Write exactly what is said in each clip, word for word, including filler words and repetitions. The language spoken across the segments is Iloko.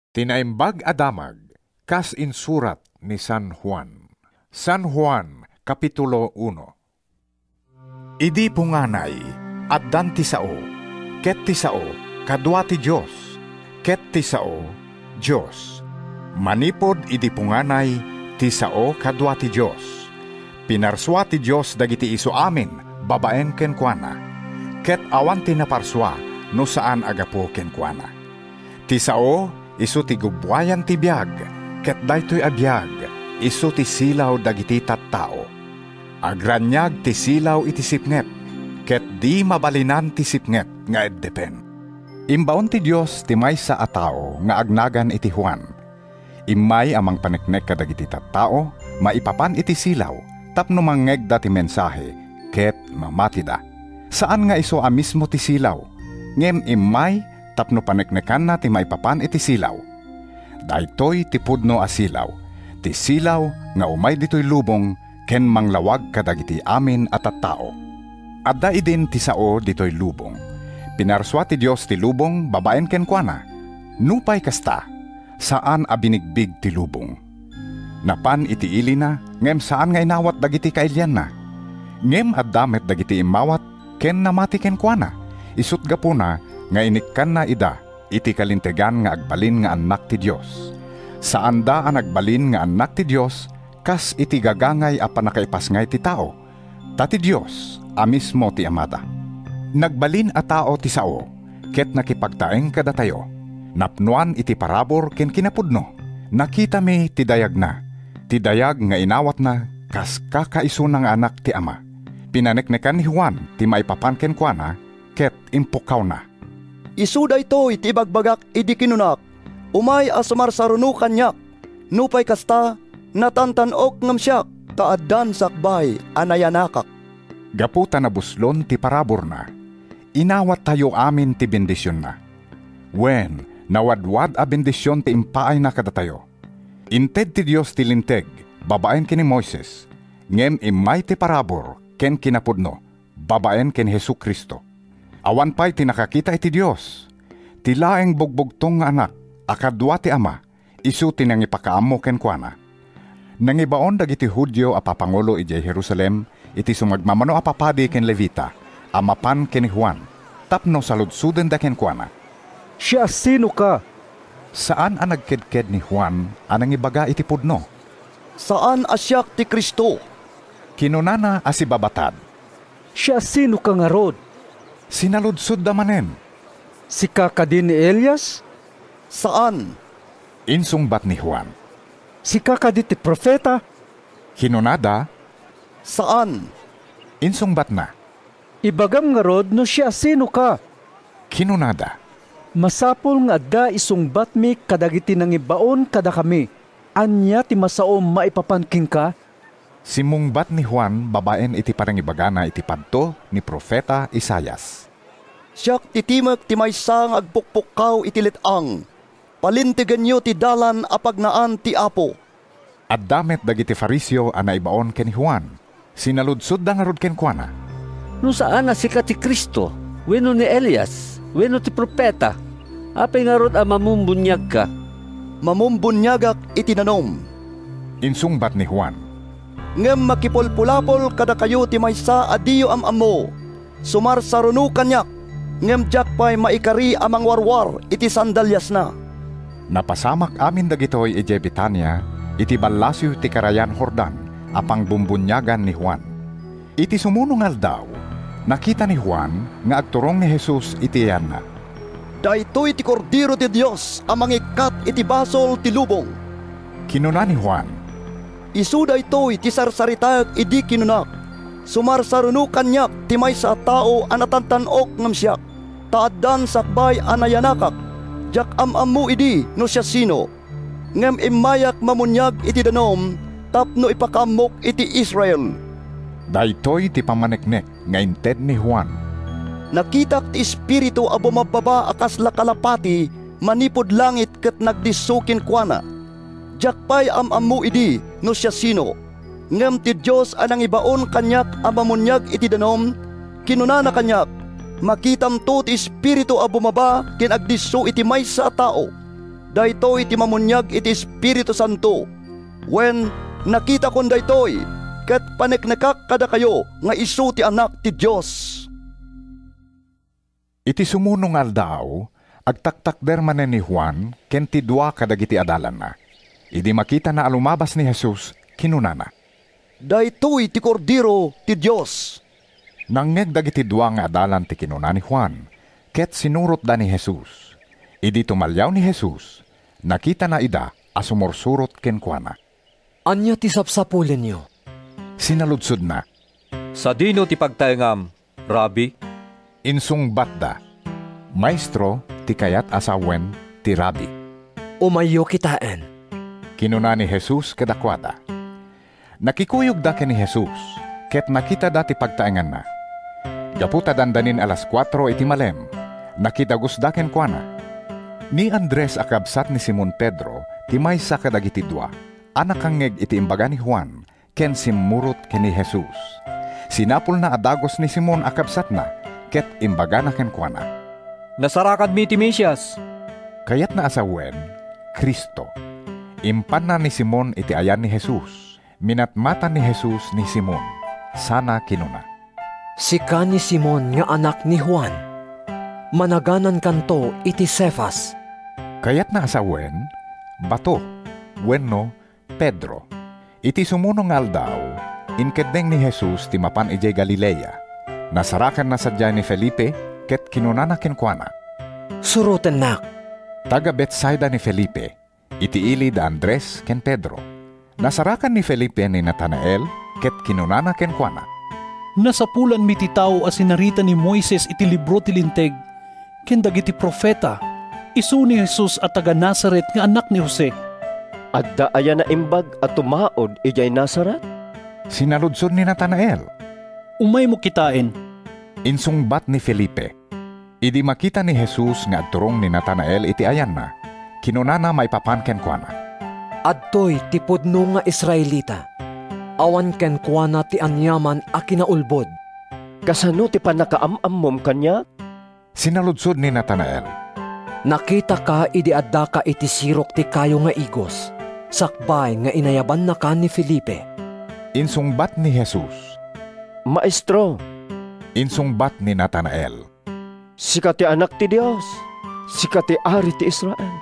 Ti Naimbag a Damag kas insurat ni San Juan. San Juan, Kapitulo uno. Idi punganay, addan ti sao, ket ti sao, kadua ti Dios, ket ti sao, Dios. Manipud idi punganay, ti sao kadua ti Dios. Pinarsua ti Dios dagiti isu amin babaen kenkuana, ket awan ti naparsua no saan a gapu kenkuana. Ti sao, isu ti gubbuayan ti biag, ket daytoy a biag, isu ti silaw dagiti tattao. Agraniag ti silaw iti sipnget, ket di mabalinan ti sipnget nga eddepen. Imbaon ti Dios ti maysa a tao nga agnagan iti Juan. Immay a mangpaneknek kadagiti tattao maipapan iti silaw tapno mangngegda ti mensahe ket mamatida. Saan nga isu a mismo ti silaw, ngem immay tapno paneknekanna ti maipapan iti silaw. Daytoy ti pudno a silaw, ti silaw nga umay ditoy lubong ken manglawag kadagiti amin a tattao. Adda idin ti sao ditoy lubong. Pinarsua ti Dios ti lubong babaen kenkuana. Nupay kasta, saan a binigbig ti lubong. Napan iti ilina, ngem saan nga inawat dagiti kailianna. Ngem adda met dagiti immawat ken namati kenkuana, isut' gapuna nga inikkanna ida iti kalintegan nga agbalin nga annak ti Dios. Saanda a nagbalin nga annak ti Dios kas iti gagangay a pannakaipasngay ti tao, ta ti Dios a mismo ti Amada. Nagbalin a tao ti sao ket nakipagtaeng kadatayo. Napnoan iti parabur ken kinapudno. Nakitami ti dayagna, ti dayag nga inawatna kas kakaisuna nga Anak ti Ama. Pinaneknekan ni Juan ti maipapan kenkuana ket impukkawna. Isu daytoy ti ibagbagak idi kinunak, "Umay a sumarsaruno kaniak." Nupay kasta, natantan-ok ngem siak, ta addan sakbay a nayanakak. Gapu ta nabuslon ti paraburna, inawattayo amin ti bendisionna. Wen, nawadwad a bendision ti impaayna kadatayo. Inted ti Dios ti Linteg babaen ken ni Moises, ngem immay ti parabur ken kinapudno babaen ken Jesu-Cristo. Awan pay ti nakakita iti Dios. Ti laeng bugbugtong nga Anak a kadua ti Ama, isu ti nangipakaammo kenkuana. Nangibaon dagiti Judio a papangulo idiay Jerusalem iti sumagmamano a papadi ken Levita a mapan ken ni Juan tapno saludsodenda kenkuana, "Siasinoka?" Saan a nagkedked ni Juan a nangibaga iti pudno. "Saan a siak ti Cristo," kinunana a sibabatad. "Siasinoka ngarud?" sinaludsodda manen. "Sika kadi ni Elias?" "Saan," insungbat ni Juan. "Sika kadi ti profeta?" kinunada. "Saan," insungbatna. "Ibagam ngarud no siasinoka," kinunada. "Masapul nga adda isungbatmi kadagiti nangibaon kadakami. Ania ti masaom maipapan kenka?" Simmungbat ni Juan babaen iti panangibagana iti padto ni profeta Isaias, "Siak ti timek ti maysa nga agpukpukkaw iti let-ang. Palintegenyo ti dalan a pagnaan ti Apo." Adda met dagiti Fariseo a naibaon ken ni Juan. Sinaludsodda ngarud kenkuana, "No saan a sika ti Cristo, wenno ni Elias, wenno ti profeta, apay ngarud a mamumbuniagka?" "Mamumbuniagak iti danum," insungbat ni Juan. "Ngem makipulpulapol kadakayo ti maysa a diyo am-ammo. Sumarsaruno kaniak, ngem diak pay maikari a mangwarwar iti sandaliasna." Napasamak amin dagitoy idiay Betania, iti ballasiw ti Karayan Jordan a pangbumbuniagan ni Juan. Iti sumuno nga aldaw, nakita ni Juan nga agturong ni Jesus iti yanna. "Daytoy ti Kordero ti Dios a mangikkat iti basol ti lubong," kinuna ni Juan. "Isu daytoy ti sarsaritaek idi kinunak, 'Sumarsaruno kaniak ti maysa a tao a natantan-ok ngem siak, ta addan sakbay a nayanakak.' Diak am-ammo idi no siasino, ngem immayak mamuniag iti danum tapno ipakaammok iti Israel." Daytoy ti pammaneknek nga inted ni Juan. "Nakitak ti Espiritu a bumabbaba a kasla kalapati manipud langit ket nagdisso kenkuana. Diak pay am-ammo idi no siasino. Ngem ti Dios a nangibaon kaniak a mamuniag iti danum, kinunana kaniak, 'Makitamto ti Espiritu a bumaba ken agdisso iti maysa a tao.' Daytoy ti mamuniag iti Espiritu Santo. Wen, nakitakon daytoy, ket paneknekak kadakayo nga isu ti Anak ti Dios. Iti sumuno nga aldaw, agtaktakder manen ni Juan ken ti dua kadagiti adalanna. Idi makitana a lumabas ni Jesus, kinunana, "Daytoy ti Kordero ti Dios." Nangngeg dagiti dua nga adalan ti kinuna ni Juan, ket sinurotda ni Jesus. Idi tumaliaw ni Jesus, nakitana ida a sumursurot kenkuana. "Ania ti sapsapulenyo?" sinaludsodna. "Sadino ti pagtaengam, Rabbi?" insungbatda. "Maestro ti kayat a sawen ti Rabbi." "Umayyo kitaen," kinuna ni Jesus kadakuada. Nakikuyogda ken ni Jesus, ket nakitada ti pagtaenganna. Gapu ta dandanin alas kuatro iti malem, nakidagusda kenkuana. Ni Andres a kabsat ni Simon Pedro ti maysa kadagiti dua a nakangngeg iti imbaga ni Juan ken simmurot ken ni Jesus. Sinapulna a dagus ni Simon a kabsatna ket imbagana kenkuana, "Nasarakanmi ti Mesias." Kayatna a sawen, Cristo. Impanna ni Simon iti ayan ni Jesus. Minatmatan ni Jesus ni Simon, sana kinuna, "Sika ni Simon nga anak ni Juan. Managanankanto iti Cefas." Kayatna a sawen, bato, wenno Pedro. Iti sumuno nga aldaw, inkeddeng ni Jesus ti mapan idiay Galilea. Nasarakanna sadiay ni Felipe ket kinunana kenkuana, "Surotennak." Taga-Betsaida ni Felipe, iti ili da Andres ken Pedro. Nasarakan ni Felipe ni Natanael ket kinunana kenkuana, "Nasapulanmi ti tao a sinarita ni Moises iti libro ti Linteg ken dagiti profeta, isu ni Jesus a taga-Nazaret nga anak ni Jose." "Adda aya naimbag a tumaud idiay Nazaret?" sinaludsod ni Natanael. "Umaymo kitaen," insungbat ni Felipe. Idi makita ni Jesus nga agturong ni Natanael iti ayanna, kinunana maipapan kenkuana, "Adtoy ti pudno nga Israelita. Awan kenkuana ti aniaman a kinaulbod." "Kasano ti pannakaam-ammom kaniak?" sinaludsod ni Natanael. "Nakitaka idi addaka iti sirok ti kayo nga igos, sakbay nga inayabannaka ni Felipe." Insungbat ni Jesus, "Maestro," insungbat ni Natanael, "sika ti Anak ti Dios, sika ti Ari ti Israel."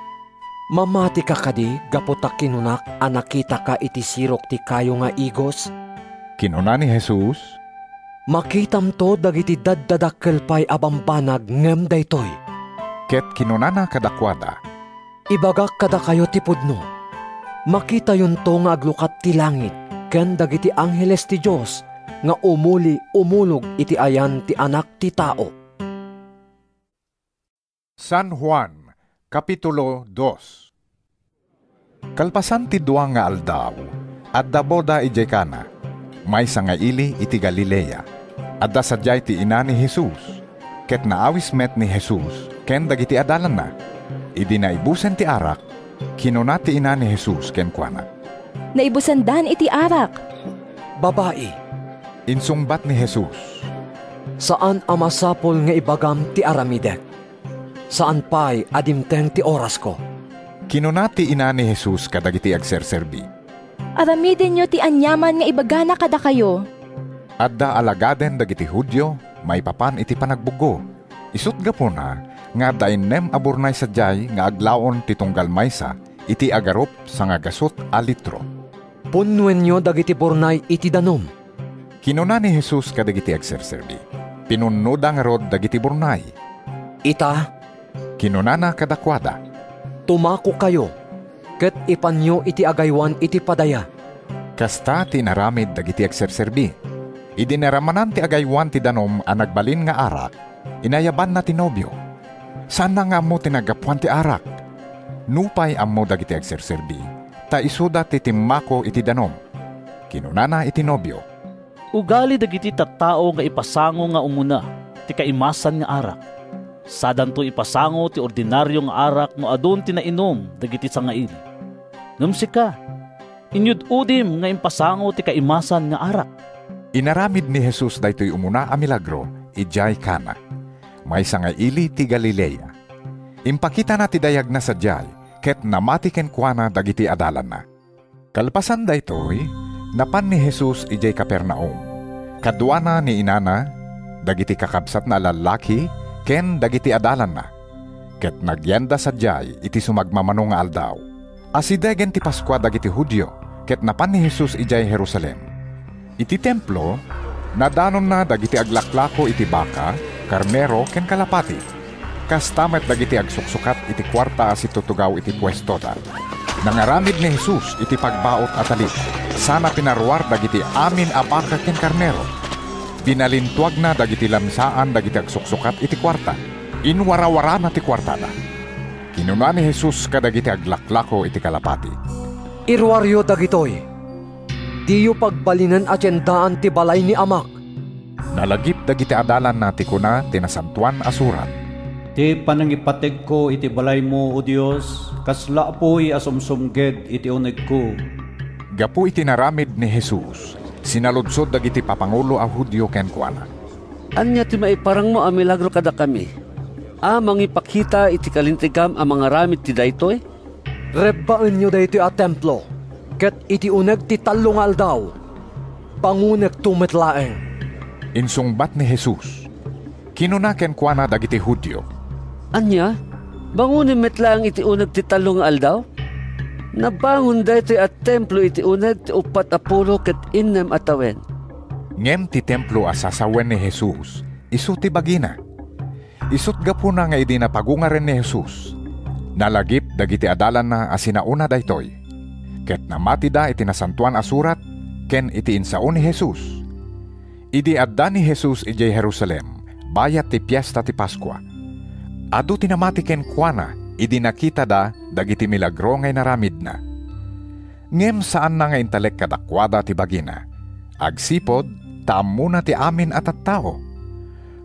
"Mamatika kadi gapu ta kinunak a nakitaka iti sirok ti kayo nga igos?" Kinuna ni Jesus, "Makitamto dagiti daddadakkel pay a bambanag ngem daytoy." Ket kinunana kadakuada, "Ibagak kadakayo ti pudno. Makitayonto nga aglukat ti langit ken dagiti angheles ti Dios nga umuli-umulog iti ayan ti Anak ti Tao." San Juan, Kapitulo dos. Kalpasan ti dua nga aldaw, adda boda idiay Cana, maysa nga ili iti Galilea. Adda sadiay ti ina ni Jesus, ket naawis met ni Jesus ken dagiti adalanna. Idi naibusen ti arak, kinuna ti ina ni Jesus kenkuana, "Naibusendan iti arak." "Babai," insungbat ni Jesus, "saan a masapul nga ibagam ti aramidek. Saan pay a dimteng ti orasko." Kinuna ti ina ni Jesus kadagiti agserserbi, "Aramidenyo ti aniaman nga ibagana kadakayo." Adda alagaden dagiti Judio maipapan iti panagbuggo. Isut' gapuna nga adda innem a burnay sadiay nga aglaon ti tunggal maysa iti agarup sangagasut a litro. "Punnoenyo dagiti burnay iti danum," kinuna ni Jesus kadagiti agserserbi. Pinunnoda ngarud dagiti burnay. "Ita," kinunana kadakuada, "tumakokayo, ket ipanyo iti agaywan iti padaya." Kasta ti inaramid dagiti agserserbi. Idi naramanan ti agaywan ti danum a nagbalin nga arak, inayabanna ti nobio. Saanna nga ammo ti naggapuan ti arak. Nupay ammo dagiti agserserbi, ta isuda ti timmako iti danum. Kinunana iti nobio, "Ugali dagiti tattao nga ipasango nga umuna ti kaimasan nga arak. Sadanto ipasango ti ordinario nga arak no adun ti nainum dagiti sangaili. Ngem sika, inyud-udim nga impasango ti kaimasan nga arak." Inaramid ni Jesus daytoy umuna a milagro idiay Cana, maysa nga ili ti Galilea. Impakitana ti dayagna sadiay, ket namati kenkuana dagiti adalanna. Kalpasan daytoy, napan ni Jesus idiay Capernaum. Kaduana ni inana, dagiti kakabsatna a lallaki, ken dagiti adalanna. Ket nagyanda sadiay iti sumagmamano nga aldaw. Asidegen ti Paskua dagiti Judio, ket napan ni Jesus idiay Jerusalem. Iti Templo, nadanonna dagiti aglaklako iti baka, karnero, ken kalapati. Kasta met dagiti agsuksukat iti kuarta a situtugaw iti puestoda. Nangaramid ni Jesus iti pagbaut a talib, sana pinaruar dagiti amin a baka ken karnero. Binalintuagna dagiti lamsaan dagiti agsuksukat iti kuarta. Inwarawarana ti kuartada. Kinuna ni Jesus kadagiti aglaklako iti kalapati, "Iruaryo dagitoy. Diyo pagbalinen a tiendaan ti balay ni Amak." Nalagip dagiti adalanna ti kuna ti Nasantoan a Surat, "Ti panangipategko iti balaymo, O Dios, kasla apuy a sumsumged iti unegko." Gapu iti naramid ni Jesus, sinaludsod dagiti papangulo a Judio kenkuana, "Ania ti maiparangmo a milagro kadakami a mangipakita iti kalintegam a mangaramid ti daytoy? Rebbaenyo daytoy a templo, ket iti uneg ti tallo nga aldaw, bangonekto met laeng." Insungbat ni Jesus. Kinuna kenkuana dagiti Judio, "Ania? Bangonem met laeng iti uneg ti tallo nga aldaw? Nabangon daytoy a templo iti uneg ti uppat a pulo ket innem a tawen." Ngem ti templo a sasawen ni Jesus, isu ti bagina. Isut' gapuna nga idi napagungaren ni Jesus, nalagip dagiti adalanna a sinaona daytoy, ket namatida iti Nasantoan a Surat ken iti insao ni Jesus. Idi adda ni Jesus idiay Jerusalem, bayat ti Fiesta ti Paskua, adu ti namati kenkuana idi nakitada dagiti milagro nga inaramidna. Ngem saanna nga intalek kadakuada ti bagina, agsipud ta ammona ti amin a tattao.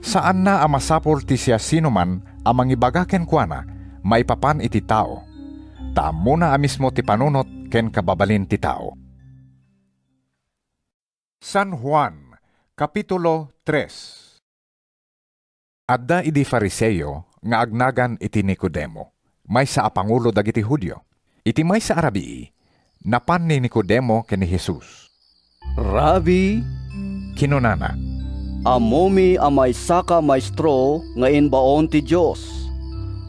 Saanna a masapul ti siasinoman a mangibaga kenkuana maipapan iti tao, ta ammona a mismo ti panunot ken kababalin ti tao. San Juan, Kapitulo tres. Adda idi Fariseo nga agnagan iti Nicodemo, maysa a pangulo dagiti Judio. Iti maysa a rabii, napan ni Nicodemo ken ni Jesus. "Rabbi," kinunana, "ammomi a maysaka maestro nga imbaon ti Dios.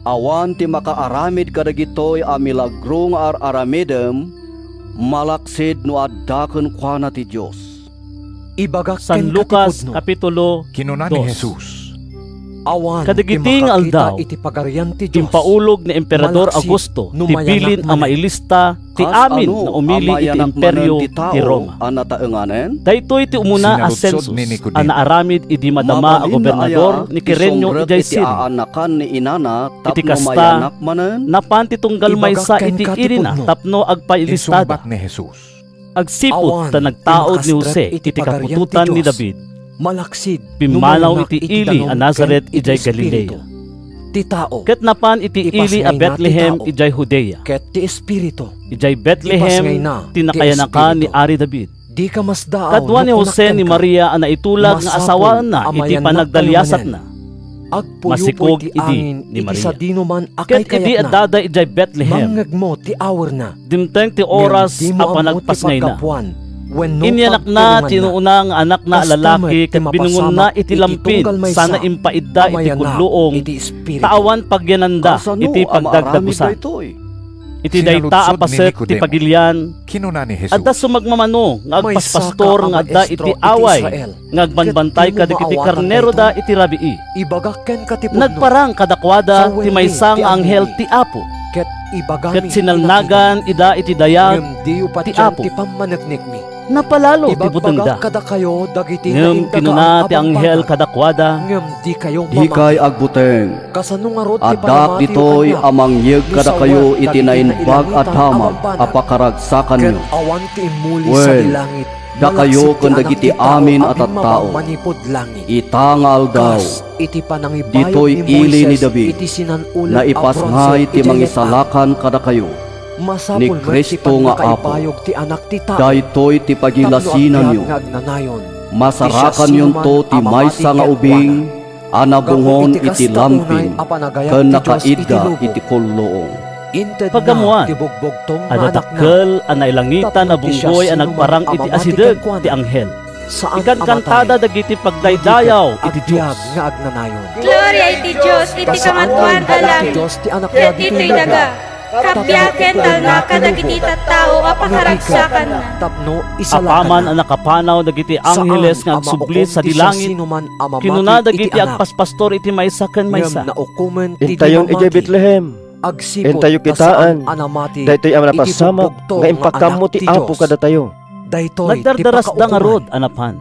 Awan ti makaaramid kadagitoy a milagro nga ar-aramidem, malaksid no adda kenkuana ti Dios." Ibagak San kenka ti Lucas, pudno. Kapitulo Kinuna ni dos. Jesus, Awan ti Kadagiti nga makakita aldaw, iti Pagarian ti Dios, impaulog ni Emperador malaksid Augusto no ti mayanak bilin a manen. Mailista ti Kas amin ano nga umili a iti mayanak imperio manen ti tao ti Roma. A nataenganen? Daytoy ti umuna a Sinaludsod sensus ni Nicodemo. A naaramid idi madama a Mabalin gobernador aya ni ti Kirenio sumrek idiay iti Siria. Aanakan ni inana tapno Iti kasta, mayanak manen? Napan ti tunggal Ibagak maysa iti kenka ti ilina pudno. Tapno agpailistada. Insungbat ni Jesus. Agsipud Awan ta ti nagtaud ni makastrek Jose iti iti Pagarian ti kaputotan ni Dios. David, malaksid no pimmanaw mayanak iti iti Eli a danum Nazaret ken iti idiay Espiritu Galilea. Ti tao, Ket napan iti Eli a ipasngayna ti Bethlehem tao. Idiay Judea. Ket ti Espiritu, Idiay Bethlehem ipasngayna ti ti nakayanakan ni Espiritu. Ari David. Dika masdaaw Kadua no ni kunak Jose ni kenka, Maria a naitulag nga "Masapul asawaenna a iti mayannak kayo panagdaliasatna." Manen. Agpuyupoy Masikog ti idi angin ni iti Maria. Sadinoman a Ket idi kaykayatna. Addada idiay Bethlehem, Mangngegmo ti awerna. Dimteng ti oras a panagpasngayna. Ngem dimo ammo ti paggapuan wenno Inyalakna ti pagpulonganna. Inuuna nga anakna a Kasta lalaki met ti ket binungonda mapasamak iti iti lampin tunggal maysa sana impaidda a iti mayanak kulluong, iti espiritu. Ta awan pagyananda Kasano iti a maaramid pagdagdagusan. Daytoy? Iti dayta a Sinaludsod ni paset ti Nicodemo. Pagilian, Kinuna ni Jesus, adda sumagmamano nga Maysa agpaspastor ka a nga adda maestro iti iti away Israel, nga agbanbantay ket dimo kadagiti maawatanna karneroda iti rabii. Ibagak kenka ti pudno. Nagparang kadakuada ti Sawen maysa ti nga anghel angin, ti Apo. Ket ibagami Ket ti sinalnagan nakita. Ida iti dayag Ngem diyo ti patien Apo. Ti pammaneknekmi. Napalalo ti Ibagbaga butengda. Kadakayo dagiti Ngem naindagaan kinuna a ti anghel bambanag. Kadakuada, Ngem dikay agbuteng. Kasano ngarud ti Addak panamatiyo ditoy kaniak? A mangyeg kadakayo iti naimbag a damag a pakaragsakanyo. Ket awan ti immuli sadi langit, dakayo ken dagiti amin a tattao. Ita nga aldaw, ditoy ili ni David, naipasngay ti mangisalakan kadakayo, ni Cristo nga Apo. Daytoy ti pagilasinanyo. Masarakanyonto ti maysa nga ubing a nabungon iti lampin ken nakaidda iti kulluong. Inted na ti bugbugtong nga anakna. Adda dakkel a nailangitan a bunggoy a nagparang iti asideg ti anghel. Ikankantada dagiti pagdaydayaw iti Dios. Gloria iti Dios iti kamatuan a langit, ket ditoy daga, kappia ken talna kadagiti tattao a pakaragsakanna. Apaman a nakapanaw dagiti angheles nga agsubli sadi langit, kinuna dagiti agpaspastor iti maysa ken maysa, "Intayon idiay Betlehem. Intayo kitaen daytoy a napasamak nga impakammo ti Apo kadatayo." Nagdardarasda ngarud a napan.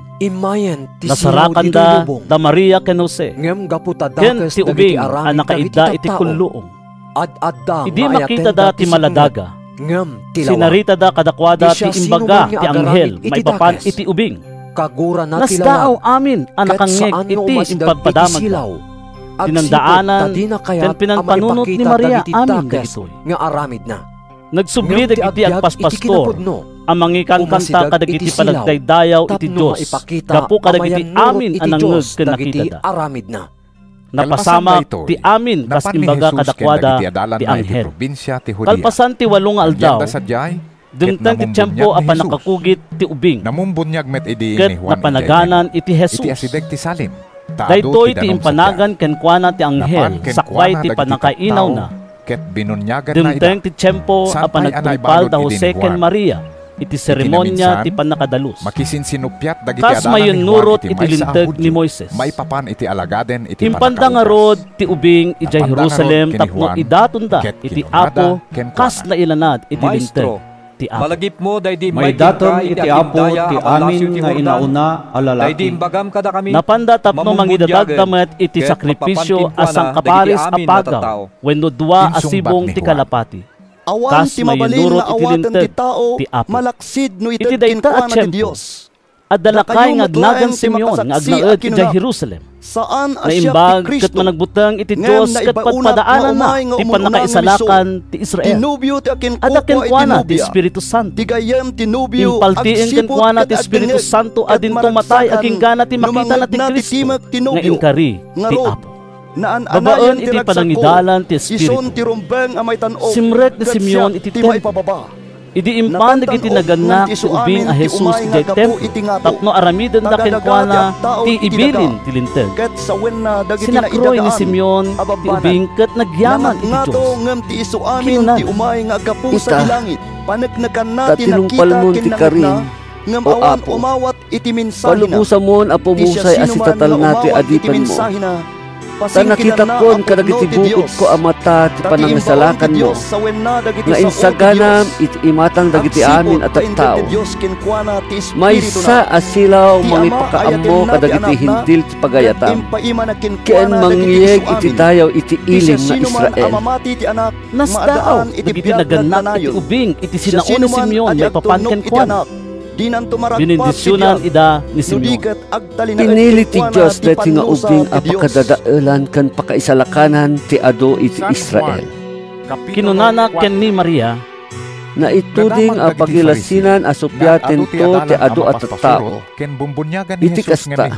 Nasarakanda da Maria ken Jose, ken ti ubing a nakaidda iti kulluong. Idi makitada ti maladaga, sinaritada kadakuada ti imbaga ti anghel maipapan iti ubing. Nasdaaw amin a nakangngeg iti impagpadamagda. Dinandaanan ken pinanpanunot ni Maria amin dagitoy. Nagsubli dagiti agpaspastor a mangikankanta kadagiti panagdaydayaw iti Dios gapu kadagiti amin a nangngeg ken nakitada. Napasamak ti amin kas imbaga kadakuada ti anghel. Kalpasan ti walo nga aldaw, dimteng ti tiempo a pannakakugit ti ubing, ket napanaganan iti Jesus. Daytoy ti impanagan kenkuana ti anghel sakbay ti pannakainawna. Dimteng ti tiempo a panagtungpal da Jose ken Maria iti seremonia ti pannakadalus, kas maiyannurot iti Linteg ni Moises. Impanda ngarud ti ubing idiay Jerusalem tapno idatonda iti Apo kas nailanad iti Linteg ti Apo. Maidaton iti Apo ti amin nga inauna a lalaki. Napanda tapno mangidatagda met iti sakrifisio a sangkaparis a pagaw wenno dua a sibong ti kalapati. Awan ti mabalin nga awaten ti tao malaksid no ited kenkuana ti Dios. Adda lakay nga agnagan Simeon nga agnaed idiay Jerusalem. Naimbag ket managbuteng iti Dios ket padpadaananna ti pannakaisalakan ti Israel. Adda kenkuana ti Espiritu Santo. Impaltiing kenkuana ti Espiritu Santo a dinto matay agingga ti makitana ti Cristo nga inkari ti Apo. Babaen iti panangidalan ti Espiritu, simrek ni Simeon iti templo. Idi impan dagiti nagannak ti ubing a Jesus idiay templo tapno aramidenda kenkuana ti ibilin ti Linteg, sinakroy ni Simeon ti ubing ket nagyaman iti Dios. Kinunana, "Ita, ta tinungpalmon ti karim, O Apo. Palubosamon a pumusay a sitatalna ti adipenmo. Ta nakitakon kadagiti bukodko a mata ti panangisalakanmo, nga insaganam iti imatang dagiti amin a tattao. Maysa a silaw mangipakaammo kadagiti Hentil ti pagayatam, ken mangyeg iti dayaw iti ilim nga Israel." Nasdaaw dagiti nagannak iti ubing iti sinao ni Simeon maipapan kenkuana. Binindisionan ida ni Simeon. Pinili ti Dios daytoy nga ubing a pakadadaelan ken pakaisalakanan ti adu iti Israel. Kinunana ken ni Maria, "Naituding a pagilasinan a supiatento ti adu a tattao. Iti kasta,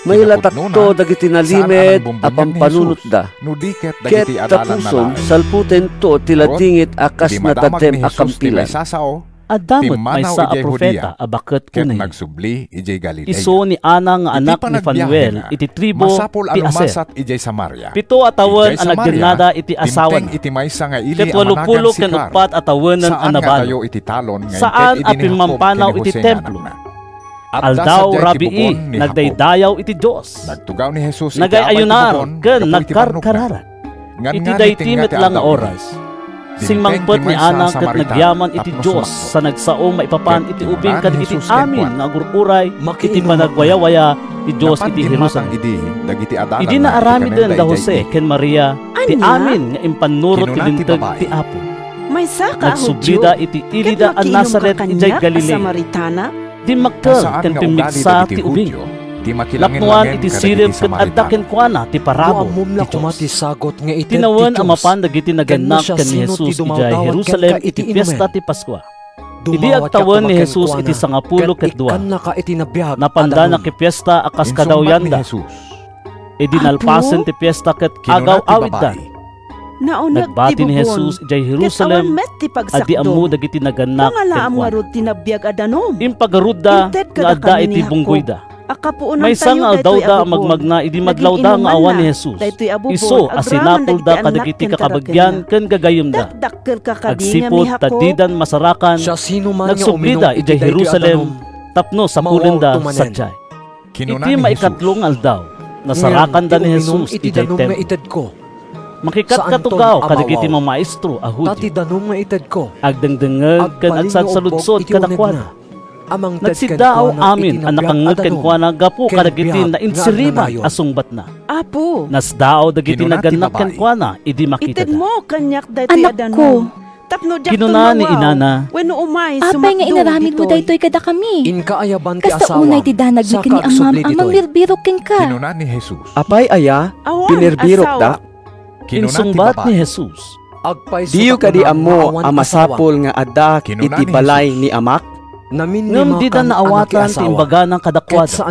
mailatakto dagiti nalimed a pampanunotda, ket tapuson, salputento ti ladingit a kas nadadem a kampilan." Adda met maysa a profeta a baket unay. Isu ni Ana nga anak ni Fanuel iti tribu ti Aser. Pito a tawen a nagdennada iti asawana, ket walopulo ken uppat a tawenen a nabalud. Saan a pimmampanaw iti templo. Aldaw rabii, nagdaydayaw iti Dios. Nagay-ayunar ken nagkarkararag. Iti daytoy met la nga oras, simmangpet ni Ana ket nagyaman iti Dios sa nagsao maipapan iti ubing kadagiti amin nga agur-uray iti panagwayawaya ti Dios iti Jerusalem. Idi naaramiden da Jose ken Maria ti amin nga impannurot ti Linteg ti Apo, nagsubli iti ilida a Nazaret idiay Galilea. Dimmakkel ken pimmigsa ti ubing. Napnoan iti sirib ket adda kenkuana ti parabur ti Dios. Tinawen a mapan dagiti nagannak ken ni Jesus idiay Jerusalem iti fiesta ti Paskua. Idi agtawen ni Jesus iti sangapulo ket dua, napanda nakifiesta a kas kadawyanda. Idi nalpasen ti fiesta ket agaw-awiddan, Nauneg ti bubon, ket awan met ti pagsakdom. Nagbati ni Jesus idiay Jerusalem a di ammo dagiti nagannak kenkuana. Ngarud ti nabiag a danum. Impagarudda nga adda iti bunggoyda. Maysa nga aldawda a magmagna idi madlawda nga awan ni Jesus. Isu a sinapulda kadagiti kakabagian ken gagayyemda. Agsipud ta didan masarakan, nagsublida idiay Jerusalem tapno sapulenda sadiay. Iti maikatlo nga aldaw, nasarakanda ni Jesus idiay templo. Makikatkatugaw kadagiti mamaestro a Judio. Agdengdengngeg ken agsalsaludsod kadakuada. Nagsiddaaw amin a nakangngeg kenkuana gapu kadagiti nainsiriman a sungbatna. Apo, nasdaaw dagiti nagannak kenkuana idi makitana. Itedmo kaniak daytoy a danum. Anakko, tapno diak tumawawno wenno umay sumakdom ditoy. Apay nga inaramidmo daytoy kadakami? Kasta unay ti danagmi ken ni amam a mangbirbirok kenka. Kinuna ni Jesus. Apay aya? Awan, asawa. Binirbirokdak? Insungbat ni Jesus. Diyo kadi ammo a masapul nga addaak iti balay ni Amak? Ngem dida naawatan ti imbagana kadakuada.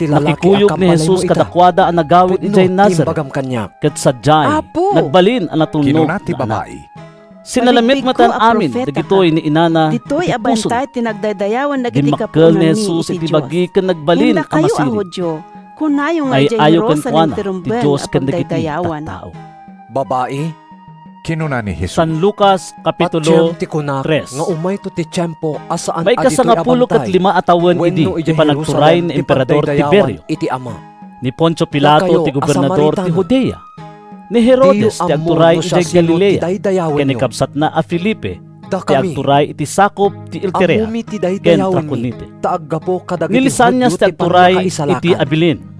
Nakikuyog ni Jesus kadakuada a nagawid idiay Nazaret, ket sadiay, nagbalin a natulnog nga anak. Sinalamet met amin dagitoy ni inana iti pusona. Dimmakkel ni Jesus iti bagi ken nagbalin a masiring. Ay-ayo kenkuana ti Dios ken dagiti tattao. Babai, kinuna ni Jesus. San Lucas, Kapitulo tres. Patiem ti kunak nga umayto ti tiempo a saan a ditoy a bantay wenno idiay Jerusalem ti pagdaydayawan iti amayo. Maikasangapulo ket lima a tawen idi ti panagturay ni Emperador Tiberio, ni Poncio Pilato ti gobernador ti Judea, ni Herodes ti agturay idiay Galilea, ken ni kabsatna a Felipe ti agturay iti sakop ti Iturea ken Traconite. Ni Lisanias ti agturay iti abilin.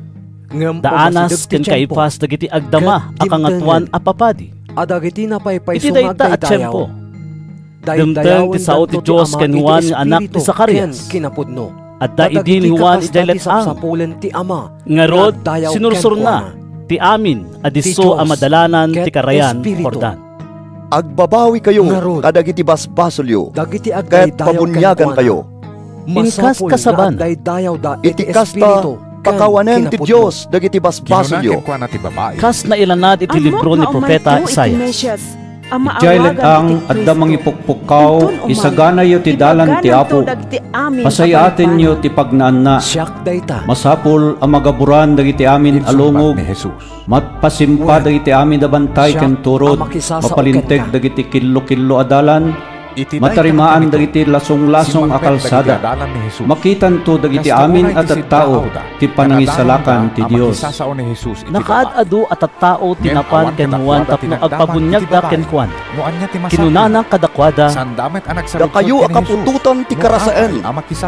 Da Anas ken Caifas dagiti agdama a kangatoan a papadi. Iti dayta a tiempo, dimteng ti sao ti Dios ken Juan nga anak ni Zacarias. Adda idi ni Juan idiay let-ang. Ngarud, sinursorna ti amin a disso a madalanan ti karayan Jordan. Agbabawikayo kadagiti basbasolyo, ket pabuniagankayo. Inkas kasabana, iti kasta, pakawanen ti Dios dagiti basbasolyo. Kas nailanad iti libro ni Profeta Isaias. Idiay let-ang, adda mangipukpukkaw, isaganayo ti dalan ti Apo. Pasayaatenyo ti pagnaanna. Masapul a magaburan dagiti amin a lungog. Mapasimpa dagiti amin a bantay ken turod, mapalinteg dagiti killo-killo a dalan, matarimaan dagiti lasonglasong a kalsada. Makitanto dagiti amin a tattao ti panangisalakan ti Dios. Nakaad-ado a tattao ti napan ken Juan tapno agpabuniagda kenkuana. Kinunana kadakuada, "Dakayo a kaputotan ti karasaen!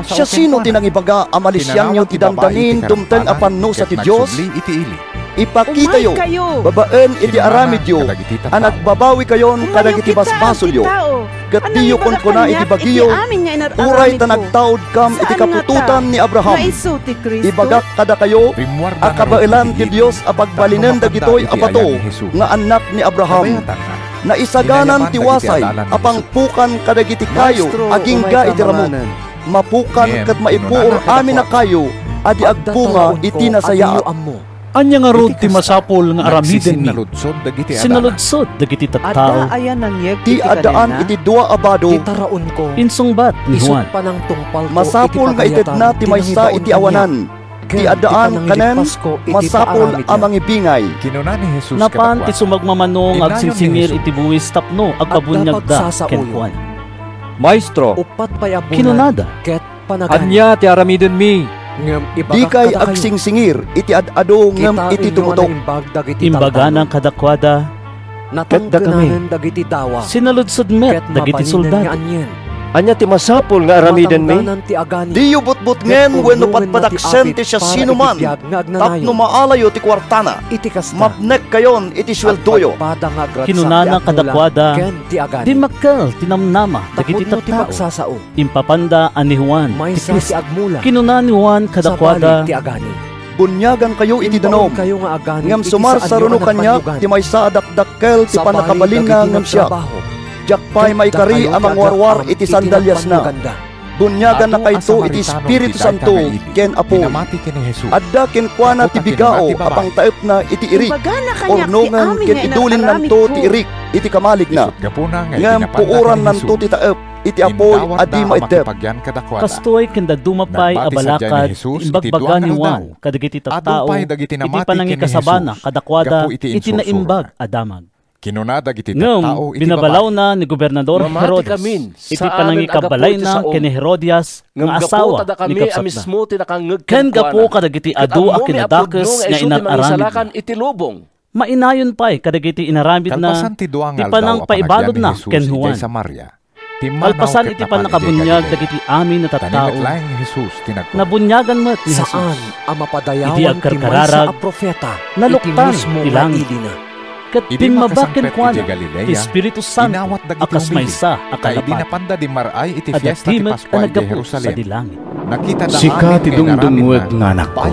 Siasino ti nangibaga a malisianyo ti dandanin dumteng a pannusa ti Dios? Ipakitayo babaen iti aramidyo a nagbabawikayon kadagiti basbasolyo, ket diyo kunkuna iti bagiyo, 'Uray ta nagtaudkam iti kaputotan ni Abraham.' Ibagak kadakayo a kabaelan ti Dios a pagbalinen dagitoy a bato nga annak ni Abraham. Naisaganan ti wasay a pangpukan kadagiti kayo agingga iti ramut. Mapukan ket maipuor amin a kayo a di agbunga iti nasayaat." Ania ngarud ti masapul nga aramidenmi? Sinaludsod dagiti tattao. Ti addaan iti dua a bado. Insungbat ni Juan, "Masapul nga itedna ti maysa iti awanan. Ti addaan kanen, masapul a mangibingay." Napan ti sumagmamano nga agsingsingir iti buis tapno agpabuniagda kenkuana. "Maestro," kinunada, "ania ti aramidenmi?" "Dikay agsingsingir iti ad-ado ngem iti tumutok." Imbagana kadakuada, "Ket dakami?" Sinaludsod met dagiti soldado, "Ania ti masapul nga aramidenmi?" "Diyo butbutngen wenno padpadaksen ti siasinoman tapno maalayo ti kuartana. Mapnekkayon iti sueldoyo." Kinunana kadakuada, "Dimmakkel ti namnama dagiti tattao." Impapanda a ni Juan ti Cristo. Kinuna ni Juan kadakuada, "Buniagankayo iti danum, ngem sumarsaruno kaniak ti maysa a dakdakkel ti pannakabalinna ngem siak. Diak pay maikari a mangwarwar iti sandaliasna." Buniagannakayto iti Espiritu Santo ken Apo. Dinamati ken ni Jesus. Adda kenkuana ti bigao a pangtaepna iti irik. Imbagana kaniak ti amin nga inararamidko. Urnongen ken idulinnanto ti irik iti kamaligna. Isut' gapuna nga idi napanda ken ni Jesus, indawatda a makipagyan kadakuada. Ngem puorannanto ti taep iti Apoy a di maiddep. Kastoy ken dadduma pay a balakad ti imbagbaga ni Juan kadagiti tattao iti panangikasabana kadakuada iti naimbag a damag. Kinuna dagiti tattao iti babai, "Ngem binabalawna ni Gobernador Herodes iti panangikabbalayna ken ni Herodias nga asawa ni kabsatna. Ken gapu kadagiti adu a kinadakes nga inar-aramidna, mainayon pay kadagiti inaramidna ti panangpaibagutna ken Juan." Kalpasan iti pannakabuniag dagiti amin a tattao, nabuniagan met ni Jesus. Idi agkarkararag, naluktan ti langit, ket pimmaba kenkuana ti Espiritu Santo a kas maysa a kalapati. Adda met a naggapu sadi langit. "Sika ti dungdungngoek nga Anakko,"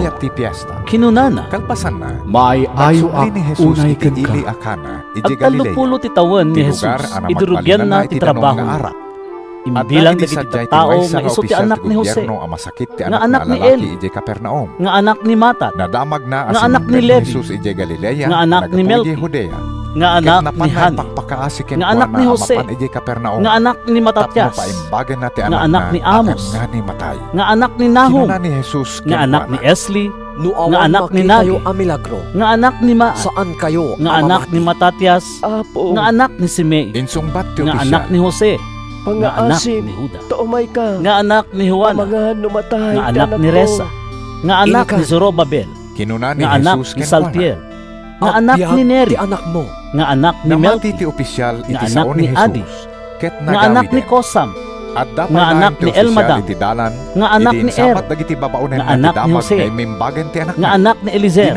kinunana. Maay-ayoak unay kenka. Agtallo pulo ti tawen ni Jesus idi rugianna ti trabaho. Imbilang dagiti tattao nga isu ti anak ni Jose, nga anak ni Eli, nga anak ni Matat, nga anak ni Levi, nga anak ni Melki, nga anak ni Jane, nga anak ni Jose, nga anak ni Matatias, nga anak ni Amos, nga anak ni Nahum, nga anak ni Esli, nga anak ni Nagi, nga anak ni Maat, nga anak ni Matatias, nga anak ni Simei, nga anak ni Jose, nga anak ni Juda, nga anak ni Joana, nga anak ni Resa, nga anak ni Zorobabel, nga anak ni Saltiel, nga anak ni Neri, nga anak ni Melki, nga anak ni Adi, nga anak ni Kosam, nga anak ni Elmadam, nga anak ni Er, nga anak ni Jose, nga anak ni Eliezer,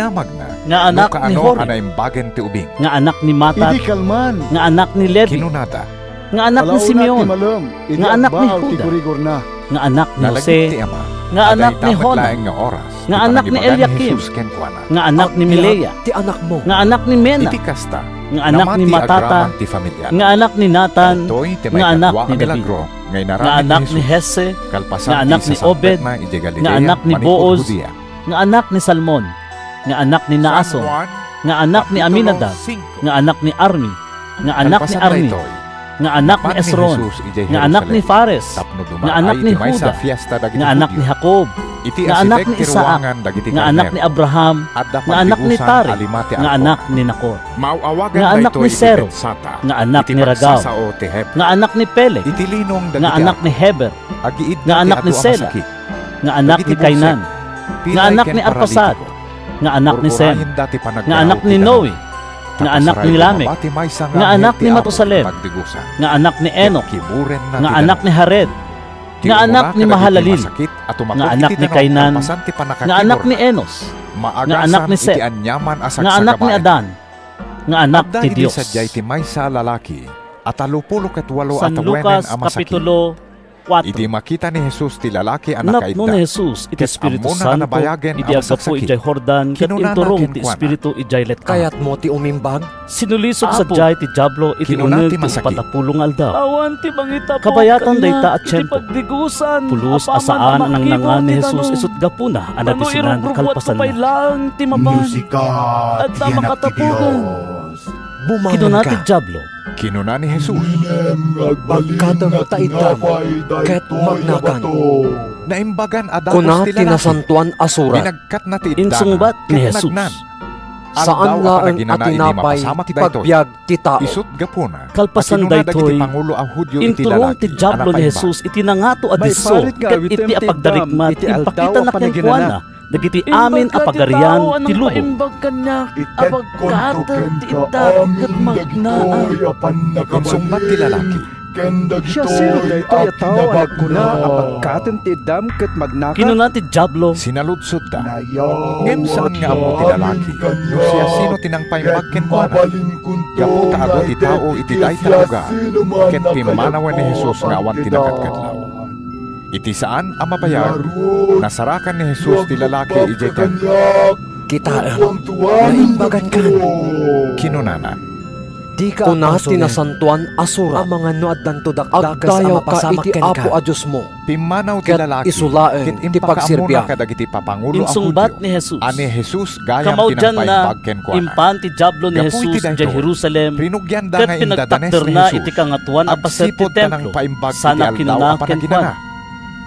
nga anak ni Jorim, nga anak ni Matat, nga anak ni Levi, nga anak ni Simeon, nga anak ni Juda, nga anak ni Jose, nga anak ni Jonan, nga anak ni Eliakim, nga anak ni Melea, nga anak ni Mena, nga anak ni Matata, nga anak ni Natan, nga anak ni David, nga anak ni Jesse, nga anak ni Obed, nga anak ni Booz, nga anak ni Salmon, nga anak ni Naason, nga anak ni Aminadab, nga anak ni Armi, nga anak ni Arni, nga anak ni Esron, nga anak ni Fares, nga anak ni Juda, nga anak ni Jacob, nga anak ni Isaac, nga anak ni Abraham, nga anak ni Tare, nga anak ni Nacor, nga anak ni Serug, nga anak ni Ragau, nga anak ni Peleg, nga anak ni Heber, nga anak ni Sela, nga anak ni Cainan, nga anak ni Arfaxad, nga anak ni Sem, nga anak ni Noe, nga anak ni Lamek, nga anak ni Matusalem, nga anak ni Enoc, nga anak ni Jared, nga anak ni Mahalalel, nga anak ni Cainan, nga anak ni Enos, nga anak ni Set, nga anak ni Adan, nga anak ti Dios. San Lucas, Kapitulo kuatro. Idi makita ni Jesus ti lalaki a nakaidda, ket ammona a nabayagen a masaksakit, kinunana kenkuana, "Kayatmo ti umimbag?" Sinulisog sadiay ti Diablo iti uneg ti uppat a pulo nga aldaw. Kabayatan dayta a tiempo, pulos a saan a nangnangan ni Jesus isut' gapuna a nadisinan kalpasanna. Kinuna ti Diablo, Kinuna ni Jesus, "Bagkatem ta iddam ket magnakan." Naimbagan a dagus ti lalaki. Kuna ti Nasantoan a Surat, insungbat ni Jesus, "Saan laeng a tinapay ti pagbiag ti tao." Kalpasan daytoy, inturong ti Diablo ni Jesus iti nangato a disso ket iti a pagdarikmat, impakitana kenkuana dagiti amin a pagarian ti lubong. Imbag kaniak a bagkatem ti iddam ket magnakan. Insungbat ti lalaki, "Siasino daytoy a tao a nagkuna a bagkatem ti iddam ket magnakan?" Kinuna ti Diablo, "Sinaludsodda, ngem saan nga ammo ti lalaki no siasino ti nangpaimbag kenkuana, gapu ta adu ti tao iti dayta a lugar." Ket pimmanawen ni Jesus nga awan ti nakadkadlaw. Iti saan a mabayag, nasarakan ni Jesus ti lalaki idiay templo. "Kitaem, naimbagankan," kinunana. Kuna ti Nasantoan a Surat, amangan no addanto dakdakes a mapasamak kenka. Agdayawka iti Apo a Diosmo, ket isu laeng ti pagserbiam. Pimmanaw ti lalaki ket impakaammonak kadagiti papangulo a Judio. Insungbat ni Jesus. Gapu iti daytoy, rinugianda nga indadan ni Jesus iti kangatoan a paset ti templo, sana kinuna kenkuana,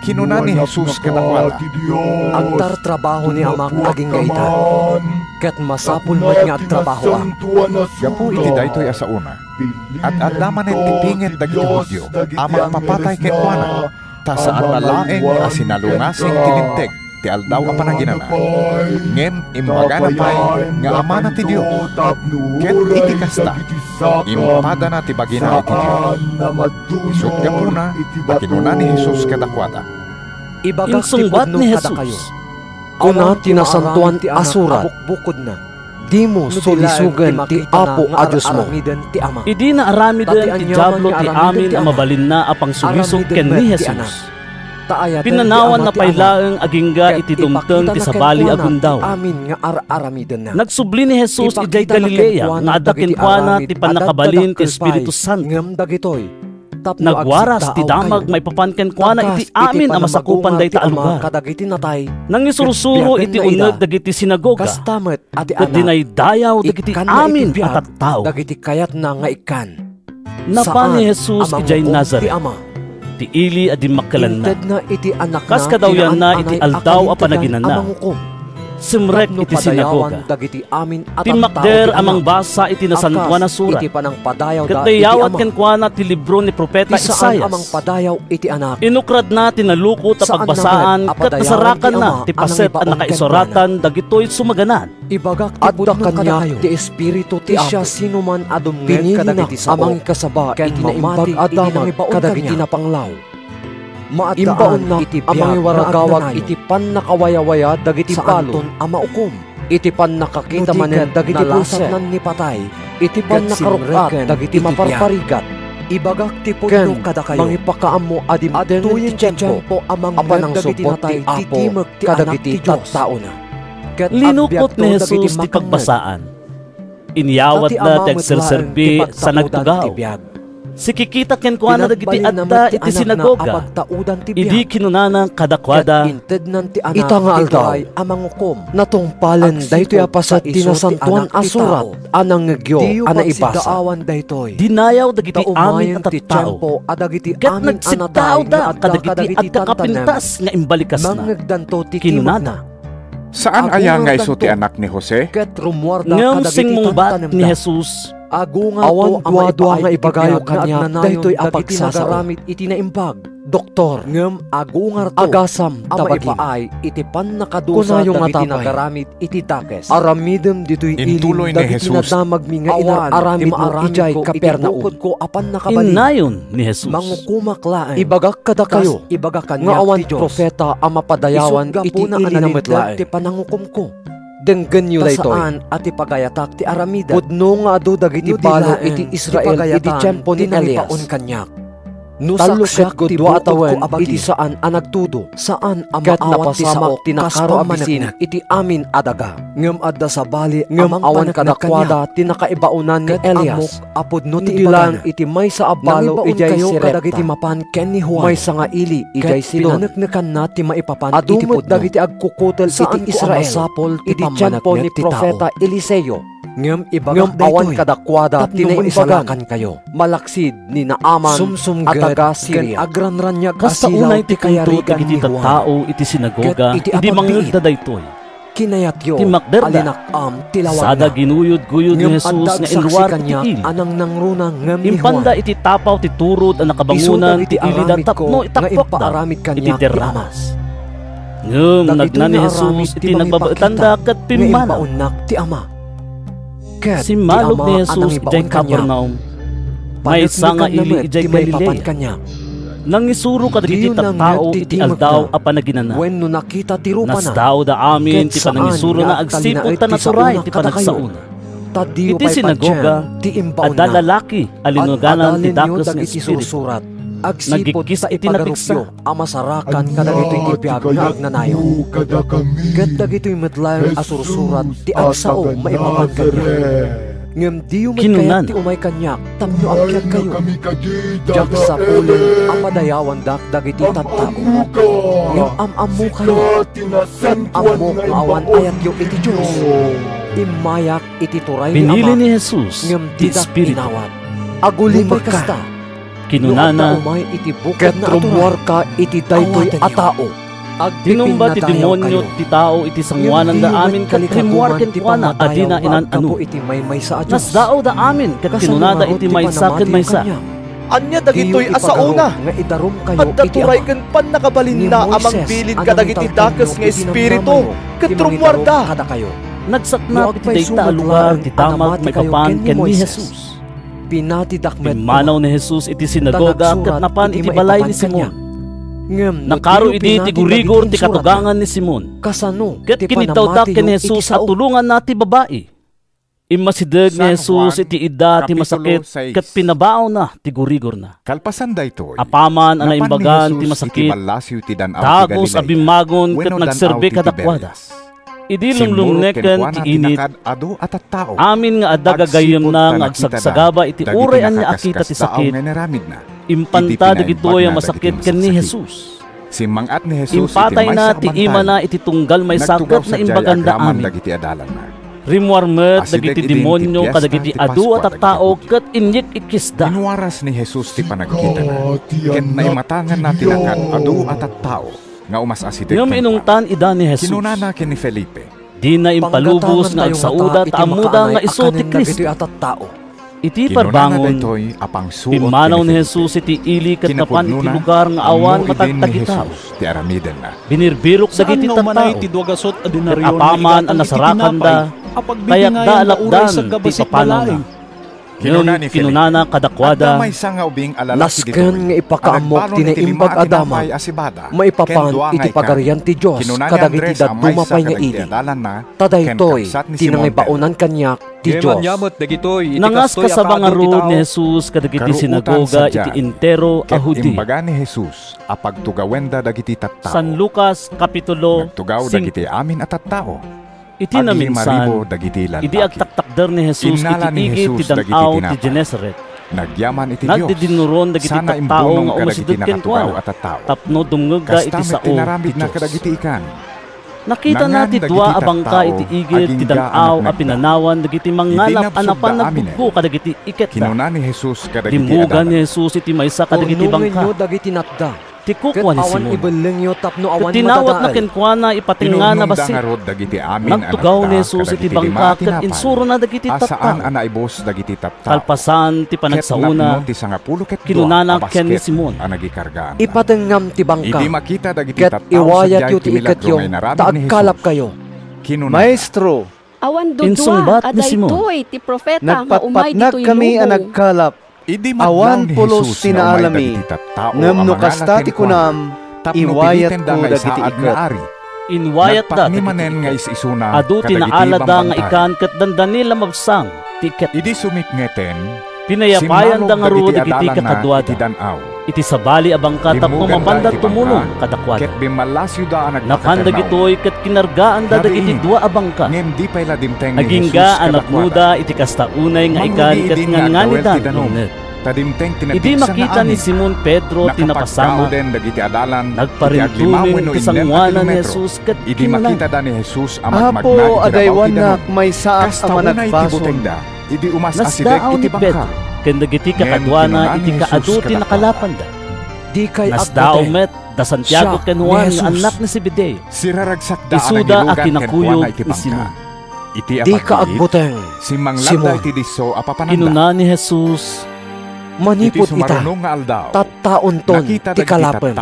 Kinuna ni Jesus kadakuada, "Agtartrabaho ni Amak agingga ita, ket masapul met nga agtrabahoak." Gapu iti daytoy a saona, ad-adda manen ti pinget dagiti Judio a mangpapatay kenkuana, ta saan a laeng a sinalungasing ti Linteg ti Aldaw a Panaginana. Ngem imbagana pay nga Amana ti Dios, ket iti kasta, impadana ti bagina iti Dios. Isut' gapuna a kinuna ni Jesus kadakuada, Insungbat ni Jesus, "Kuna ti Nasantoan a Surat, 'Dimo sulisogen ti Apo a Diosmo.'" Idi naaramiden ti Diablo ti amin a mabalinna a pangsulisog ken ni Jesus, pinanawanna pay laeng agingga iti dumteng ti sabali a gundaw. Nagsubli ni Jesus idiay Galilea nga adda kenkuana ti pannakabalin ti Espiritu Santo. Nagwaras ti damag maipapan kenkuana iti amin a masakupan dayta a lugar. Nangisursuro iti uneg dagiti sinagoga, ket dinaydayaw dagiti amin a tattao. Napan ni Jesus idiay Nazaret, ti ili a dimmakkelanna. Kas kadawyanna iti Aldaw a Panaginana, simrek iti sinagoga. Timmakder a mangbasa iti Nasantoan a Surat, ket dayawat kenkuana ti libro ni profeta Isaias. Inukradna ti nalukot a pagbasaan ket nasarakanna ti paset a nakaisuratan dagitoy sumaganan. Adda kaniak ti Espiritu ti Apo. Siasinoman a dumngeg kadagiti sao a mangikasaba iti Naimbag a Damag kadagiti napanglaw. Imbaonnak a mangiwaragawag iti pannakawayawaya dagiti balud a maukom, iti pannakakita manen dagiti puset, iti pannakaruk-at dagiti maparparigat, ken mangipakaammo a dimtoyen ti tiempo a panangsubot ti Apo kadagiti tattaona. Linukot ni Jesus ti pagbasaan. Inyawatna ti agserserbi sa nagtugaw. Sikikita kenkuana dagiti adda iti sinagoga. Idi kinunana kadakuada, "Ita nga aldaw, natungpalen daytoy a paset ti Nasantoan a Surat a nangngegyo a naibasa." Dinayaw dagiti amin a tattao, ket nagsiddaawda kadagiti adda kapintas nga imbalikasna. Kinunana, "Saan aya nga isu ti anak ni Jose?" Ngem simmungbat ni Jesus, "Awan duadua nga ibagayo kaniak daytoy a pagsasao, Doktor. Ngem agungarto, agasam ta bagim. Kunayo ngata pay, aramidem ditoy ili dagiti nadamagmi nga inar-aramidmo idiay Capernaum." Innayon ni Jesus, "Ibagak kadakayo nga awan profeta a mapadayawan iti ilina met laeng. Denggenyo daytoy. Pudno nga adu dagiti balo iti Israel idi tiempo ni Elias. Tallo ket dua a tawen iti saan a nagtudo, ket napasamak ti nakaro a bisin iti amin a daga. Ngem adda sabali a mangpaneknekaniak. Ngem awan kadakuada ti nakaibaonan ni Elias. Idi laeng iti maysa a balo idiay Sarepta, maysa nga ili idiay Sidon. Adu met dagiti agkukutel iti Israel idi tiempo ni profeta Eliseo. Ngem awan kadakuada ti naimbagan, malaksid ni Naaman a taga Siria." Kasta unay ti kuntod dagiti tattao iti sinagoga idi mangngegda daytoy. Timmakderda, sada ginuyodguyod ni Jesus nga inruar iti ili. Impanda iti tapaw ti turod a nakabangonan ti ilida tapno itappuakda iti derramas. Ngem nagna ni Jesus iti nagbabaetanda ket pimmanaw. Simmalog ni Jesus idiay Capernaum, maysa nga ili idiay Galilea. Nangisuro kadagiti tattao iti Aldaw a Panaginana. Nasdaawda amin ti panangisurona agsipud ta naturay ti panagsaona. Iti sinagoga, adda lalaki a linuganan ti dakes nga espiritu. Naggikkis iti napigsa. A masarakan kadagitoy ti biag nga agnanayon. Ket dagitoy met laeng a sursurat ti agsao maipapan kaniak. Ngem diyo met kayat ti umay kaniak tapno agkiagkayo. Diak sapulen a padayawandak dagiti tattao. Ngem am-ammokayo. Ammok nga awan ayatyo iti Dios. Immayak iti turay nga Ama, ngem didak inawat. Aguli pay kasta, Kinunana, umay iti bukod nga aturay. Ket rummuarka iti daytoy a tao. Tinumba ti demonio ti tao iti sangoananda amin ket rimmuar kenkuana a dina inan-ano. Nasdaawda amin ket kinunada iti maysa ken maysa, "Ania dagitoy a saona? Adda turay ken pannakabalinna a mangbilin kadagiti dakes nga espiritu ket rummuarda." Nagsaknap iti dayta a lugar ti damag maipapan ken ni Jesus. Pinatidak met. Pimmanaw ni Jesus iti sinagoga ket napan iti balay ni Simon. Nakaro idi ti gurigor ti katugangan ni Simon. Ket kiniddawda ken ni Jesus a tulonganna ti babai. Immasideg ni Jesus iti idda ti masakit ket pinabaawna ti gurigorna. Kalpasan daytoy, apaman a naimbagan ti masakit, dagus a bimmagon ket nagserbi kadakuada. Idi lumlumneken ti init, amin nga adda gagayyemna nga agsagsagaba iti uray ania a kita ti sakit, impanta dagitoy a masakit ken ni Jesus. Impatayna ti imana iti tunggal maysa ket naimbaganda amin. Rimmuar met dagiti demonio kadagiti adu a tattao ket inyik-ikkisda. Inwaras ni Jesus ti panagkitana, ket naimatanganna ti nakad-adu a tattao nga umas-asideg kenkuana. Ngem inungtan ida ni Jesus. Kinunana ken ni Felipe, "Dina impalubos nga agsaoda ta ammoda nga isu ti Cristo." Iti parbangon, pimmanaw ni Jesus iti ili ket napan iti lugar nga awan matagtagitaw. Binirbirok dagiti tattao, ket apaman a nasarakanda, kayatda a lapdan ti papanawna. Ngem kinunana kadakuada, "Nasken nga ipakaammok ti naimbag a damag maipapan iti Pagarian ti Dios kadagiti dadduma pay nga ili, ta daytoy ti nangibaonan kaniak ti Dios." Nangaskasaba ngarud ni Jesus kadagiti sinagoga iti entero a Judea. Ket imbaga ni Jesus a pagtugawenda dagiti tattao. San Lucas, Kapitulo singko. Nagtugaw dagiti amin a tattao. Iti naminsan, idi agtaktakder ni Jesus iti igid ti dan-aw ti Genesaret, nagyaman iti Dios, nagdidinnuron dagiti tattao nga umasideg kenkuana tapno dumngegda iti sao ti Dios. Nakitana ti dua a bangka iti igid ti dan-aw a pinanawan dagiti mangngalap a napan nagbuggo kadagiti iketda. Dimmugan ni Jesus iti maysa kadagiti bangka. Ti kukua ni Simon. Ket tinawagna kenkuana ipatengngana bassit. Nagtugaw ni Jesus iti bangka ket insurona dagiti tattao. Kalpasan ti panagsaona, kinunana ken ni Simon, "Ipatengnga ti bangka ket iwayatyo ti iketyo ta agkalapkayo." Maestro, Awan dudua a daytoy ti profeta nga umay ditoy lubong. Nagpatpatnakami a nagkalap. Awan pulos ti naalami, ngem no kasta ti kunam, iwayatko dagiti iket. Inwayatda dagiti iket. Adu ti naalada nga ikan ket dandani la mabsang ti iket. Idi sumipngeten, pinayapayanda ngarud dagiti kakaduada iti sabali a bangka tapno mapanda tumulong kadakuada. Napan dagitoy ket kinargaanda dagiti dua a bangka. Agingga a napnoda iti kasta unay nga ikan ket nganganidan lungnek. Idi makita ni Simon Pedro ti napasamak, nagparintumeng iti sangoanan ni Jesus ket kinunana, "Apo, adaywannak maysaak a managbasol." Nasdaaw ni Pedro ken dagiti kakaduana iti kaadu ti nakalapanda. Nasdaaw met da Santiago ken Juan nga annak ni Zebedeo. Isuda a kinakuyog ni Simon. "Dika agbuteng, Simon," kinuna ni Jesus. "Manipud ita, tattaonton ti kalapem."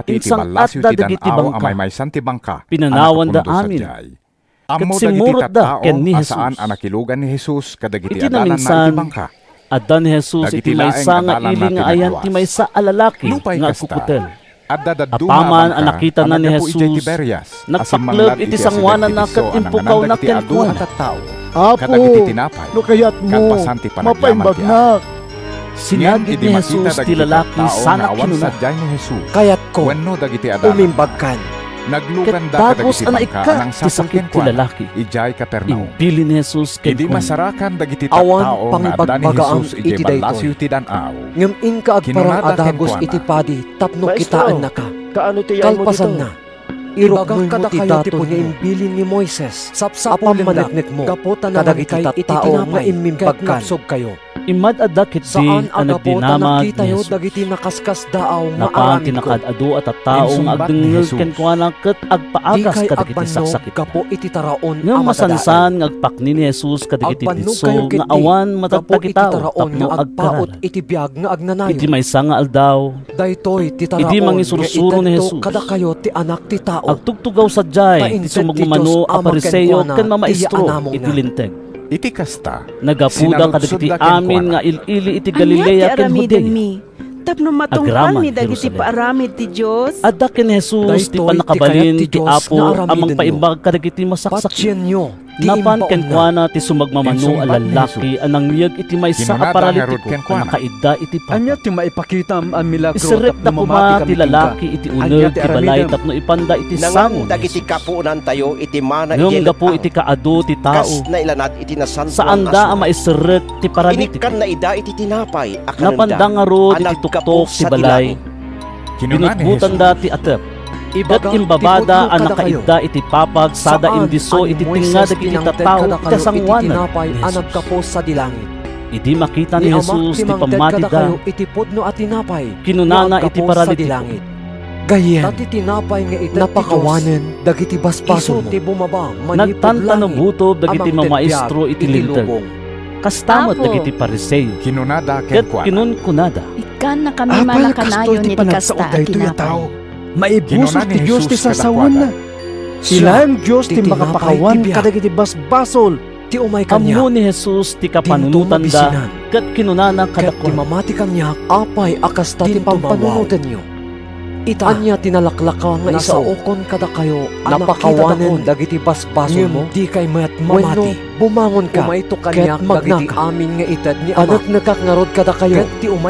Insang-atda dagiti bangka. Pinanawanda amin. Ket simmurotda ken ni Jesus. Iti naminsan, adda ni Jesus iti maysa nga ili nga ayan ti maysa a lalaki nga agkukutel. Apaman a nakitana ni Jesus, nagpakleb iti sangoananna ket impukawna kenkuana, "Apo, no kayatmo, mapaimbagnak." Sinagid ni Jesus ti lalaki sana kinuna, "Kayatko, umimbagkan." Nagluganda dagus kadagiti a bangka a naikkat ti nangsapul sakit ti kenkuana lalaki. Idiay Capernaum. Imbilin ni Jesus kenkuana, "Idi masarakan dagiti tattao nga adda ni Jesus idiay ballasiw ti dan-aw, ngem inka agparang a dagus iti padi tapno kitaennaka." Kalpasanna, iruknoymo ti daton nga imbilin ni Moises a pammaneknekmo kadagiti tattao nga immimbagkan. Immad-adda ketdi a nagdinaman ni Jesus. Napan ti nakaad-ado a tattao nga agdengngeg kenkuana ket agpaagas kadagiti saksakitna. Ngem masansan nga agpakni ni Jesus kadagiti disso nga awan matagtagitaw tapno agkararag. Iti maysa nga aldaw, idi mangisursuro ni Jesus, agtugtugaw sadiay ti sumagmamano a Fariseo ken mamaestro iti Linteg. Iti kasta, naggapuda kadagiti amin nga il-ili iti Galilea ken Judea. Ania ti aramidenmi tapno matungpalmi dagiti paaramid ti Dios? Adda ken Jesus ti pannakabalin ti Apo a mangpaimbag kadagiti masaksakit. Napan kenkuana ti sumagmamano a lallaki a nangyeg iti maysa a paralitiko a nakaidda iti papa. Ania ti maipakitam a milagro tapno mamati kami kenka? Iserrekda koma ti lalaki iti uneg ti balay tapno ipanda iti sango ni Jesus. Ngem gapu iti kaadu ti tao, saanda a maiserrek ti paralitiko. Napanda ngarud iti tuktok ti balay. Binutbotanda ti atep, ket imbabada a nakaidda iti papag sada indisso iti tengnga dagiti tattao iti asangoanan ni Jesus. Idi makita ni Jesus ti pammatida, kinunana iti paralitiko, "Gayyem, napakawanen dagiti basbasolmo." Nagtantano butob dagiti mamaestro iti Linteg, kasta met dagiti Fariseo, ket kinunada kenkuana, "Ikkannakami mana kanayon iti kasta a tinapay." Apay no kastoy ti panagsaud daytoy a tao? Maibusor ti Dios ti sasawenna. Ilaeng Dios ti makapakawan kadagiti basbasol. Ammo ni Jesus ti kapanunotanda ket kinunana kadakuada, "Apay a kasta ti pampanunotenyo? Ania ti nalaklaka nga isaokon kadakayo a napakawanen dagiti basbasolmo? Ngem dikay met mamati. Bumangonka ket magnaka. Paneknekak ngarud kadakayo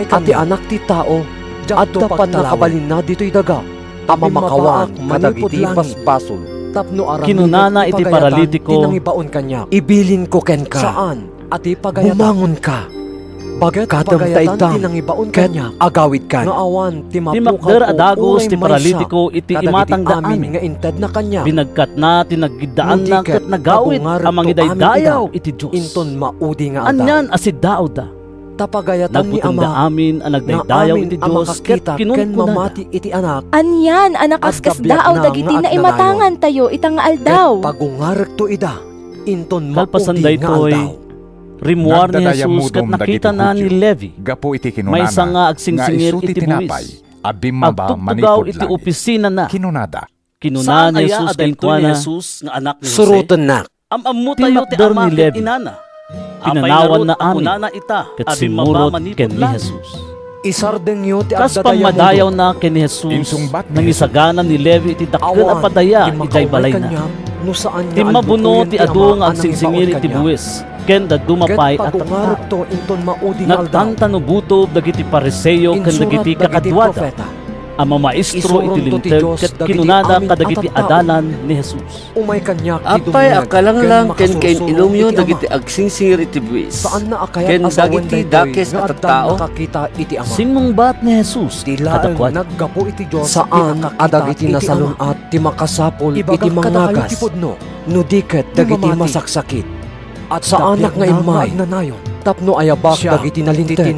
a ti Anak ti Tao adda pannakabalinna ditoy daga a mamakawan kadagiti basbasol." Kinunana iti paralitiko, "Ibilinko kenka, bumangonka. Katem ta iddam ket agawidkan." Timmakder a dagus ti paralitiko iti imatangda amin. Binagkatna ti nagiddaanna ket nagawid a mangidaydayaw iti Dios. Anian a siddaawda? Nagbutengda amin a nagdaydayaw iti Dios ket kinunkunada, "Anian a nakaskasdaaw dagiti naimatangantayo ita nga aldaw?" Kalpasan daytoy, rimmuar ni Jesus ket nakitana ni Levi, maysa nga agsingsingir iti buis. Agtugtugaw iti opisinana. Kinuna ni Jesus kenkuana, "Surotennak." Timmakder ni Levi. Pinanawanna amin ket simmurot ken ni Jesus. Kas pammadayawna ken ni Jesus, nangisagana ni Levi iti dakkel a padaya idiay balayna. Timmabuno ti adu nga agsingsingir iti buis ken dadduma pay a tattao. Nagtantano butob dagiti Fariseo ken dagiti kakaduada a mamaestro iti Linteg ket kinunada kadagiti adalan ni Jesus, "Apay a kalanglang ken kain-inumyo dagiti agsingsingir iti buis ken dagiti dakes a tattao?" Simmungbat ni Jesus kadakuada, "Saan a dagiti nasalun-at ti makasapul iti mangngagas no di ket dagiti masaksakit. Saanak nga immay tapno ayabak dagiti nalinteg,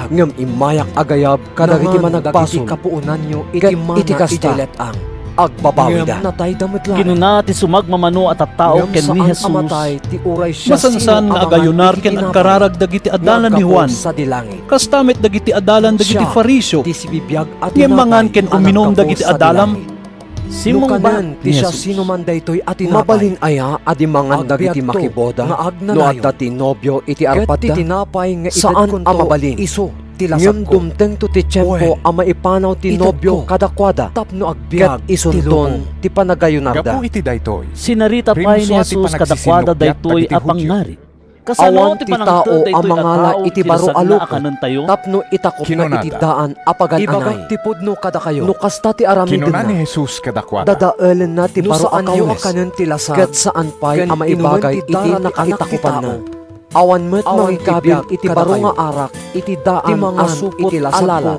ngem immayak agayab kadagiti managbasol, ket iti kasta, agbabawida." Kinuna ti sumagmamano a tattao ken ni Jesus, "Masansan nga agayunar ken agkararag dagiti adalan ni Juan, kasta met dagiti adalan dagiti Fariseo. Ngem mangan ken uminum dagiti adalam." Simmungbat ni Jesus, "Mabalin aya a di mangan dagiti makiboda no adda ti nobio iti arpadda? Saan a mabalin. Ngem dumtengto ti tiempo a maipanaw ti nobio kadakuada, ket isunton ti panagayunarda." Sinarita pay ni Jesus kadakuada daytoy a pangngarig. Kasano ti panangted daytoy a tao iti baro a loko, tapno itakup iti daan a pagan-anay? Ibagak ti pudno kadakayo. No kasta ti aramidna, dadaelenna ti baro a kawes, ket saan pay a maibagay iti nakaitakupanna. Awan met mangikabil iti baro nga arak iti daan a supot a lalak.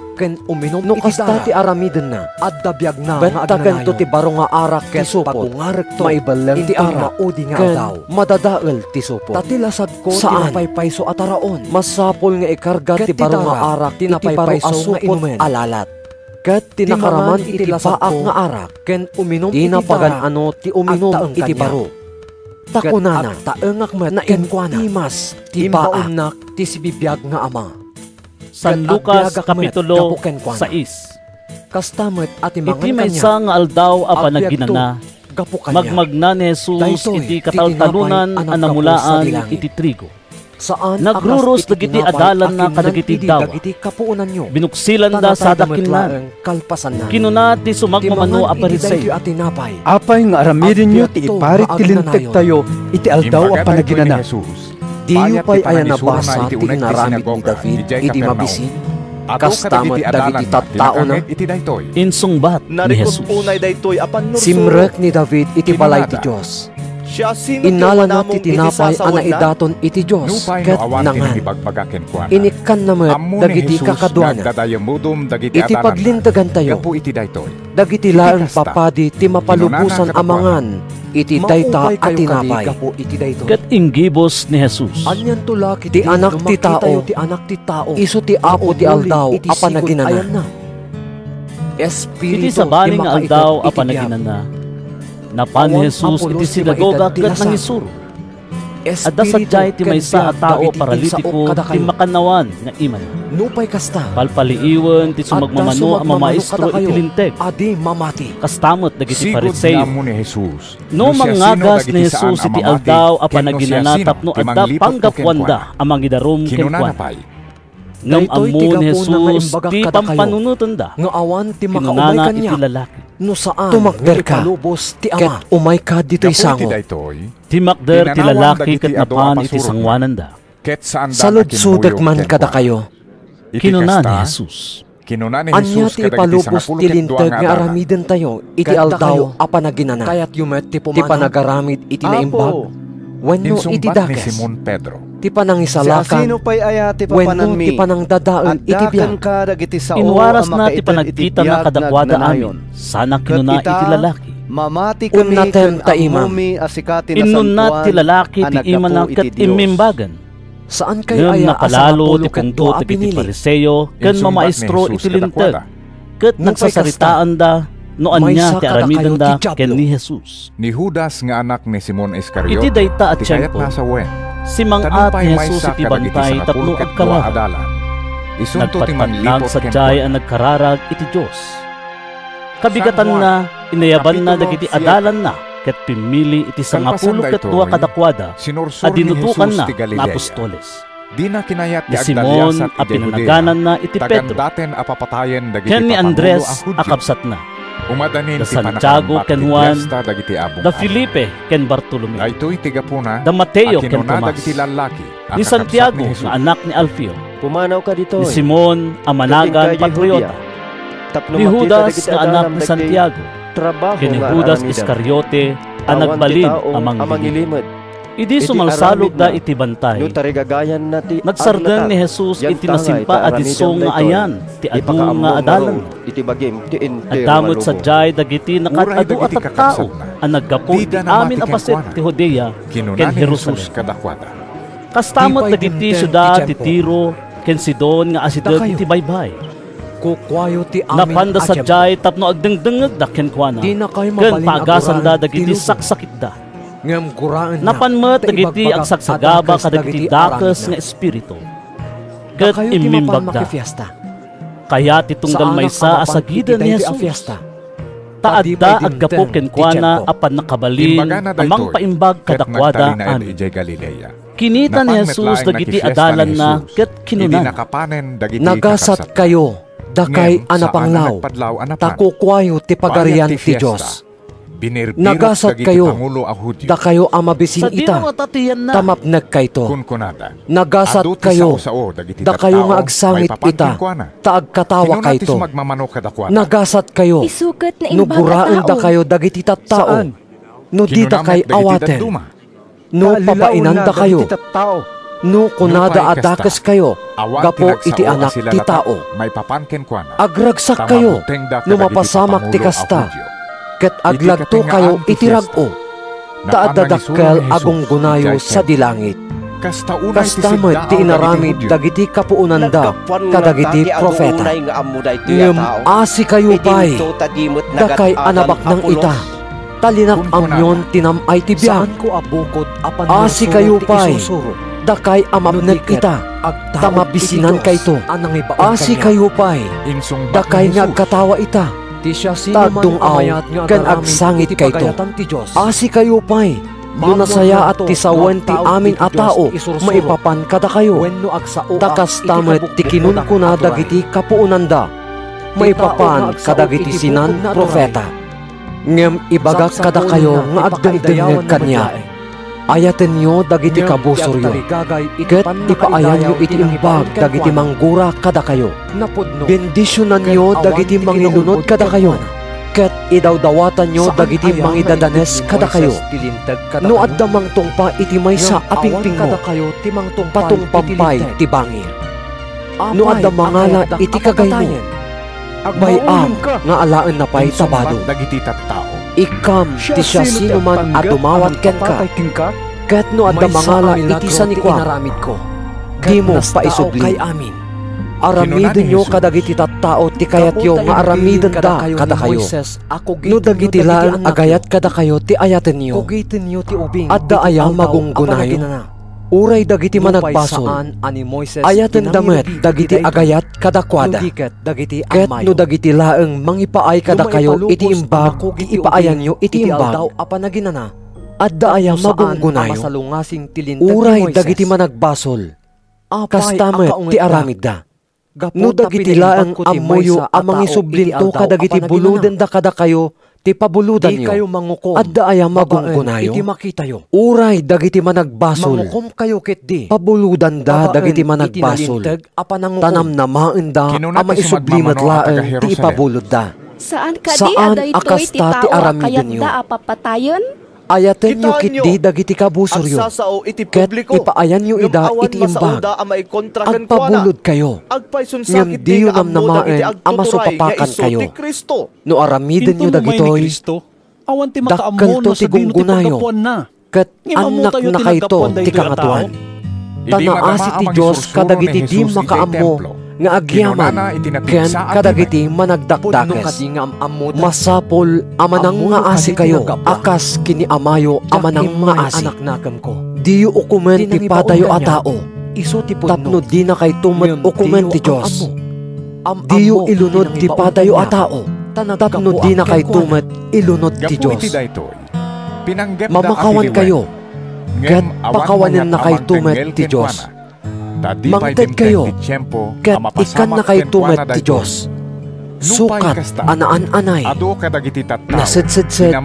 No kasta ti aramidenna, adda biagna nga agnanayon. Bentaken ti baro nga arak ket ti supot, pagungarekto iti arak, ken madadael ti supot. Ta ti lasagko ti napaypayso a taraon. Masapul nga ikarga ti baro nga arak iti baro a supot a lalat. Ket ti nakaraman iti baak nga arak ken uminum iti pagan-ano ti uminum iti baro. Ta kunana, agtaengak met kenkuana, naimas ti baak. Imbaonnak ti sibibiag nga ama. San Lucas, Kapitulo sais. Kasta met a ti mangan kaniak, iti maysa nga aldaw a panaginana, gapu kaniak. Magmagna ni Jesus iti kataltalonan a namulaan iti trigo. Nagruros dagiti adalanna kadagiti dawat. Binuksilanda sada kinnan. Kinuna ti sumagmamano a Fariseo, "Apay nga aramidenyo ti iparit ti lintegtayo iti aldaw a panaginana? Diyo pay aya nabasa ti inaramid ni David idi mabisin? Kasta met dagiti tattaona." Insungbat ni Jesus, "Simrek ni David iti balay ti Dios. Innalana ti tinapay a naidaton iti Dios ket nangan. Inikkanna met dagiti kakaduana. Iti paglintegantayo, dagiti laeng papadi ti mapalubosan a mangan iti dayta a tinapay." Ket inggibus ni Jesus, "Ti Anak ti Tao, isu ti apo ti aldaw a panaginana." Iti sabali nga aldaw a panaginana, napan ni Jesus iti sinagoga ket nangisuro. Adda sadiay ti maysa a tao a paralitiko ti makannawan nga imana. Palpaliiwen ti sumagmamano a mamaestro iti Linteg. Kasta met dagiti Fariseo. No mangngagas ni Jesus iti aldaw a panaginana tapno adda panggapuanda a mangidarum kenkuana. Ngem ammo ni Jesus ti pampanunotenda. Kinunana iti lalaki, "Tumakderka ket umayka ditoy sango." Timakder ti lalaki ket napan iti sangoananda. "Saludsodek man kadakayo," kinuna ni Jesus. "Ania ti ipalubos ti Linteg nga aramidentayo iti aldaw a panaginana? Ti panagaramid iti naimbag wenno iti dakes? Ti panangisalakan wenno ti panangdadael iti biag?" Inwarasna ti panagkitana kadakuada amin, sana kinuna iti lalaki, "Unnatem ta imam." Innunat ti lalaki ti imana ket immimbagen. Ngem napalalo ti pungtot dagiti Fariseo ken mamaestro iti Linteg, ket nagsasaritaanda no ania ti aramidenda ken ni Jesus. Ni Judas nga anak ni Simon Iscariot. Iti dayta a tiempo, simang-at ni Jesus iti bantay tapno agkararag. Nagpatpatnag sadiay a nagkararag iti Dios. Kabigatanna, inayabanna dagiti adalanna ket pimmili iti sangapulo ket dua kadakuada a dinutokanna nga apostoles. Ni Simon a pinanagananna iti Pedro, ken ni Andres a kabsatna, da Santiago ken Juan, da Felipe ken Bartolome, da Mateo ken Tomas, ni Santiago nga anak ni Alfeo, ni Simon a managan Patriota, ni Judas nga anak ni Santiago, ken ni Judas Iscariote a nagbalin a manglilimud. Idi sumalsalogda iti bantay, nagsardeng ni Jesus iti nasimpa a disso nga ayan ti adu nga adalanna. Adda met sadiay dagiti nakaad-adu a tattao a naggapu iti amin a paset ti Judea ken Jerusalem. Kasta met dagiti siudad ti Tiro ken Sidon nga asideg iti baybay. Napanda sadiay tapno agdengdengngegda kenkuana ken paagasanda dagiti saksakitda. Napan met dagiti agsagsagaba kadagiti dakes nga espiritu ket immimbagda, "Kayat ti tunggal maysa a sagiden ni Jesus, ta adda aggapu kenkuana a pannakabalin a mangpaimbag kadakuada amin." Kinita ni Jesus dagiti adalanna ket kinunana, "Nagasatkayo, dakay a napanglaw, ta kukuayo ti Pagarian ti Dios. Nagasat kayo, dakayo a mabisin ita, ta mapnekkayo. Nagasat kayo, dakayo nga agsangit ita, ta agkatawakayto. Nagasat kayo, no guraendakayo dagiti tattao, no didakay awaten. No papainandakayo, no kunada a dakeskayo gapu iti Anak ti Tao. Agragsakkayo no mapasamak ti kasta, ket aglagtokayo iti rag-o, ta adda dakkel a gunggonayo sadi langit. Kasta met ti inaramid dagiti kapuonanda kadagiti profeta. Ngem asikayo pay, dakay a nabaknang ita, ta linak-amyon ti nam-ay ti biag. Asikayo pay, dakay a mapnek ita, ta mabisinankayto. Asikayo pay, dakay nga agkatawa ita, ta agdung-aw ken agsangitkayto. Asikayo pay, no nasayaat ti sawen ti amin a tao maipapan kadakayo, ta kasta met ti kinunkuna dagiti kapuonanda maipapan kadagiti sinan-profeta. Ngem ibagak kadakayo nga agdengdengngeg kaniak. Ayatenyo dagiti kabusoryo, ket ipaayanyo iti imbag dagiti manggura kadakayo. Bendisionanyo dagiti mangilunod kadakayo, ket idawdawatanyo dagiti mangidadanes kadakayo. No adda mangtungpa iti maysa a pingpingmo, patungpam pay ti bangir. No adda mangala iti kagaymo, bay-am nga alaenna pay ta bado. Ikkam ti siasinoman a dumawat kenka, ket no adda mangala iti sanikuam, dimo paisubli. Aramidenyo kadagiti tattao ti kayatyo nga aramidenda kadakayo. No dagiti laeng agayat kadakayo ti ayatenyo, adda aya magunggonayo? Uray dagiti managbasol, ayatenda met dagiti agayat kadakuada. Ket no dagiti laeng mangipaay kadakayo iti imbag ti ipaayanyo iti imbag, adda aya magunggonayo? Uray dagiti managbasol, kasta met ti aramidda. No dagiti laeng ammoyo a mangisublinto kadagiti bulodenda kadakayo ti pabulodanyo, adda aya magunggonayo? Uray dagiti managbasol, pabulodanda dagiti managbasol, ta namnamaenda a maisubli met laeng ti ipabulodda. Saan a kasta ti aramidenyo. Ayatenyo ketdi dagiti kabusoryo, ket ipaayanyo ida iti imbag. Agpabulodkayo, ngem diyo namnamaen a masupapakankayo. No aramidenyo dagitoy, dakkelto ti gunggonayo, ket annaknakayto ti Kangatoan. Ta naasi ti Dios kadagiti di makaammo nga agyaman ken kadagiti managdakdakes. Masapul a manangngaasikayo a kas ken ni Amayo a manangngaasi. Diyo ukomen ti padayo a tao, tapno dinakayto met ukomen ti Dios. Diyo ilunod ti padayo a tao, tapno dinakayto met ilunod ti Dios. Mamakawankayo, ket pakawanennakayto met ti Dios. Mangtedkayo, ket ikkannakayto met ti Dios. Sukat a naan-anay, nasedsed,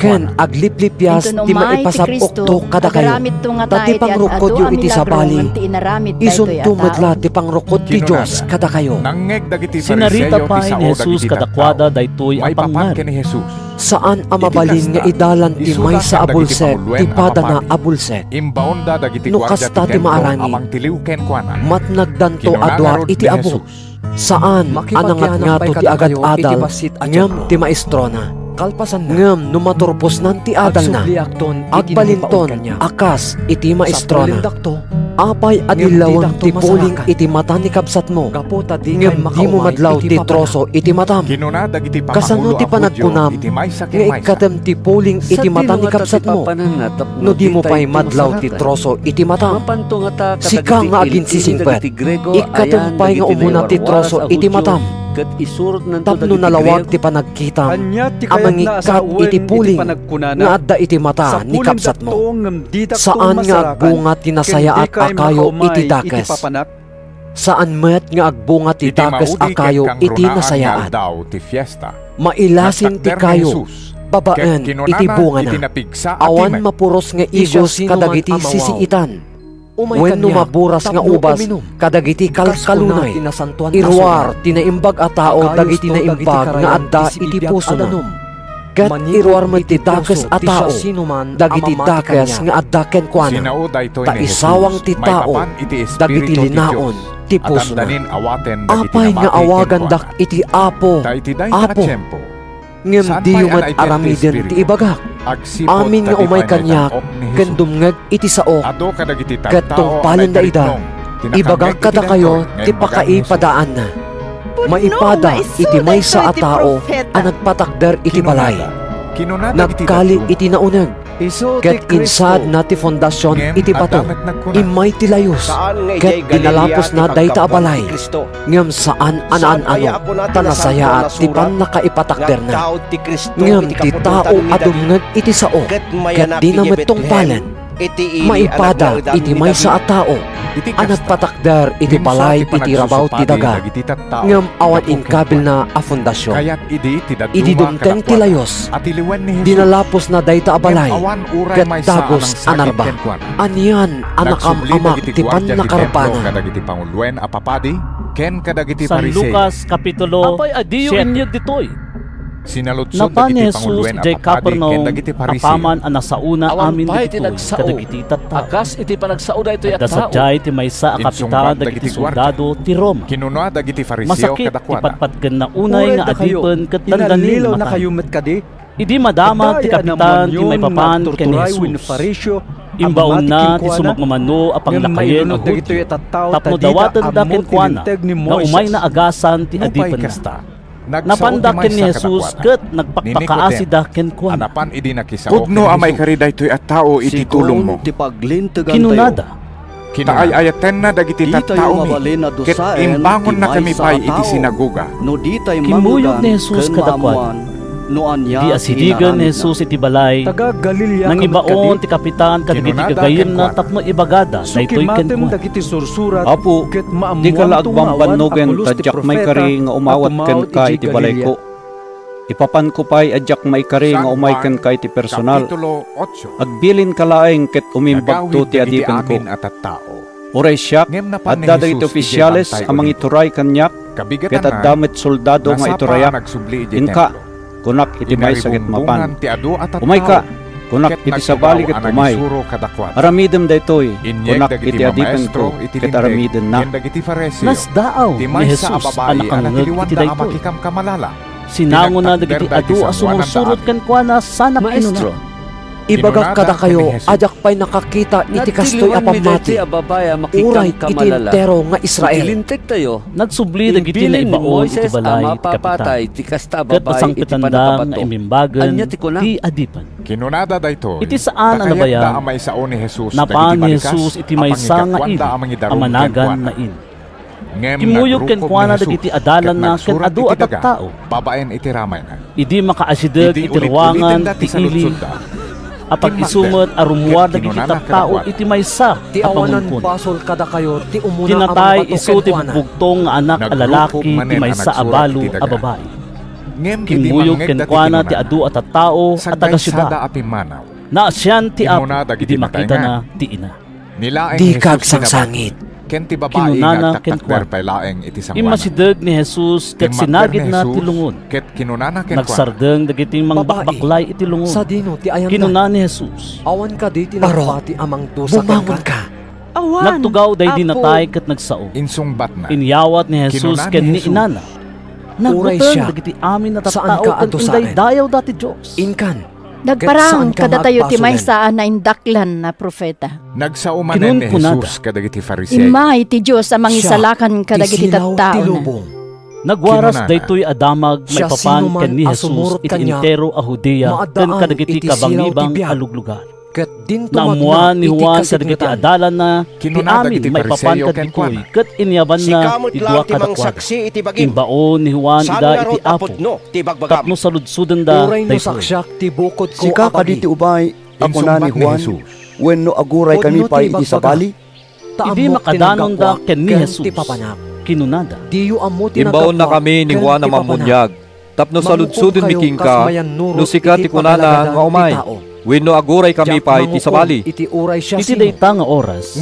ken agliplipias ti maipasab-okto kadakayo. Ta ti pangrukkodyo iti sabali, isunto met la ti pangrukod ti Dios kadakayo. Sinarita pay ni Jesus kadakuada daytoy a pangngarig. Saan a mabalin nga idalan ti maysa a bulsek ti padana a bulsek. No kasta ti maaramid, matnagdanto a dua iti abo. Saan a nangatngato ti agadadal ngem ti maestrona. Ngem no maturposnan ti adalna, agbalinton a kas iti maestrona. Apay a dillawen ti puling iti mata ni kabsatmo, ngem dimo madlaw ti troso iti matam? Kasano ti panagkunam nga ikkatem ti puling iti mata ni kabsatmo, no dimo pay madlaw ti troso iti matam? Sika nga aginsisingpet, ikkatem pay nga umuna ti troso iti matam, tapno nalawag ti panagkitam a mangikkat iti puling nga adda iti mata ni kabsatmo. Saan nga agbunga ti nasayaat a kayo iti dakes. Saan met nga agbunga ti dakes a kayo iti nasayaat. Mailasin ti kayo, Babaen iti bungana, awan mapuros nga igos kadagiti sisiitan wenno maburas nga ubas kadagiti kalkalunay. Iruar ti naimbag a tao dagiti naimbag nga adda iti pusona, ket iruar met ti dakes a tao dagiti dakes nga adda kenkuana. Ta isawang ti tao dagiti linaon ti pusona. Apay nga awagandak iti Apo, Apo, ngem diyo met aramiden ti ibagak? Amin nga umay kaniak ken dumngeg iti saok, ket tungpalenda ida, ibagak kadakayo ti pakaipadaanna. Maipada iti maysa a tao a nagpatakder iti balay. Nagkali iti nauneg, ket insaadna ti fondasion iti bato. Immay ti layus, ket dinalaposna dayta a balay. Ngem saan a naan-ano, ta nasayaat ti pannakaipatakderna. Ngem ti tao a dumngeg iti sao ket dina met tungpalen, maipada iti maysa a tao a nagpatakder iti balay iti rabaw ti daga. Ngem awan inkabilna a fondasion. Idi dumteng ti layus, dinalaposna dayta a balay ket dagus a narba. Anian a nakam-amak ti pannakarbana. Kadagiti panguluen a papadi ken kadagiti San Fariseo. Lucas, Kapitulo Apay, adiyo siete. Inyeg ditoy. Sinaludsoda Napan ni iti Jesus panguluen a idiay papadi Capernaum, ken dagiti Fariseo. Apaman a nasaona Awan amin pay ti dagitoy nagsao kadagiti tattao. A kas iti panagsao daytoy a Adda tao. Sadiay ti maysa a Insungbat kapitan dagiti dagiti guardia. Soldado ti Roma. Kinuna dagiti Fariseo Masakit ti kadakuada, patpatgenna unay nga Uray dakayo, adipen ket dandani inallilaw matan. Nakayo met kadi? Idi madama ti Daya kapitan ti namuanyon maipapan nga ken ni agturturay wenno Jesus, Fariseo a imbaonna mamati ti kenkuana, sumagmamano a ngem panglakayen a mailunod dagitoy Judio a tattao tapno ta dida dawatenda ammo ti kenkuana Linteg ni nga Moises. Umay naagasan ti Nupay adipenna. Kasta, nagsao Napanda ti ken ni maysa Jesus kadakuada, ket ni Nicodemo, nagpakpakaasida kenkuana. A napan idi nakisao Pudno ken a Jesus. Maikari daytoy a tao iti Sigun tulongmo. Ti paglintegantayo. Kinunada, Ta ay-ayatenna dagiti tattaomi, ket imbangonna kami pay iti sinagoga. Kimmuyog ni Jesus kadakuada. Idi asidegen ni Jesus iti balay, nangibaon ti kapitan kadagiti gagayyemna tapno ibagada daytoy kenkuana. Apo, dika la agbambannogen ta diak maikari nga umawat kenka iti balayko. Ipapanko pay a diak maikari nga umay kenka iti personal. Agbilinka laeng ket umimbagto ti adipenko. Uray siak, adda dagiti ofisiales a mangituray kaniak, ket adda met soldado nga iturayak. Inka, kunak iti maysa ket mapan. Umayka, kunak iti sabali ket umay. Aramidem daytoy, kunak iti adipenko, ket aramidenna. Nasdaaw ni Jesus a nakangngeg iti daytoy. Sinangona dagiti adu a sumursurot kenkuana sana kinuna, Maestro, ibagak kadakayo a diak pay nakakita iti kastoy a pammati, uray iti entero nga Israel. Nagsubli dagiti naibaon iti balay ti kapitan, ket nasangpetanda nga imimbagen ti adipen. Kinunada daytoy, iti saan a nabayag, napan ni Jesus iti maysa nga ili a managan Nain. Kimmuyog kenkuana dagiti adalanna ken adu a tattao. Idi makaasideg iti ruangan ti ili, apag-isu met a rummuar dagiti tattao iti maysa a pangunpon. Ti natay isu ti bugbugtong nga anak a lalaki ti maysa a balo a babai. Kimmuyog kenkuana ti adu a tattao a taga-siudad. Naasian ti Apo idi makitana ti ina. Dika agsangsangit, kinunana kenkuana. Immasideg ni Jesus ket sinagidna ti lungon. Nagsardeng dagiti mangbakbaklay iti lungon. Kinuna ni Jesus, Barok, bumangonka. Nagtugaw daydi natay ket nagsao. Inyawat ni Jesus ken ni inana. Nagbuteng dagiti amin a tattao ken indaydayawda ti Dios. Nagparang kadatayo ti maysa a naindaklan a profeta. Nagsaomanen ni Jesus kadagiti Fariseo. Immay ti Dios a mangisalakan kadagiti tattaona. Nagwaras daytoy a damag maipapan ken ni Jesus iti entero a Judea ken kadagiti kabangibang a luglugar. Naammuan ni Juan kadagiti adalanna ti amin maipapan kaditoy ket inyabanna ti dua kadakuada. Imbaon ni Juan ida iti Apo tapno saludsodenda daytoy. Sika kadi ti ubay a kuna ni Juan, wenno aguraykami pay idi sabali? Idi makadanonda ken ni Jesus, kinunada, Imbaonnakami ni Juan a Mammuniag, Tapno saludsodonmi kenka no sika ti kunana nga umay, wenno aguraykami pay ti sabali. Iti dayta nga oras,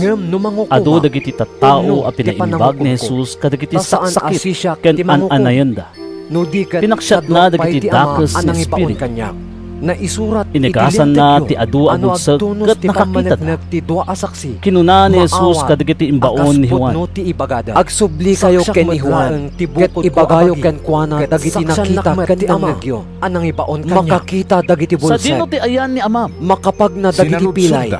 adu dagiti tattao a pinaimbag ni Jesus kadagiti saksakit ken an-anayenda. Pinaksiatna dagiti dakes nga espiritu. Inagasanna ti adu a bugsek ket nakakitada. Kinuna ni Jesus kadagiti imbaon ni Juan, "Agsublikayo ken ni Juan, ket ibagayo kenkuana dagiti nakita ken nangngegyo. Makakita dagiti bulsek. Sadino ti ayan ni Amam? Makapagna dagiti pilay.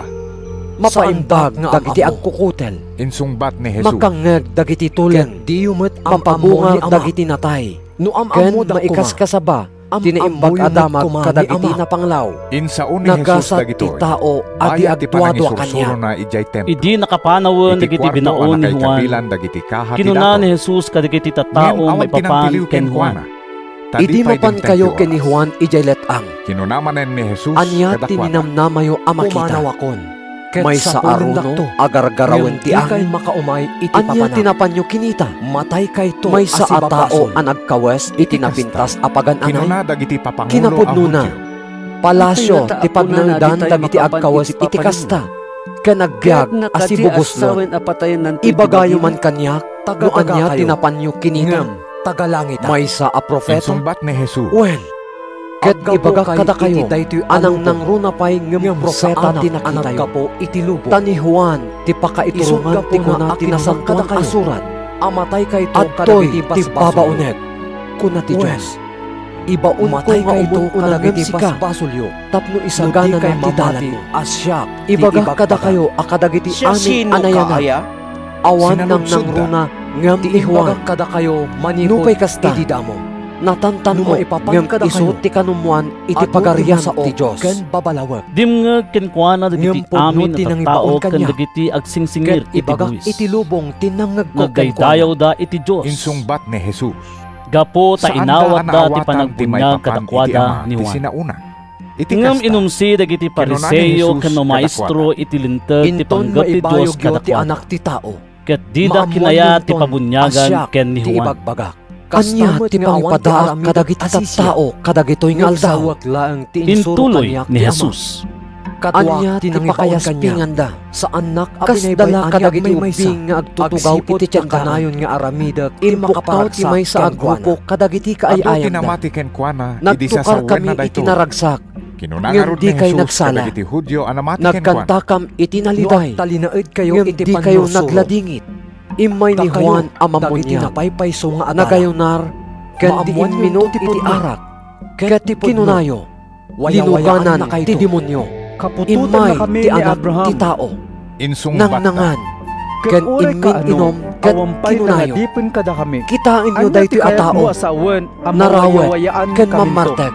Mapaimbag dagiti agkukutel. Insungbat ni Jesus, makangngeg dagiti tuleng. Ket diyo met am-ammo ni Ama. Mapabunga dagiti natay. No am-ammodak koma, maikaskasaba ti naimbag a damag kadagiti napanglaw. Insaon ni Jesus dagitoy. Nagasat ti tao a di agduadua kaniak." Idi nakapanawen dagiti binaon ni Juan, kinuna ni Jesus kadagiti tattao maipapan ken Juan, "Idi mapankayo ken ni Juan idiay let-ang, ania ti ninamnamayo a makita? Maysa a runo a gargarawen ti angin? Ania ti napanyo kinita? Maysa a tao a nagkawes iti napintas a pagan-anay? Kinapudnona, palasio ti pagnaedan dagiti agkawes iti kasta, ken agbiag a sibugoslon. Ibagayo man kaniak no ania ti napanyo kinita. Maysa a profeta?" Wen, ket ibagak kadakayo a nangnangruna pay ngem profeta ti nakitayo. Ta ni Juan ti pakaiturongan ti kuna ti Nasantoan a Surat. "Adtoy ti babaonek," kuna ti Dios. "Ibaonko nga umuna ngem sika tapno isagananak ti dalanmo. Ibagak kadakayo a kadagiti amin a nayanak, awan nangnangruna ngem ni Juan. Nupay kasta, natantan-ok ngem isu ti kanummoan iti Pagarian ti Dios." Dimngeg kenkuana dagiti amin a tattao ken dagiti agsingsingir iti buis. Nagdaydayawda iti Dios. Insungbat ni Jesus, "Gapu ta inawatda ti panagbunyag kadakuada ni Juan." Ngem inumsi dagiti Fariseo ken mamaestro iti Linteg ti panggep ti Dios kadakuada, ket dida kinayat ti pabuniagan ken ni Juan. "Ania ti pangipadaak kadagiti tattao kadagitoy nga aldaw?" Intuloy ni Jesus, "Ania ti pakayaspinganda? Kasda la kadagiti ubbing nga agtutugaw iti tienda. Impuktaw ti maysa a grupo kadagiti kaay-ayanda. Nagtukarkami iti naragsak, ngem dikay nagsala. Nagkantakam iti naliday, ngem dikayo nagladingit." Immay ni Juan a mammuniag, nagayunar, ken di imminum iti arak, ket kinunayo, "Linuganan ti demonio. Immay ti Anak ti Tao, nangnangan, ken immin-inom, ket kinunayo, 'Kitaenyo daytoy a tao, narawet ken mammartek,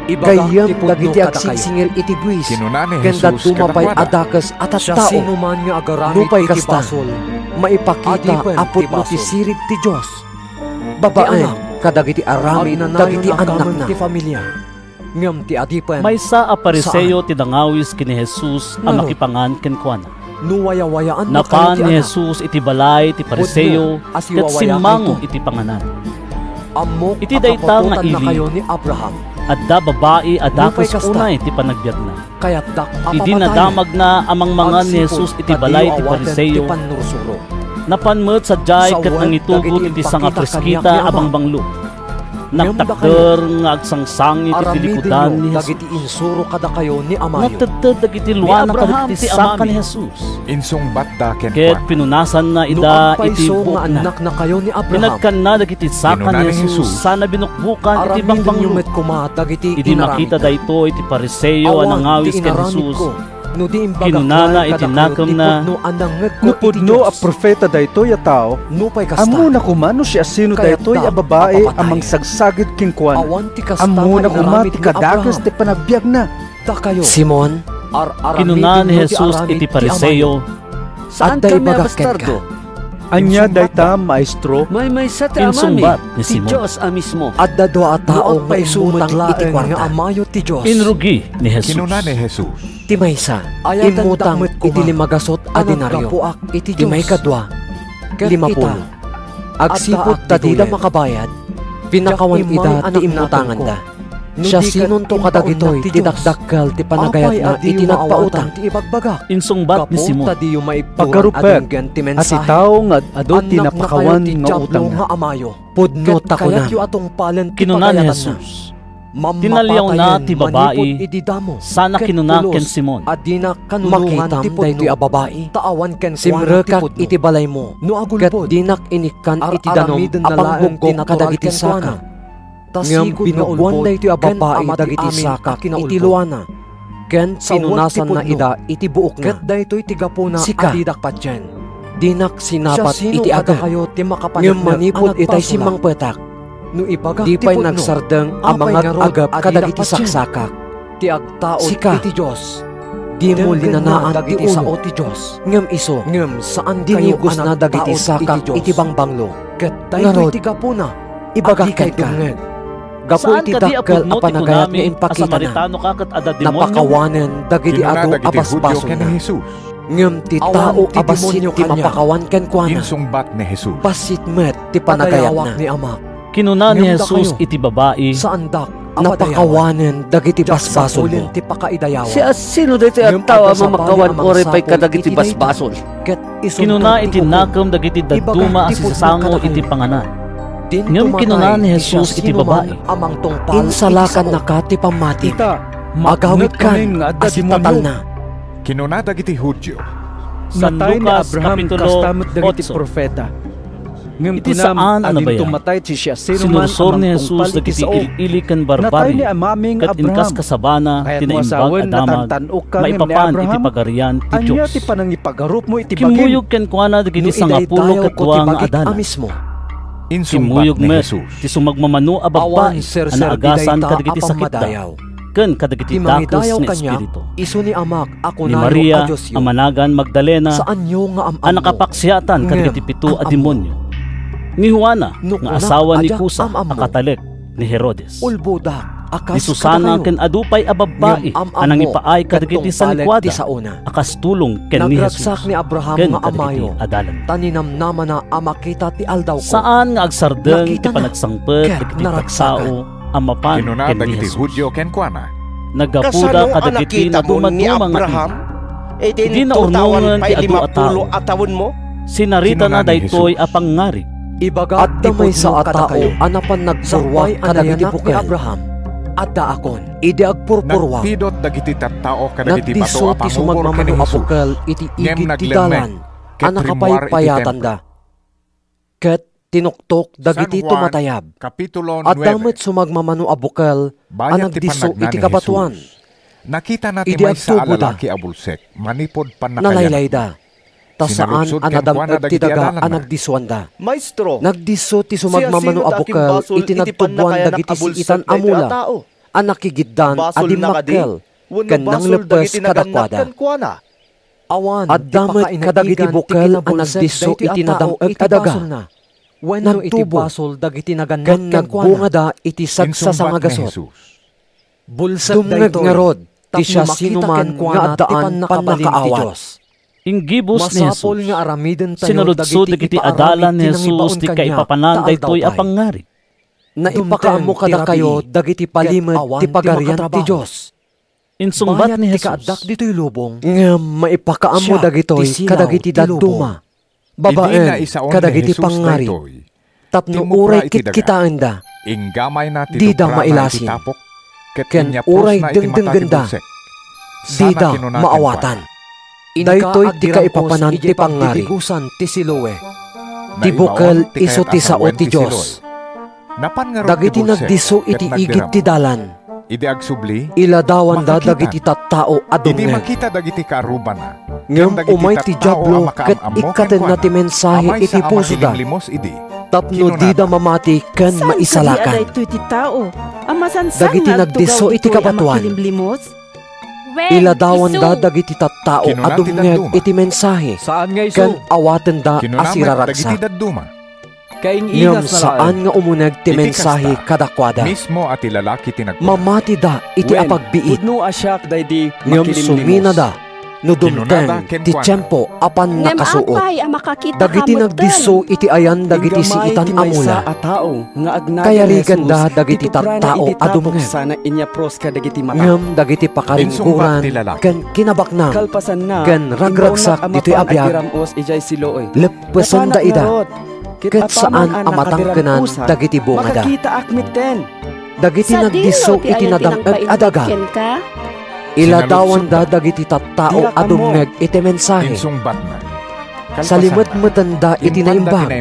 gayyem dagiti agsingsingir iti buis ken dadduma pay a dakes a tattao.' Nupay kasta, maipakita a pudno ti sirib ti Dios babaen kadagiti aramid dagiti annakna." Maysa a Fariseo ti nangawis ken ni Jesus a makipangan kenkuana. Napan ni Jesus iti balay ti Fariseo ket simmango iti panganan. Iti dayta nga ili, adda babai a dakes unay ti panagbiagna. Idi nadamagna a mangmangan ni Jesus iti balay ti Fariseo, napan met sadiay ket nangitugod iti sangafreskita a bangbanglo. Nagtakder nga agsangsangit iti likudan ni Jesus. Natedted dagiti luana kadagiti saka ni Jesus. Ket pinunasanna ida iti buokna. Inagkanna dagiti saka ni Jesus sana binukbokan iti bangbanglo. Idi makita daytoy ti Fariseo a nangawis ken Jesus, kinunana iti nakemna, "No pudno a profeta daytoy a tao, ammona koma no siasino daytoy a babai a mangsagsagid kenkuana. Ammona koma ti kadakes ti panagbiagna." "Simon," kinuna ni Jesus iti Fariseo, "adda ibagak kenka." "Ania dayta, Maestro?" insungbat ni Simon. "Adda dua a tao nga immutang iti kuarta." Inrugi ni Jesus. Kinuna ni Jesus, "Ti maysa, immutang iti lima gasut a denario. Ti maikadua, lima pulo. Agsipud ta dida makabayad, Pinakawan ida ti immutanganda. Siasinonto kadagitoy ti dakdakkel ti panagayatna iti nagpautang? Insungbat ni Simon, "Paggarupek a ti tao nga ad-ado ti napakawan nga utangna." Pudno ta kunam. Kinuna ni Jesus, "Tinaliawna ti babai, sana kinuna ken Simon, 'Makitam daytoy a babai? Simrekak iti balaymo, ket dinak inikkan iti danum a pangbukkok kadagiti sakak.' Ngem binuggoan daytoy a babai dagiti sakak iti luana, ken pinunasanna ida iti buokna. Ket daytoy ti gapuna a didak patien. Dinak sinabat iti agek. Ngem manipud itay simmangpetak, di pay nagsardeng a mangagagep kadagiti saksakak. Sika, dimo linanaan ti ulo, ngem isu, dinigosna dagiti sakak iti bangbanglo. Ngarud, ibagak kenka, gapu iti dakkel a panagayat nga impakitana, napakawanen dagiti adu a basbasolna. Ngem ti tao a bassit ti mapakawan kenkuana, bassit met ti panagayatna." Kinuna ni Jesus iti babai, "Napakawanen dagiti basbasolmo." Siasino daytoy a tao a mamakawan uray pay kadagiti basbasol? Kinuna iti nakem dagiti dadduma a sisasango iti panganan. Ngem kinuna ni Jesus iti babai, "Insalakannaka ti pammati. Agawidkan a sitatalna." Kinuna dagiti Judio, San Lucas, Kapitulo otso. Iti saan a nabayag, sinursor ni Jesus dagiti il-ili ken barbarien, ket inkaskasabana ti Naimbag a Damag maipapan iti Pagarian ti Dios. Kimmuyog kenkuana dagiti sangapulo ket dua nga adalan. Kimmuyog met ti sumagmamano a babbai a naagasan kadagiti sakitda ken kadagiti dakes nga espiritu. Ni Maria a managan Magdalena a nakapaksiatan kadagiti pito a demonio. Ni Juana nga asawa ni Cusa a katalek ni Herodes. Ni Susana ken adu pay a babbai a nangipaay kadagiti sanikuada a kas tulong ken ni Jesus ken kadagiti adalan. Saan nga agsardeng ti panagsangpet dagiti tattao a mapan ken ni Jesus. Naggapuda kadagiti nadumaduma nga idi. Idi naurnongen ti adu a tao, sinaritana daytoy a pangngarig. Adda maysa a tao a napan nagpurruak kadagiti bukel. Idi agpurpurruak, nagdisso ti sumagmamano a bukel iti igid ti dalan a nakapaypayatanda. Ket tinuktok dagiti tumatayab. Adda met sumagmamano a bukel a nagdisso iti kabatoan. Idi agtuboda, nalaylayda, ta saan a nadam-eg ti daga a nagdissuanda. Nagdisso ti sumagmamano a bukel iti nagtuboan dagiti siitan a mula a nakigiddan a dimmakkel ken nangleppes kadakuada. Adda met kadagiti bukel a nagdisso iti nadam-eg a daga. Nagtubo ken nagbungada iti sagsasanga gasut. Dumngeg ngarud ti siasinoman nga addaan pannakaawat. Inggibus ni Jesus, sinaludso dagiti adalan ni Jesus ti kaipapanan daytoy a pangngarig. Naipakaammo kadakayo dagiti palimed ti Pagarian ti Dios. Insungbat ni Jesus, ngem maipakaammo dagitoy kadagiti dadduma, babaen kadagiti pangngarig, tapno uray kitkitaenda, dida mailasin, ken uray dengdenggenda, dida maawatan. Daytoy ti kaipapanan ti pangngarig. Ti bukel isu ti sao ti Dios. Dagiti nagdisso iti igid ti dalan, iladawanda dagiti tattao a dumngeg. Ngem umay ti Diablo ket ikkatenna ti mensahe iti pusoda tapno dida mamati ken maisalakan. Dagiti nagdisso iti kabatoan, iladawanda dagiti tattao a dumngeg iti mensahe ken awatenda a siraragsak. Ngem saan nga umuneg ti mensahe kadakuada. Mamatida iti apagbiit. Ngem suminada No dumteng ti tiempo a pannakasuot dagiti nagdisso iti ayan dagiti siitan a mula, kayariganda dagiti tattao a dumngeg. Ngem dagiti pakaringgoran ken kinabaknang ken ragragsak ditoy a biag, leppesenda ida ket saan a matangkenan dagiti bungada. Dagiti nagdisso iti nadam-eg a daga, iladawanda dagiti tattao a dumngeg iti mensahe. Salimetmetenda iti naimbag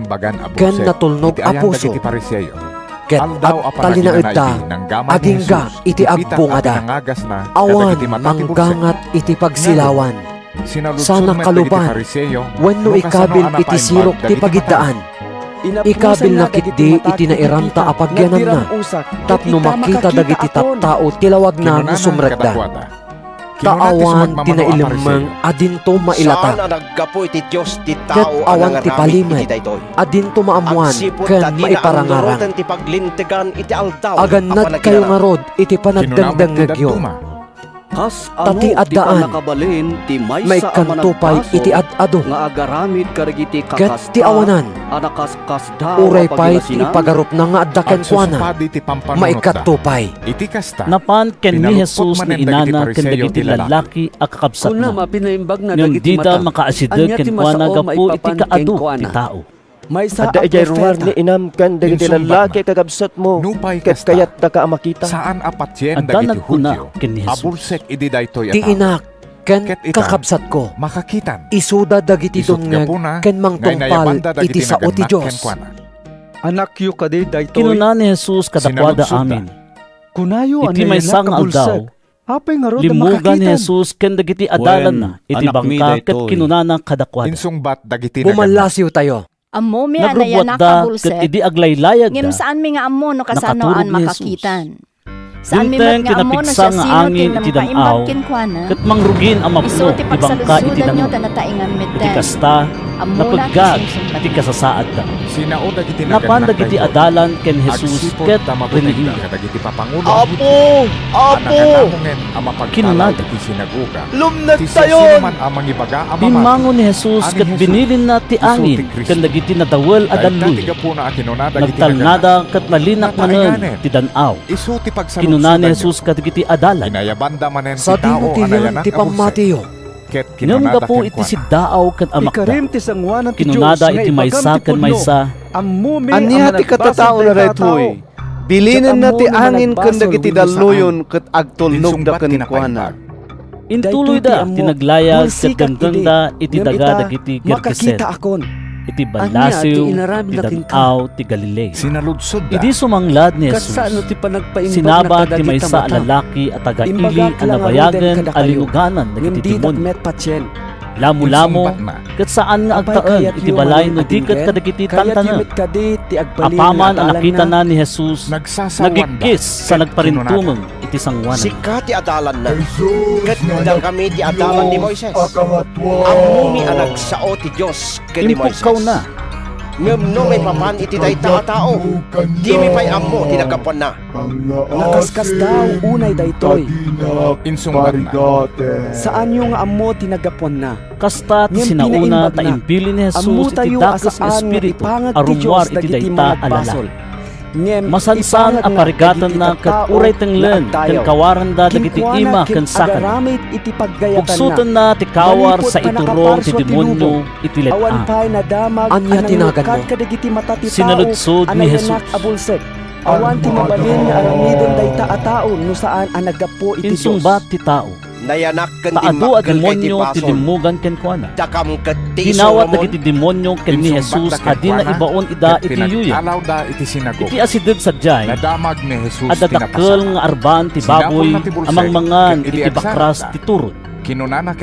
ken natulnog a puso, ket agtalinaedda agingga iti agbungada. Awan manggangat iti pagsilawan. Sana kaluban wenno ikabil iti sirok ti pagiddaan. Ikabilna ketdi iti nairanta a pagyananna tapno makita dagiti tattao ti lawagna no sumrekda. Ta awan ti nailemmeng a dinto mailatak, ket awan ti palimed a dinto maammoan ken maiparangarang. Agannadkayo ngarud iti panagdengdengngegyo. Ta ti addaan, maikkanto pay iti ad-ado. Ket ti awanan, uray pay ti ipagarupna nga adda kenkuana, maikkanto pay. Napan ken ni Jesus ni inana ken dagiti lallaki a kakabsatna. Ngem dida makaasideg kenkuana gapu iti kaadu ti tao. Adda idiay ruar ni inam ken dagiti lallaki a kakabsatmo, ket kayatka a makita. Adda nagkuna ken ni Jesus, "Ti inak ken kakabsatko, isuda dagiti dumngeg ken mangtungpal iti sao ti Dios." Kinuna ni Jesus kadakuada amin, iti maysa nga aldaw, limmugan ni Jesus ken dagiti adalanna iti bangka ket kinunana kadakuada, "Bumallasiwtayo." Ammomi a nayanak a bulsek, ket idi aglaylayagda, ngem saanmi nga ammo no kasanoan makakitan. Saanmi met nga ammo no siasino ti nangpaimbag kenkuana. Ket mangrugin a mapno ti bangka iti danum. Iti kasta, napeggad ti kasasaadda. Napan dagiti adalan ken Jesus ket riniingda, "Apo! Apo!" kinunada. "Lumnedtayon!" Bimmangon ni Jesus ket binilinna ti angin ken dagiti nadawel a dalluy. Nagtalnada ket nalinak manen ti dan-aw. Kinuna ni Jesus kadagiti adalan, "Sadino ti yan ti pammatiyo?" Ngem gapu iti siddaaw ken amakda, kinunada iti maysa ken maysa, "Ania ti katataona daytoy? Bilinenna ti angin ken dagiti dalluyon ket agtulnogda kenkuana." Intuloyda ti naglayag ket dimtengda iti daga dagiti Gergeset, iti ballasiw ti dan-aw ti Galilea. Idi sumanglad ni Jesus, sinabad ti maysa a lalaki a taga-ili a nabayagen a linuganan dagiti demonio. Lamulamo ket saan nga agtaeng iti balay no di ket kadagiti tantangen. Apaman a nakitana ni Jesus, nagikkis sa nagparintumeng iti sangoanan. "Sika ti adalanna, ket dakami ti adalan ni Moises. Ammomi a nagsao ti Dios ken ni Moises. Ngem no maipapan iti dayta a tao, dimi pay ammo ti naggapuanna." Nakaskasdaaw unay daytoy. Insungbatna, "Saanyo nga ammo ti naggapuanna." Kasta ti sinaona ta imbilin ni Jesus iti dakes nga espiritu a rummuar iti dayta a lalaki. Masansan a parigatenna ket uray tenglen ken kawaranda dagiti ima ken sakana. Pugsotenna ti kawar sa iturong ti demonio iti let-am. Ania ti naganmo? Sinaludsod ni Jesus. Awan ti mabalin nga aramiden dayta a tao no saan a naggapu iti Dios. Insungbat ti tao, "Nayanak ken dimmakkel iti basol. Ta adu a demonio ti limmugan kenkuana." Dinawat dagiti demonio ken ni Jesus a dina ibaon ida iti yuyeng. Iti asideg sadiay, adda dakkel nga arban ti baboy a mangmangan iti bakras ti turod.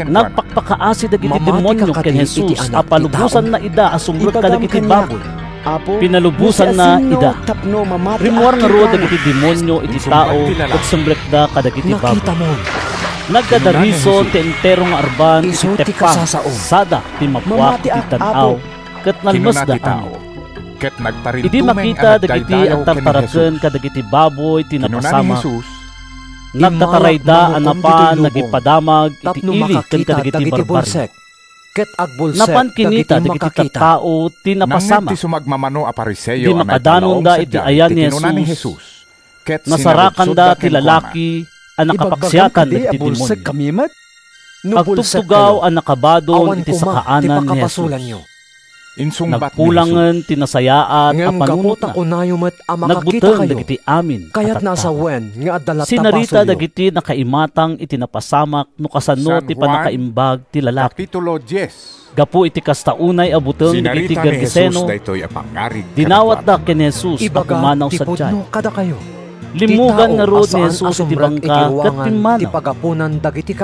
Nagpakpakaasi dagiti demonio ken Jesus a palubosanna ida a sumrek kadagiti baboy. Pinalubosanna ida. Rimmuar ngarud dagiti demonio iti tao ket sumrekda kadagiti baboy. Nagkadarison ti entero nga arban iti teppa sada ti mapuak iti dan-aw ket nalmesda amin. Idi makita dagiti agtartaraken kadagiti baboy ti napasamak, Nagtatarayda a napan nagipadamag iti ili ken kadagiti barbarna. Napan kinita dagiti tattao ti napasamak. Nangngeg ti sumagmamano a Fariseo a naipallawong sadiay iti kinuna ni Jesus, ket sinaludsodda kenkuana, "Ibagbaga kadi a bulsek kami met? No bulsek kayo, awan koma ti tinunoyo." Idi makidaton da iti ayan ni Jesus, nasarakan da iti lalaki a nakapsiatan dagiti demonio. Agtugtugaw a nakabadon iti sakaanan ni Jesus. Insungbat ni Jesus, "Nagpulangen ti nasayaat a panunotna. Ngem gapu ta kunayo met a makakita kayo, kayatna a sawen nga adda latta basol. Nagbuteng dagiti amin." Sinarita dagiti nakaimatang iti napasamak no kasano ti pannakaimbag ti lalaki. San Juan, Kapitulo dies. Gapu iti kasta unay a buteng dagiti Gergeseno, dinawatda ken ni Jesus a pumanaw sadiay. Limmugan ngarud ni Jesus iti bangka ket pimmanaw.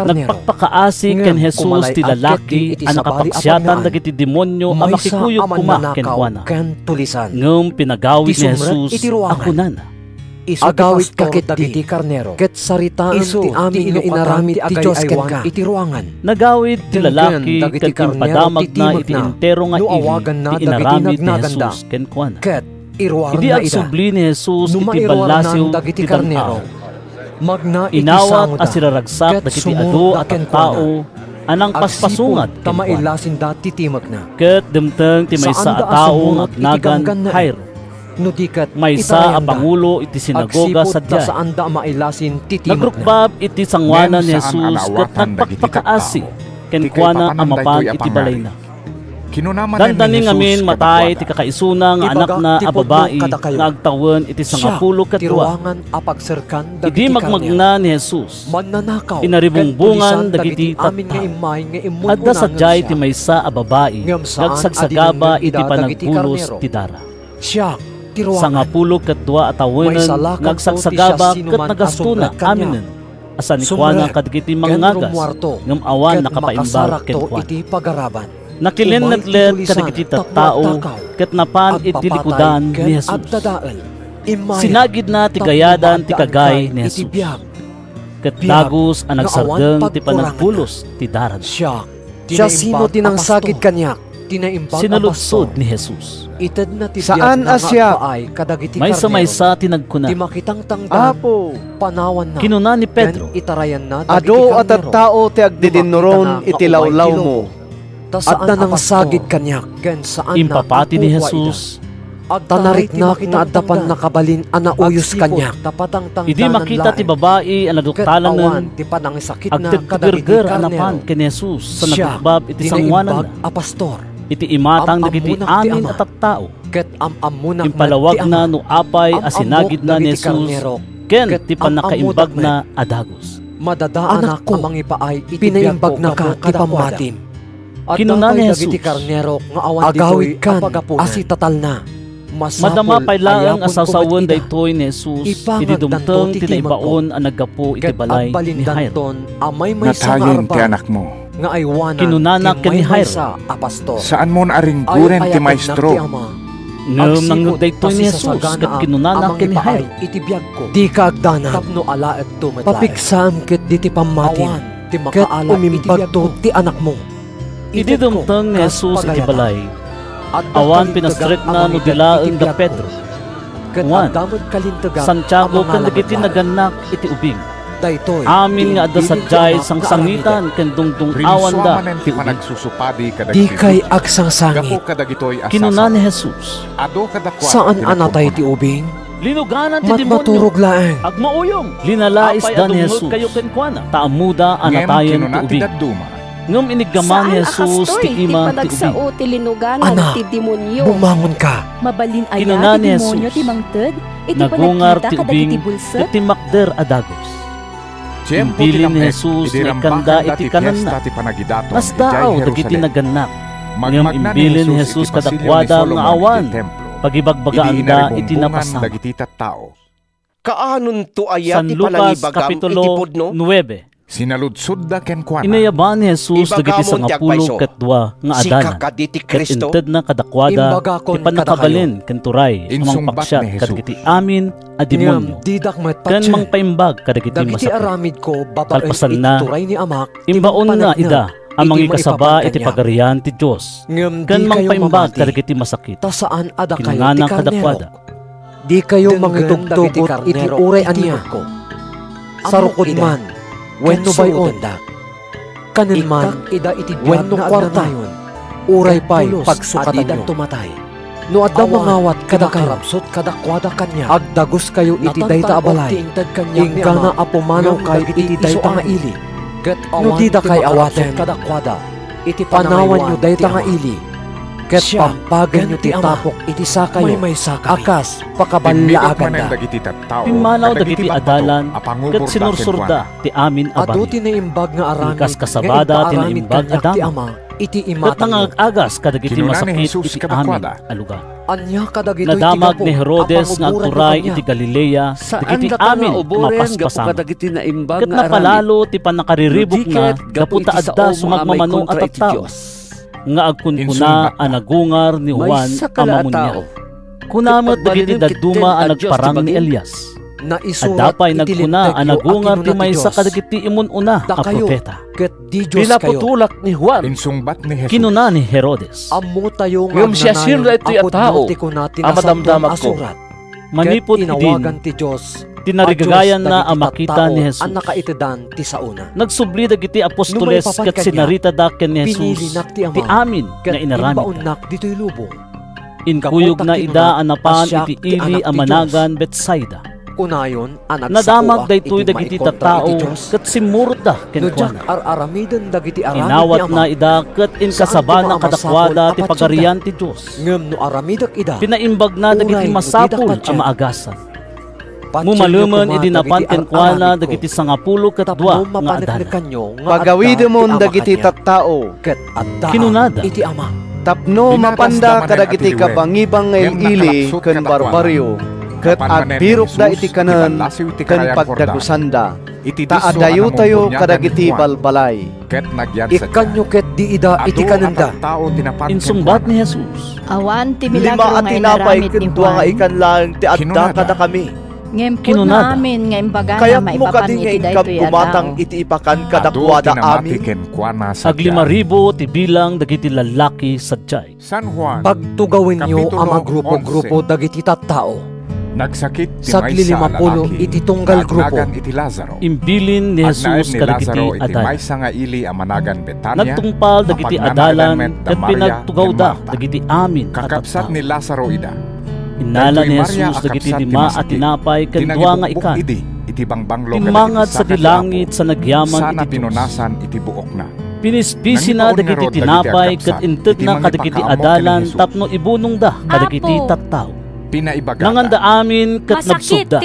Nagpakpakaasi ken Jesus ti lalaki a nakapaksiatan dagiti demonio a makikuyog koma kenkuana. Ngem pinagawid ni Jesus a kunana, "Agawidka ketdi, ket saritaem ti amin nga inaramid ti Dios kenka." Nagawid ti lalaki ket impadamagna iti entero nga ili ti inaramid ni Jesus kenkuana. Idi agsubli ni Jesus iti ballasiw ti dan-aw, inawat a siraragsak dagiti adu a tattao a nangpaspasungad kenkuana. Ket dimteng ti maysa a tao nga agnagan Jairo, maysa a pangulo iti sinagoga sadiay. Nagrukbab iti sangoanan ni Jesus ket nagpakpakaasi kenkuana a mapan iti balayna. Dandani ngamin matay ti kakaisuna nga anakna a babai nga agtawen iti sangapulo ket dua. Idi magmagna ni Jesus, inaribungbongan dagiti tattao. Adda sadiay ti maysa a babai nga agsagsagaba iti panagbulos ti dara. Sangapulo ket dua a tawenen nga agsagsagaba ket nagastona aminen a sanikuana kadagiti mangngagas, ngem awan nakapaimbag kenkuana. Nakilennetlet kadagiti tattao ket napan iti likudan ni Jesus. Sinagidna ti gayadan ti kagay ni Jesus, ket dagus a nagsardeng ti panagbulos ti darana. Siasino ti nangsagid kaniak? Sinaludsod ni Jesus. Saan a siak. Maysa-maysa ti nagkuna, "Apo," kinuna ni Pedro, "adu a tattao ti agdidinnuron iti lawlawmo. Adda nangsagid kaniak." Impapati ni Jesus, ta nariknak nga adda pannakabalin a nauyos kaniak. Idi makita ti babai a nadutalanen, agtegtegerger a napan ken ni Jesus sa nagrukbab iti sangoananna. Iti imatang dagiti amin a tattao, impalawagna no apay a sinagidna ni Jesus ken ti pannakaimbagna a dagus. "Anakko, pinaimbagnaka ti pammatim," kinuna ni Jesus. "Agawidkan a sitatalna." Madama pay laeng a sawsawen daytoy ni Jesus idi dumteng ti naibaon a naggapu iti balay ni Jairo. "Natayen ti anakmo," kinunana ken ni Jairo. "Saanmon a ringgoren ti Maestro." Ngem nangngeg daytoy ni Jesus ket kinunana ken ni Jairo, "Dika agdanag. Papigsaem ketdi ti pammatim, ket umimbagto ti anakmo." Idi dumteng ni Jesus iti balay, awan pinastrekna no di laeng da Pedro, Juan, Santiago ken dagiti nagannak iti ubing. Amin nga adda sadiay sangsangitan ken dungdung-awanda ti ubing. "Dikay agsangsangit," kinuna ni Jesus. "Saan a natay ti ubing. Matmaturog laeng." Linalaisda ni Jesus ta ammoda a natayen ti ubing. Ngem iniggama ni Jesus ti ima ti ubing. "Anak, bumangonka," kinuna ni Jesus. Nagungar ti ubing ket timmakder a dagus. Imbilin ni Jesus nga ikkanda iti kananna. Nasdaaw dagiti nagannak, ngem imbilin ni Jesus kadakuada nga awan pagibagbagaanda iti napasamak. Kaanonto aya ti panangibagam iti pudno?" Sinaludsodda kenkuana. Inayaban ni Jesus dagiti sangapulo ket dua nga adalan, ket intedna kadakuada ti pannakabalin ken turay a mangpaksiat kadagiti amin a demonio ken mangpaimbag kadagiti masakit. Kalpasanna, imbaonna ida a mangikasaba iti Pagarian ti Dios ken mangpaimbag kadagiti masakit. Kinunana kadakuada, "Dikayo mangitugtugot iti uray ania. Sarukod man wenno bay-on, kanen man wenno kuarta, uray pay pagsukatanyo. No adda mangawat kadakayo, agdaguskayo iti dayta a balay, inggana a pumanawkay iti dayta nga ili. No didakay awaten, panawanyo dayta nga ili, ket pampagenyo ti tapok iti sakayo a kas pakaballaaganda. Pimmanaw dagiti adalan ket sinursorda ti amin a barrio. Inkaskasabada ti Naimbag a Damag ket nangag-agas kadagiti masakit iti amin a lugar. Nadamag ni Herodes nga agturay iti Galilea dagiti amin a mapaspasamak, ket napalalo ti pannakariribukna gapu ta adda sumagmamano a tattao nga agkunkuna a nagungar ni Juan a Mamuniag. Kuna met dagiti dadduma a nagparang ni Elias. Adda pay nagkuna a nagungar ti maysa kadagiti imun-una a profeta. Pinaputulak ni Juan, kinuna ni Herodes. Ngem siasino daytoy a tao a madamdamagko? Manipud idin, tinarigagayanna a makita ni Jesus. Nagsubli dagiti apostoles ket sinaritada ken ni Jesus ti amin nga inaramidda. Inkuyogna ida a napan iti ili a managan Betsaida. Nadamag daytoy dagiti tattao ket simmurotda kenkuana. Inawatna ida ket inkasabana kadakuada ti Pagarian ti Dios. Pinaimbagna dagiti masapul a maagasan. Mumalemen idi napan kenkuana dagiti sangapulo ket dua nga adalan. Pagawidemon dagiti tattao, kinunada, tapno mapanda kadagiti kabangibang nga il-ili ken barbarrio, ket agbirokda iti kanen ken pagdagusanda, ta adayotayo kadagiti balbalay. Ikkanyo ketdi ida iti kanenda. Insungbat ni Jesus, awan ti milagro nga inaramid ni Juan. Lima a tinapay ken dua nga ikan laeng ti adda kadakami. Ngem pudno amin nga imbagana maipapan iti daytoy a tao. Kayatmo kadi nga inkam gumatang iti ipakan kadakuada amin? Aglimaribu ti bilang dagiti lallaki sadiay. Pagtugawenyo a magrupo-grupo dagiti tattao. Sagli limapulo iti tunggal grupo. Imbilin ni Jesus kadagiti adalan. Nagtungpal dagiti adalan ket pinagtugawda dagiti amin a tattao. Innala ni Jesus dagiti lima a tinapay ken dua nga ikan. Timmangad sadi langit sa nagyaman iti Dios. Pinispisina dagiti tinapay ket intedna kadagiti adalan tapno ibunongda kadagiti tattao. Nanganda amin ket nabsogda.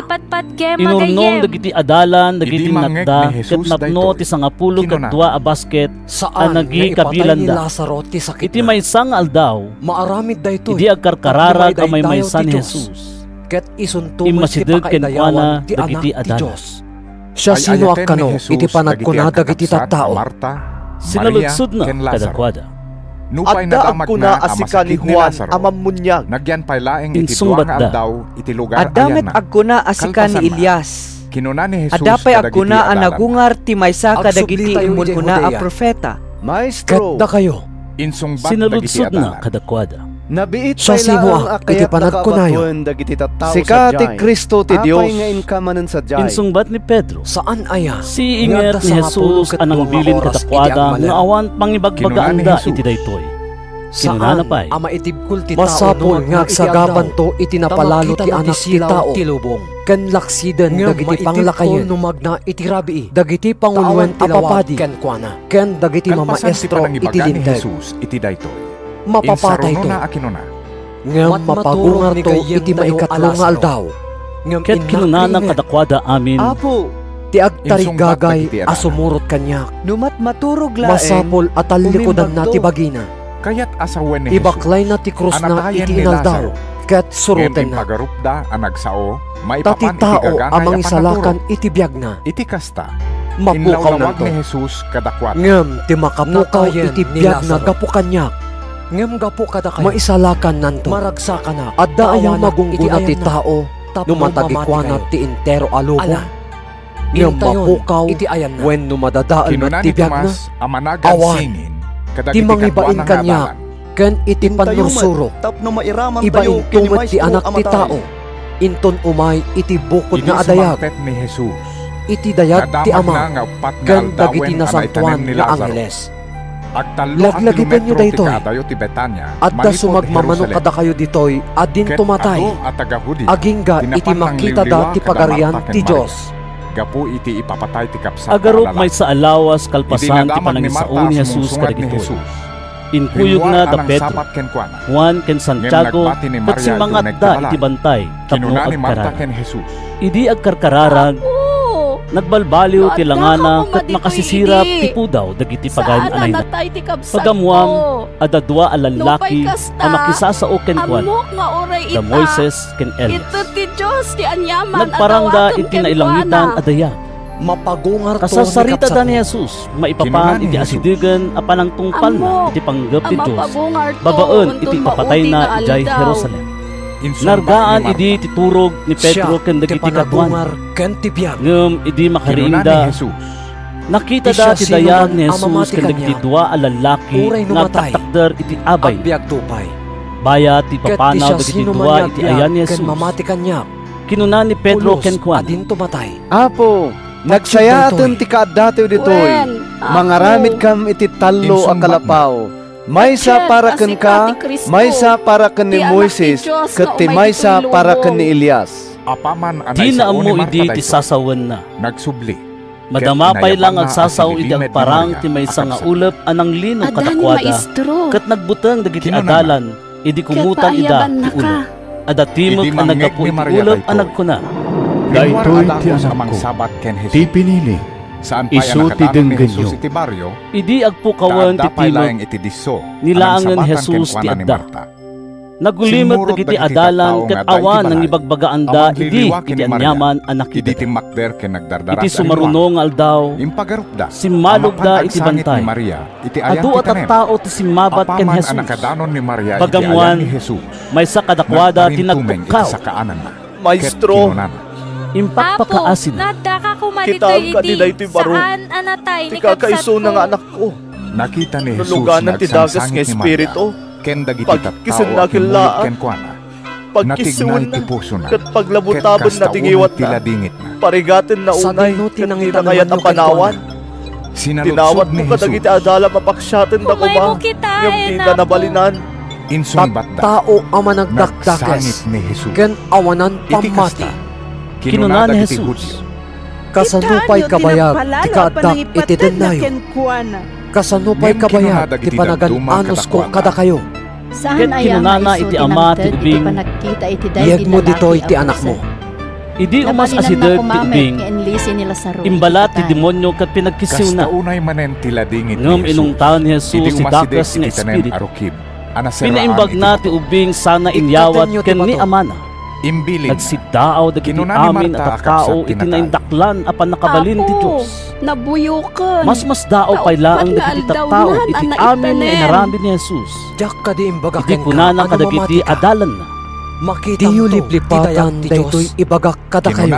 Inurnong dagiti adalan dagiti natda ket napno ti sangapulo ket dua a basket a nagikabilanda. Iti maysa nga aldaw, idi agkarkararag a maymaysa ni Jesus, immasideg kenkuana dagiti adalan. Siasinoak kano iti panagkuna dagiti tattao? Sinaludsodna kadakuada. Adda agkuna a sika ni Juan a Mammuniag. Insungbatda. Adda met agkuna a sika ni Elias. Adda pay agkuna a nagungar ti maysa kadagiti immun-una a profeta. Maestro, ket dakayo? Sinaludsodna kadakuada. Siasinoak iti panagkunayo? Sika ti Cristo ti Dios. Insungbat ni Pedro. Saan aya? Siiinget ni Jesus a nangbilin kadakuada nga awan pangibagbagaanda iti daytoy. Kinunana pay, masapul nga agsagabanto iti napalalo ti Anak ti Tao ken laksiden dagiti panglakayen. Dagiti panguloen a papadi ken dagiti mamaestro iti Linteg. Mapapatayto. Ngem mapagungarto iti maikatlo nga aldaw. Ket kinunana kadakuada amin, ti agtarigagay a sumurot kaniak, masapul a tallikudanna ti bagina. Ibaklayna ti krusna iti inaldaw ket surotenna. Ta ti tao a mangisalakan iti biagna, mapukawnanto. Ngem ti makapukaw iti biagna gapu kaniak, ngem gapu kadakayo, maisalakannanto. Adda aya magunggona ti tao no matagikuana ti entero a lubong? Ngem mapukaw wenno madadael met ti biagna? Awan. Ti mangibain kaniak ken iti pannursurok, ibainto met ti Anak ti Tao, inton umay iti bukod nga adayag. iti dayag ti Ama ken dagiti nasantoan nga angheles. Agtallo a kilometro ti kaadayo ti Betania manipud Jerusalem. Adda sumagmamano kadakayo ditoy a dinto matay, agingga iti makitada ti Pagarian ti Dios. Gapu iti ipapatay ti kabsatna a lalaki. Agarup maysa a lawas kalpasan ti panangisao ni Jesus kadagitoy. Inkuyogna da Pedro, Juan, ken Santiago ket simmangatda iti bantay tapno agkararag. Idi agkarkararag, nagbalbaliw ti langana ket makasisirap ti pudaw dagiti pagayananayna. Pagammuam, adda dua a lallaki a makisasao kenkuana. Da Moises ken Elias. Nagparangda iti nailangitan a dayag. Kasarsaritada ni Jesus maipapan iti asidegen a panangtungpalna iti panggep ti Dios babaen iti ipapatayna idiay Jerusalem. Nargaan idi ti turog ni Pedro ken dagiti kaduana. Ngem idi makariingda, nakitada ti dayag ni Jesus ken dagiti dua a lallaki nga agtaktakder iti abayna. Bayat ti ipapanaw dagiti dua iti ayan ni Jesus, kinuna ni Pedro kenkuana, "Apo, nagsayaaten ti kaaddatayo ditoy. Mangaramidkam iti tallo a kalapaw. Maysa para kenka, maysa para ken ni Moises, ket ti maysa para ken ni Elias." Dina ammo idi ti sasawenna. Nagsubli. Madama pay la nga agsasao idi agparang ti maysa nga ulep a nanglino kadakuada, ket nagbuteng dagiti adalan idi kumutan ida ti ulep. Adda timek a naggapu iti ulep a nagkuna, "Daytoy ti Anakko, ti pinili. Isu ti denggenyo." Idi agpukawen ti timek, nilaengen Jesus ti adda. Nagulimek dagiti adalan ket awan nangibagbagaanda idi iti aniaman a nakitana. Iti sumaruno nga aldaw, simmalogda iti bantay. Adu a tattao ti simmabat ken Jesus. Pagammuan, maysa kadakuada ti nagtukkaw. "Maestro, impakpakaasina. Kitaem kadi daytoy baro ti kakaisuna nga anakko. Nuluganan ti dagus nga espiritu. Pagkisenna kellaat. Pagkisiwenna ket paglabutabenna ti ngiwatna. Parigatenna unay ket dina kayat a panawan. Tinawagko kadagiti adalam a paksiatenda koma, ngem dida nabalinan." Tattao a managdakdakes ken awanan pammati. Kinuna ni Jesus, "Kasano pay kabayag ti kaaddak iti dennayo? Kasano pay kabayag ti panagan-anusko kadakayo?" Ket kinunana iti ama ti ubing, "Yegmo ditoy ti anakmo." Idi umas asideg ti ubing, imbalat ti demonio ket pinagkisiwna. Ngem inungtan ni Jesus ti dakes nga espiritu. Pinaimbagna ti ubing sana inyawat ken ni amana. Nagsiddaaw dagiti amin a tattao iti naindaklan a pannakabalin ti Dios. Masmasdaaw pay laeng dagiti tattao iti amin nga inaramid ni Jesus. Idi kunana kadagiti adalanna, "Diyo liplipatan daytoy ibagak kadakayo.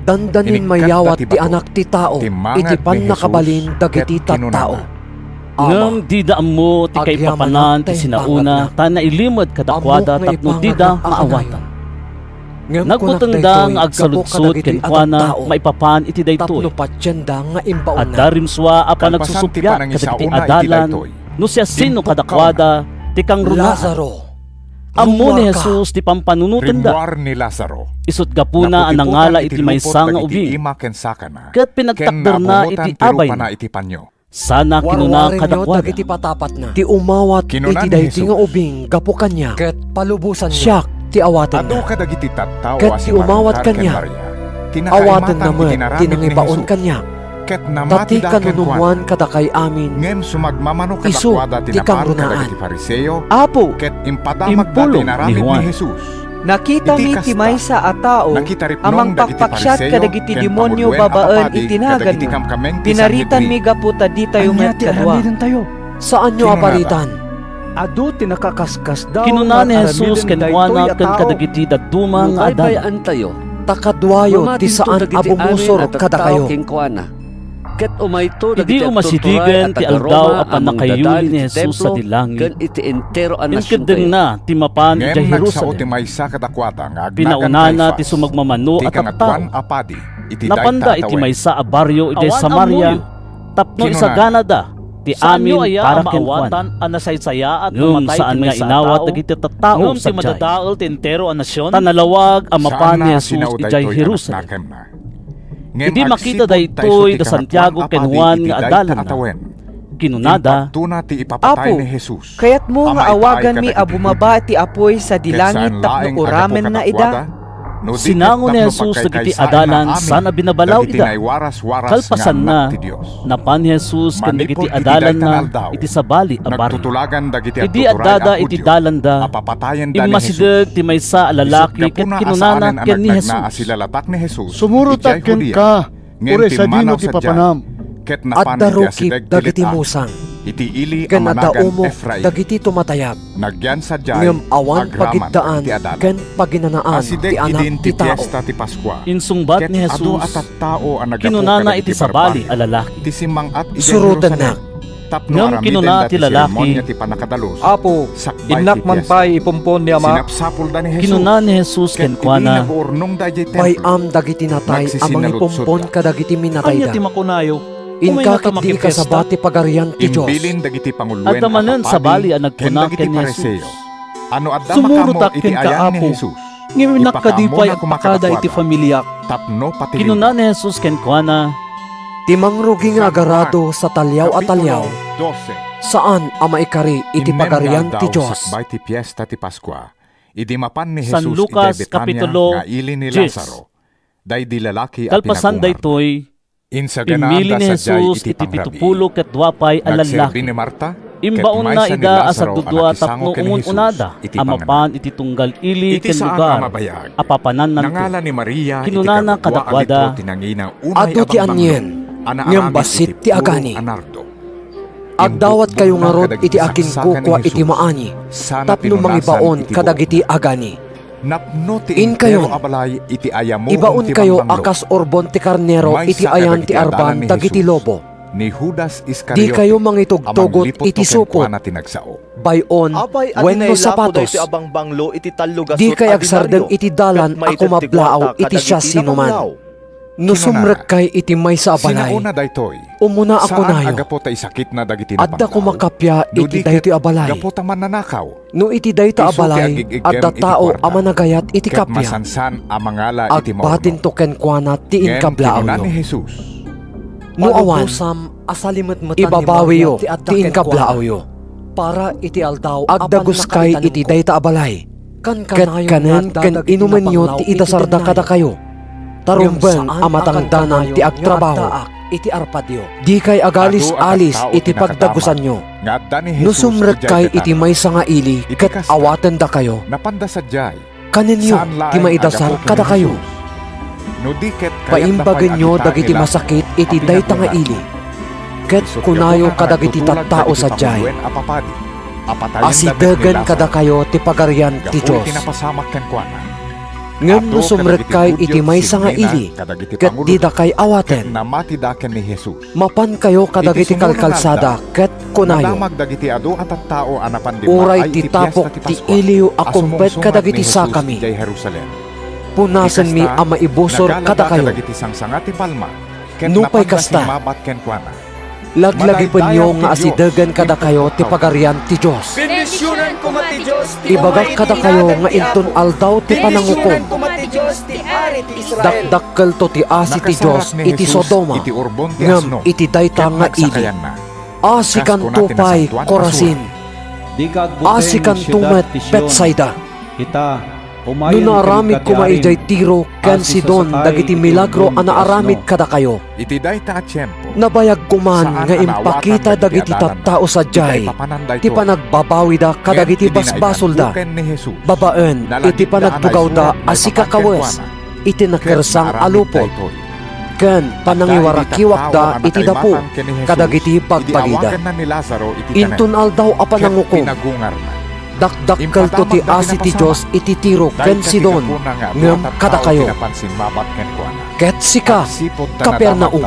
Dandanin mayawat ti Anak ti Tao iti pannakabalin dagiti tattao." Ngem dida ammo ti kaipapanan ti sinaona ta nailimed kadakuada tapno dida maawatan. Ngem nagbutengda nga agsaludsod kenkuana maipapan iti daytoy. Adda rimsua a panagsusuppiat kadagiti adalan no siasino kadakuada ti kangrunaan. Ammo ni Jesus ti pampanunotenda. Isut' gapuna a nangala iti maysa nga ubing ket pinagtakderna iti abayna. Sana kinuna kadakuada, "Ti umawat iti daytoy nga ubing gapu kaniak, siak ti awatenna. Ket ti umawat kaniak, awatenna met ti nangibaon kaniak. Ta ti kanunummoan kadakay amin, isu ti kangrunaan." Apo, impulong ni Juan. Nakitami ti maysa a tao a mangpakpaksiat kadagiti demonio babaen iti naganna. Pinaritanmi gapu ta ditayo met kadua. Saanyo a paritan. Adu ti nakakaskasdaaw. Kinuna ni Jesus kenkuana ken kadagiti dadduma nga adalan, "Ta kaduayo ti saan a bumusor kadakayo." Ket umayto dagiti agturturay a taga-Roma a mangdadael iti Templo ken iti entero a nasiontayo. Idi umasidegen ti aldaw a panakaiyuli ni Jesus a dilangit, inkeddengna ti mapan idiay Jerusalem. Ngem nagsaoda ti maysa kadakuada nga agnagan kaysa. Pinaunana ti sumagmamano a tattao. Napanda iti maysa a barrio idiay Samaria tapno isaganada ti amin para kenkuana. Ngem saan nga inawat dagiti tattao sadiay, ta nalawag a mapan ni Jesus idiay Jerusalem. Idi makita daytoy da Santiago ken Juan nga adalanna, kinunada, "Apo, kayatmo nga awaganmi a bumaba ti apuy sadi langit tapno uramenna ida?" Sinango ni Jesus dagiti adalan sana binabalaw ida. Kalpasanna, napan ni Jesus ken dagiti adalanna iti sabali a barrio. Idi addada iti dalanda, immasideg ti maysa a lalaki ket kinunana ken ni Jesus, "Sumurotak kenka, uray sadino ti papanam." Adda rukib dagiti musang ken adda umok dagiti tumatayab, ngem awan pagiddaan ken paginanaan ti Anak ti Tao. Insungbat ni Jesus, kinunana iti sabali a lalaki, "Surotennak." Ngem kinuna ti lalaki, "Apo, innak man pay ipumpon ni amak." Kinuna ni Jesus kenkuana, "Bay-am dagiti natay a mangipumpon kadagiti minatayda. Inka ketdi ikasaba ti Pagarian ti Dios." Adda manen sabali a nagkuna ken ni Jesus, "Sumurotak kenka, Apo, ngem innak kadi pay agpakada iti familiak." Kinuna ni Jesus kenkuana, "Ti mangrugi nga agarado sa taliaw a taliaw, saan a maikari iti Pagarian ti Dios." Idi mapan ni Jesus idiay Betania nga ili ni Lazaro, daydi lalaki a pinagungarna. Kalpasan daytoy, immili ni Jesus iti pitupulo ket dua pay a lallaki. Imbaonna ida a sagdudua tapno umun-unada a mapan iti tunggal ili ken lugar a papanannanto. Kinunana kadakuada, "Adu ti anien, ngem bassit ti agani. Agdawatkayo ngarud iti akinkukua iti maani tapno mangibaon kadagiti agani. Inkayon, ibaonkayo a kas urbon ti karnero iti ayan ti arban dagiti lobo. Dikayo mangitugtugot iti supot, bay-on, wenno sapatos. Dikay agsardeng iti dalan a kumablaaw iti siasinoman. No sumrekkay iti maysa a balay, umuna a kunayo, adda koma kappia iti daytoy a balay. No iti dayta a balay, adda tao a managayat iti kappia, agbatinto kenkuana ti inkablaayo. No awan, ibabawiyo ti inkablaayo. Agdaguskay iti dayta a balay, ket kanen ken inumenyo ti idasarda kadakayo, ta rumbeng a matangdanan ti agtrabaho. Dikay agalis-alis iti pagdagusanyo. No sumrekkay iti maysa nga ili ket awatendakayo, kanenyo ti maidasar kadakayo. Paimbagenyo dagiti masakit iti dayta nga ili, ket kunayo kadagiti tattao sadiay, 'Asidegen kadakayo ti Pagarian ti Dios.' Ngem no sumrekkay iti maysa nga ili ket didakay awaten, mapankayo kadagiti kalkalsada ket kunayo, 'Uray ti tapok ti iliyo a kumpet kadagiti sakami, punasenmi a maibusor kadakayo.' Nupay kasta, laglagipenyo nga asidegen kadakayo ti Pagarian ti Dios. Ibagak kadakayo nga inton Aldaw ti Panangukom, dakdakkelto ti asi ti Dios iti Sodoma ngem iti dayta nga ili. Asikanto pay, Corazin! Asikanto met, Betsaida! No naaramid koma idiay Tiro ken Sidon dagiti milagro a naaramid kadakayo, nabayag koman nga impakita dagiti tattao sadiay ti panagbabawida kadagiti basbasolda babaen iti panagtugawda a sikakawes iti nakersang a lupot, ken panangiwarakiwakda iti dapo kadagiti bagbagida. Inton Aldaw a Panangukom, dakdakkelto ti asi ti Dios iti Tiro ken Sidon ngem kadakayo. Ket sika, Capernaum,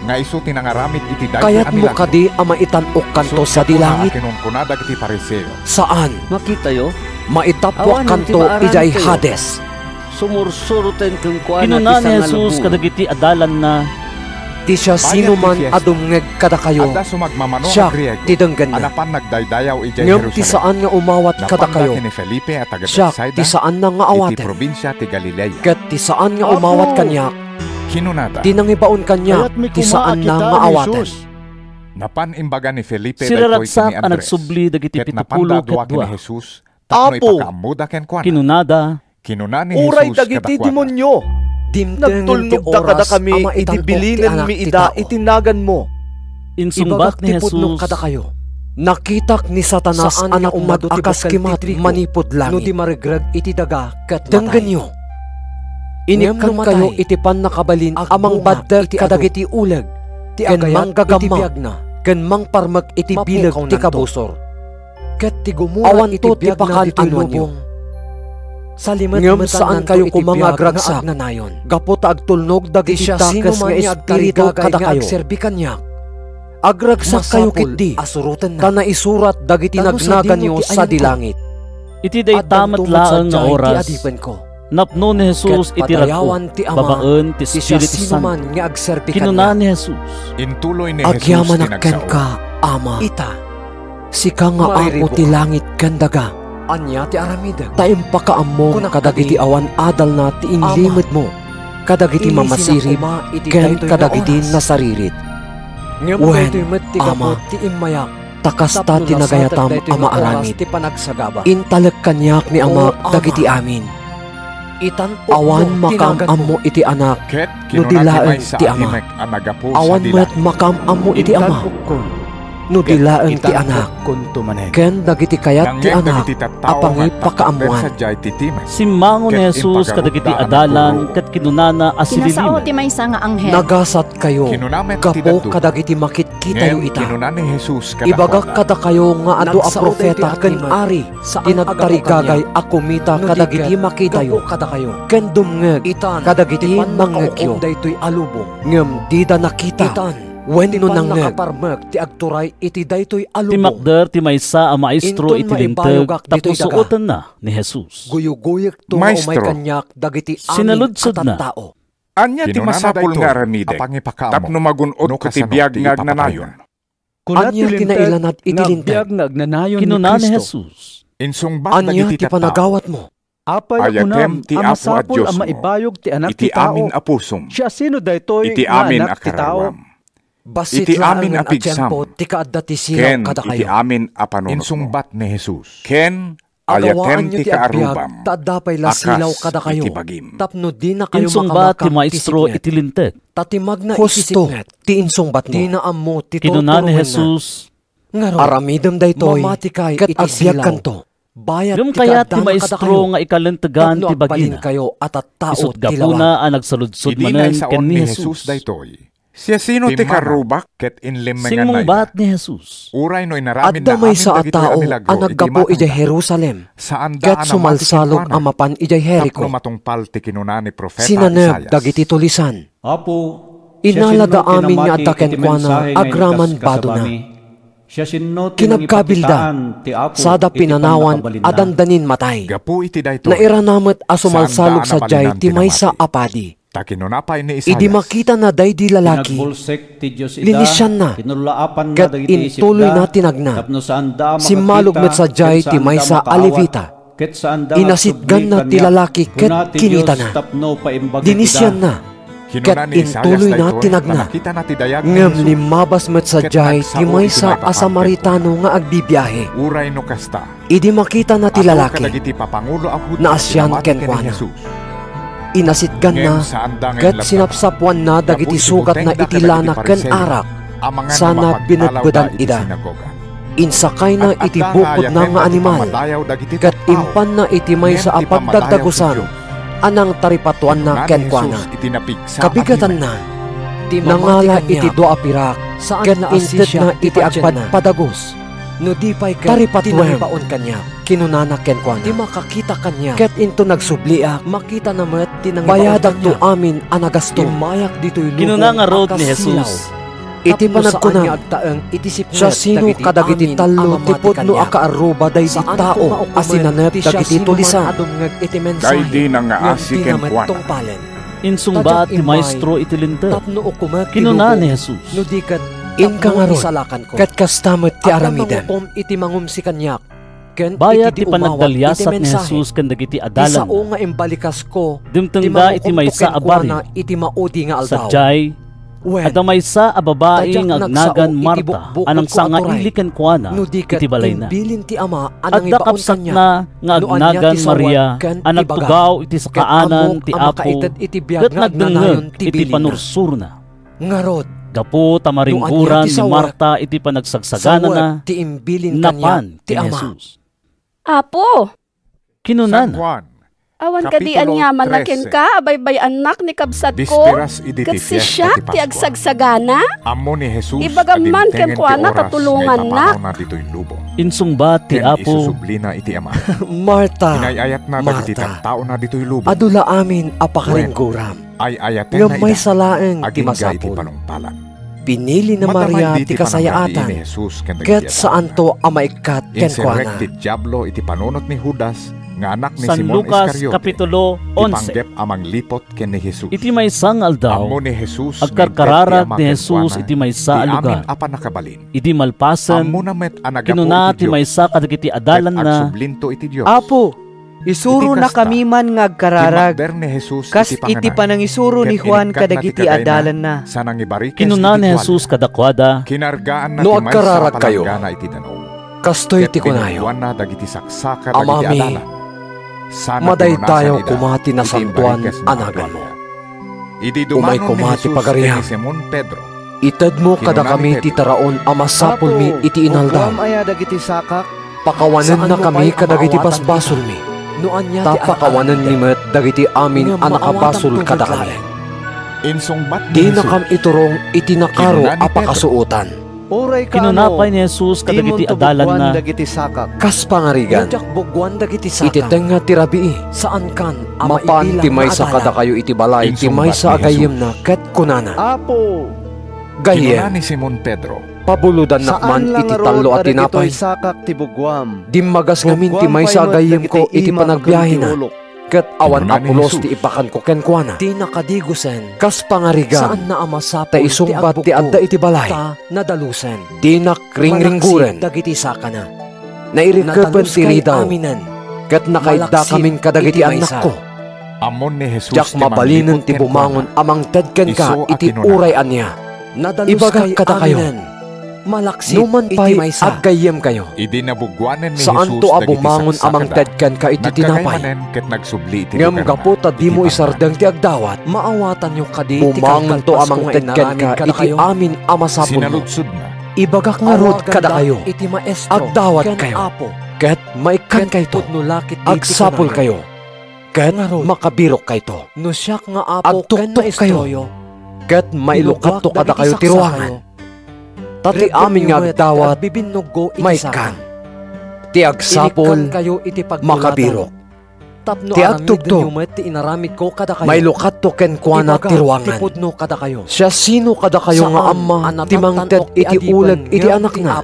nga isu ti nangaramid iti daytoy a milagro. Kayatmo kadi a maitan-okkanto sadi langit? Kinunkunada iti Fariseo. Saan. Makitayo? Maitappuakkanto idiay Hades. Sumursuroten kenkuana ti sangalubongan. Kinuna ni Jesus kadagiti adalanna, ti siasinoman a dumngeg kadakayo, siak ti denggenna. Awan ti Fariseo. Adda sumagmamano nga Griego a napan nagdaydayaw idiay Jerusalem. Ngem ti saan nga umawat kadakayo, siak ti saanna nga awaten. Napan da ken ni Felipe a taga-Betsaida iti probinsia ti Galilea. Ket ti saan nga umawat kaniak, kinunada, ti nangibaon kaniak ti saanna nga awaten. Napan imbaga ni Felipe daytoy ken ni Andres, ket napanda a dua ken ni Jesus tapno ipakaammoda kenkuana. Apo! Siriragsak a nagsubli dagiti pitulo ket dua. Kinunada, kinuna ni Jesus kadakuada, "Uray dagiti demonio, nagtulnogda kadakami idi bilinenmi ida iti naganmo." Insungbat ni Jesus, "Ibagak ti pudno kadakayo, nakitak ni Satanas a napnag a kas kimat manipud langit. Denggenyo. Inikkankayo iti pannakabalin a mangbaddek kadagiti uleg, ken manggagamma, ken mangparmek iti bileg ti kabusor." Ket ti gumura iti biagna ditoy lubong. Awanto ti pakaan-anoanyo. Ngem saankayo koma nga agragsak gapu ta agtulnog dagiti dakes nga espiritu kadakayo. Agragsak kayo ketdi, ta naisurat dagiti nagnaganyo sadi langit. Iti dayta met laeng nga oras, napno ni Jesus iti rago babaen ti Espiritu Santo. Kinuna ni Jesus, "Agyamanak kenka, Ama. Ita, sika nga Apo ti langit ken daga. Ta impakaammom kadagiti awan adalna ti inlimedmo kadagiti mamasirib ken kadagiti nasaririt. Wen, Ama, ta kasta ti nagayatam a maaramid. Intalek kaniak ni Amak dagiti amin. Awan makaam-ammo iti Anak no di laeng ti Ama. Awan met makaam-ammo iti Ama no di laeng ti Anak, ken dagiti kayat ti Anak a pangipakaammoan." Simmango ni Jesus kadagiti adalan ket kinunana a sililimed, "Nagasatkayo gapu kadagiti makit- kitayo ita. Ibagak kadakayo nga adu a profeta ken ari ti nagtarigagay a kumita kadagiti makitayo ken dumngeg kadagiti mangngegyo. Ngem dida nakita wenno nangngeg." Ti makder ti maysa a maestro iti Linteg tapno suotenna ni Jesus. Maestro, sinaludsodna. Ania ti masapul nga aramidek tapno magun-otko ti biag nga agnanayon? Ania ti nailanad iti Linteg? Kinuna ni Jesus, "Ania ti panagawatmo? Ayatem ti Apo a Diosmo iti amin a pusom, iti amin a kararuam, iti amin a pigsam, ken iti amin a panunotmo." Insungbat ni Jesus, "Ken ayatem ti kaarrubam a kas iti bagim." Insungbat ti maestro iti Linteg, "Husto ti insungbatmo." Kinuna ni Jesus, "Aramidem daytoy ket agbiagkanto." Ngem kayat ti maestro nga ikalentegan ti bagina. Isu't gapuna a nagsaludsod manen ken ni Jesus. "Siasino ti kaarrubak?" Simmungbat ni Jesus, "Adda maysa a tao a naggapu idiay Jerusalem ket sumalsalog a mapan idiay Jerico. Sinaneb dagiti tulisan. Inalada amin nga adda kenkuana agraman badona. Kinagkabilda sada pinanawan a dandanin matay. Nairana met a sumalsalog sadiay ti maysa a padi. Idi makitana daydi lalaki, linisianna ket intuloyna ti nagna. Simmalog met sadiay ti maysa a Levita. Inasitganna ti lalaki ket kinitana. Linisianna ket intuloyna ti nagna. Ngem limmabas met sadiay ti maysa a Samaritano nga agbibiahe. Idi makitana ti lalaki, naasian kenkuana. Inasitganna ket sinapsapoanna dagiti sugatna iti lana ken arak sana binedbedan ida. Insakayna iti bukodna nga animal ket impanna iti maysa a pagdagdagusan a nangtaripatoanna kenkuana. Kabigatanna, nangala iti dua a pirak ket intedna iti agpadpadagus. Taripatoem. kinunana kenkuana. Ti makakita kaniak. Ket inton nagsubliak, makitana met ti nangibaon kaniak. Bayadakto amin a nagasto. Immayak ditoy lubong a kasilaw. Kinuna ngarud ni Jesus, Iti panagkunam, siasino kadagiti tallo ti pudno a kaarruba daydi tao a sinanep dagiti tulisan? Kay dina nga asi kenkuana. Insungbat ti maestro iti Linteg. Kinuna ni Jesus, Inka ngarud, ket kasta met ti aramidem. Bayat ti panagdaliasat ni Jesus ken dagiti adalanna, dimtengda iti maysa a barrio. Sadiay, adda maysa a babai nga agnagan Marta a nangsanga ili kenkuana iti balayna. Adda kabsatna nga agnagan Maria a nagtugaw iti sakaanan ti Apo ket nagdengngeg iti panursurna. Ngarud, gapu ta maringguran ni Marta iti panagsagsagana, napan ken ni Jesus. Apo, kinunana, awan kadi aniamanna kenka a baybay-annak ni kabsatko, ket siak ti agsagsagana? Ibagam man kenkuana ta tulongannak. Insungbat ti Apo, Marta, Marta, adu la amin a pakaringguram. Ngem maysa laeng ti masapul. Pinili ni Maria ti kasayaatan, ket saanto a maikkat kenkuana. San Lucas, Kapitulo onse. Iti maysa nga aldaw, agkarkararag ni Jesus iti maysa a lugar. Idi malpasen, kinuna ti maysa kadagiti adalanna, Apo, isuronakami man nga agkararag, kas iti panangisuro ni Juan kadagiti adalanna. Kinuna ni Jesus kadakuada, No agkararagkayo, kastoy ti kunayo, Amami, madaydayaw koma ti nasantoan a naganmo. Umay koma ti pagariam. Itedmo kadakami ti taraon a masapulmi iti inaldaw. Pakawanennakami kadagiti basbasolmi, ta pakawanenmi met dagiti amin a nakabasol kadakami. Dinakam iturong iti nakaro a pakasuotan. Kinuna pay ni Jesus kadagiti adalanna, Kas pangarigan, iti tengnga ti rabii, mapan ti maysa kadakayo iti balay ti maysa a gayyemna ket kunana, Gayyem, pabulodannak man iti tallo a tinapay. Dimmagas ngamin ti maysa a gayyemko iti panagbiahena. Ket awan a pulos ti ipakanko kenkuana. Kas pangarigan, ta isungbat ti adda iti balay. Dinak ringringguren. Nairikepen ti ridaw, ket nakaiddakamin kadagiti annakko. Diak mabalinen ti bumangon a mangted kenka iti uray ania. Ibagak kadakayo, no man pay aggayyemkayo, saanto a bumangon a mangted kenka iti tinapay. Ngem gapu ta dimo isardeng ti agdawat, bumangonto a mangted kenka iti amin a masapulmo. Ibagak ngarud kadakayo, agdawatkayo, ket maikkankayto. Agsapulkayo, ket makabirokkayto. Agtuktokkayo, ket mailukatto kadakayo ti ruangan. Ta ti amin nga agdawat, maikkan. Ti agsapul, makabirok. Ti agtugtog, mailukatto kenkuana ti ruangan. Siasino kadakayo nga amma ti mangted iti uleg iti anakna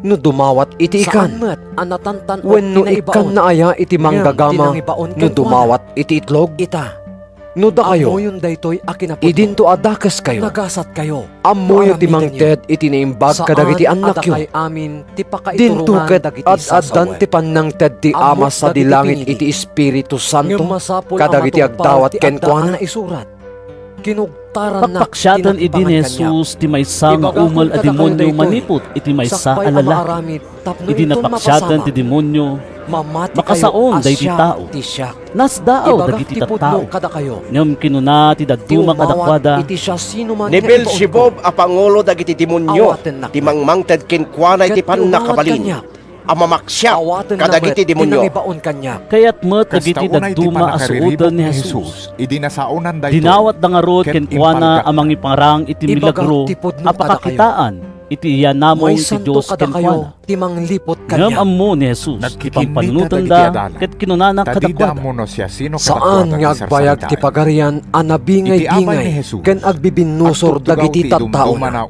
no dumawat iti ikan? Wenno ikkanna aya iti manggagama no dumawat iti itlog? No dakayo, idinto a dakeskayo. Ammoyo ti mangted iti naimbag kadagiti annakyo. Dinto ket ad-addan ti pannangted ti Ama sadi langit iti Espiritu Santo kadagiti agdawat kenkuana. Pakpaksiaten idi ni Jesus ti maysa nga umel a demonio manipud iti maysa a lalaki. Idi napaksiaten ti demonio, makasaon daydi tao. Nasdaaw dagiti tattao. Ngem kinuna ti dadduma kadakuada, Ni Beelzebub a pangulo dagiti demonio ti mangmangted kenkuana iti pannakabalin a mamaksiat kadagiti demonio. Kayat met dagiti dadduma a suoten ni Jesus. Dinawatda ngarud kenkuana a mangiparang iti milagro a pakakitaan. iti iyanamong ti Dios kenkuana. Ngem ammo ni Jesus ti pampanunotenda ket kinunana kadakuada, "Saan nga agbayag ti Pagarian a nabingaybingay ken agbibinnusor dagiti tattaona.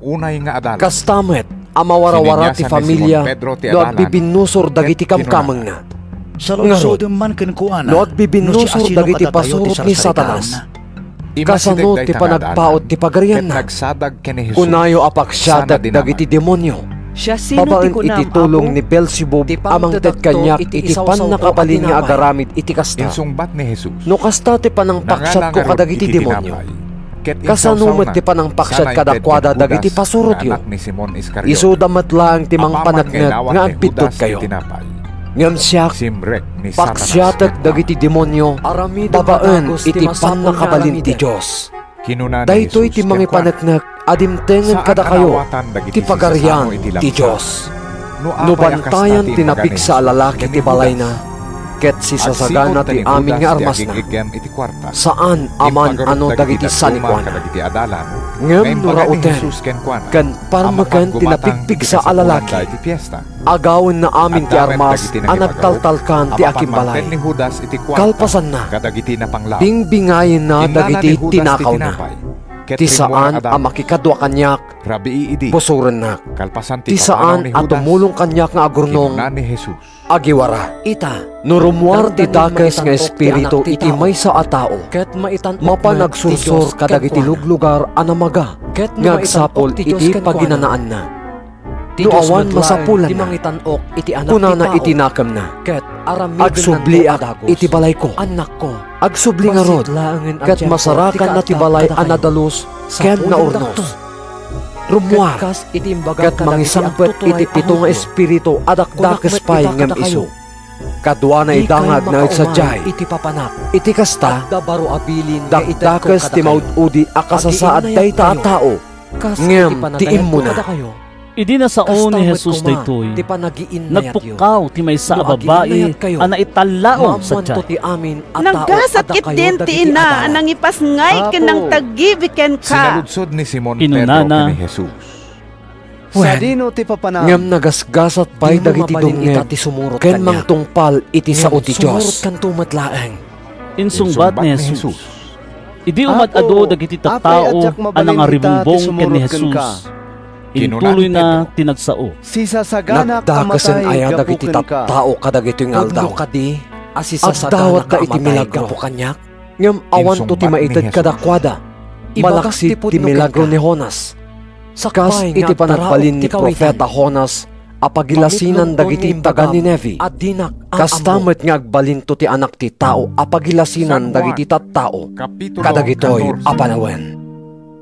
Kasta met a mawarawara ti familia no agbibinnusor dagiti kamkamengna." Ngarud, no agbibinnusor dagiti pasurot ni Satanas, kasano ti panagpaut ti Pagarianna? Kunayo a paksiatek dagiti demonio babaen iti tulong ni Beelzebub a mangted kaniak iti pannakabalin nga agaramid iti kasta. No kasta ti panangpaksiatko kadagiti demonio, kasano met ti panangpaksiat kadakuada dagiti pasurotyo? Isuda met laeng ti mangpaneknek nga agbiddutkayo. Ngem siak, paksiatek dagiti demonio babaen iti pannakabalin ti Dios. Daytoy ti mangipaneknek a dimtengen kadakayo ti Pagarian ti Dios. No bantayan ti napigsa a lalaki ti balayna ket sisasagana ti amin nga armasna, saan a man-ano dagiti sanikuana. Ngem no rauten ken parmeken ti napigpigsa a lalaki, agawenna amin ti armas a nagtaltalkan ti akimbalay. Kalpasanna, bingbingayenna dagiti tinakawna. Ti saan a makikadua kaniak, pusorennak. Ti saan a tumulong kaniak nga agurnong, agiwara. Ita, no rummuar ti dakes nga espiritu iti maysa a tao, mapan agsursor kadagiti luglugar a namaga nga agsapul iti paginanaanna. No awan masapulanna, kunana iti nakemna, "Agsubliak iti balayko." Agsubli ngarud, ket masarakanna ti balay a nadalus ken naurnos. Rummuar, ket mangisangpet iti pito nga espiritu a dakdakes pay ngem isu. Kaduana ida nga agnaed sadiay. Iti kasta, dakdakes ti maud-udi a kasasaad dayta a tao, ngem ti immuna. Idi nasao ni Jesus daytoy, nagpukkaw ti maysa a babai a naitallaong sadiay. Naggasat ketdin ti ina a nangipasngay ken nangtagibi kenka. Kinunana, "Wen, ngem nagasgasat pay dagiti dumngeg ken mangtungpal iti sao ti Dios." Insungbat ni Jesus, idi umad-ado dagiti tattao a nangaribumbong ken ni Jesus, intuloyna ti nagsao. Nagdakesen aya dagiti tattao kadagitoy nga aldaw? Agdawatda iti milagro, ngem awanto ti maited kadakuada malaksid ti milagro ni Jonas. Kas iti panagbalin ni profeta Jonas a pagilasinan dagiti taga-Nineve, kasta met nga agbalinto ti Anak ti Tao a pagilasinan dagiti tattao kadagitoy a panawen.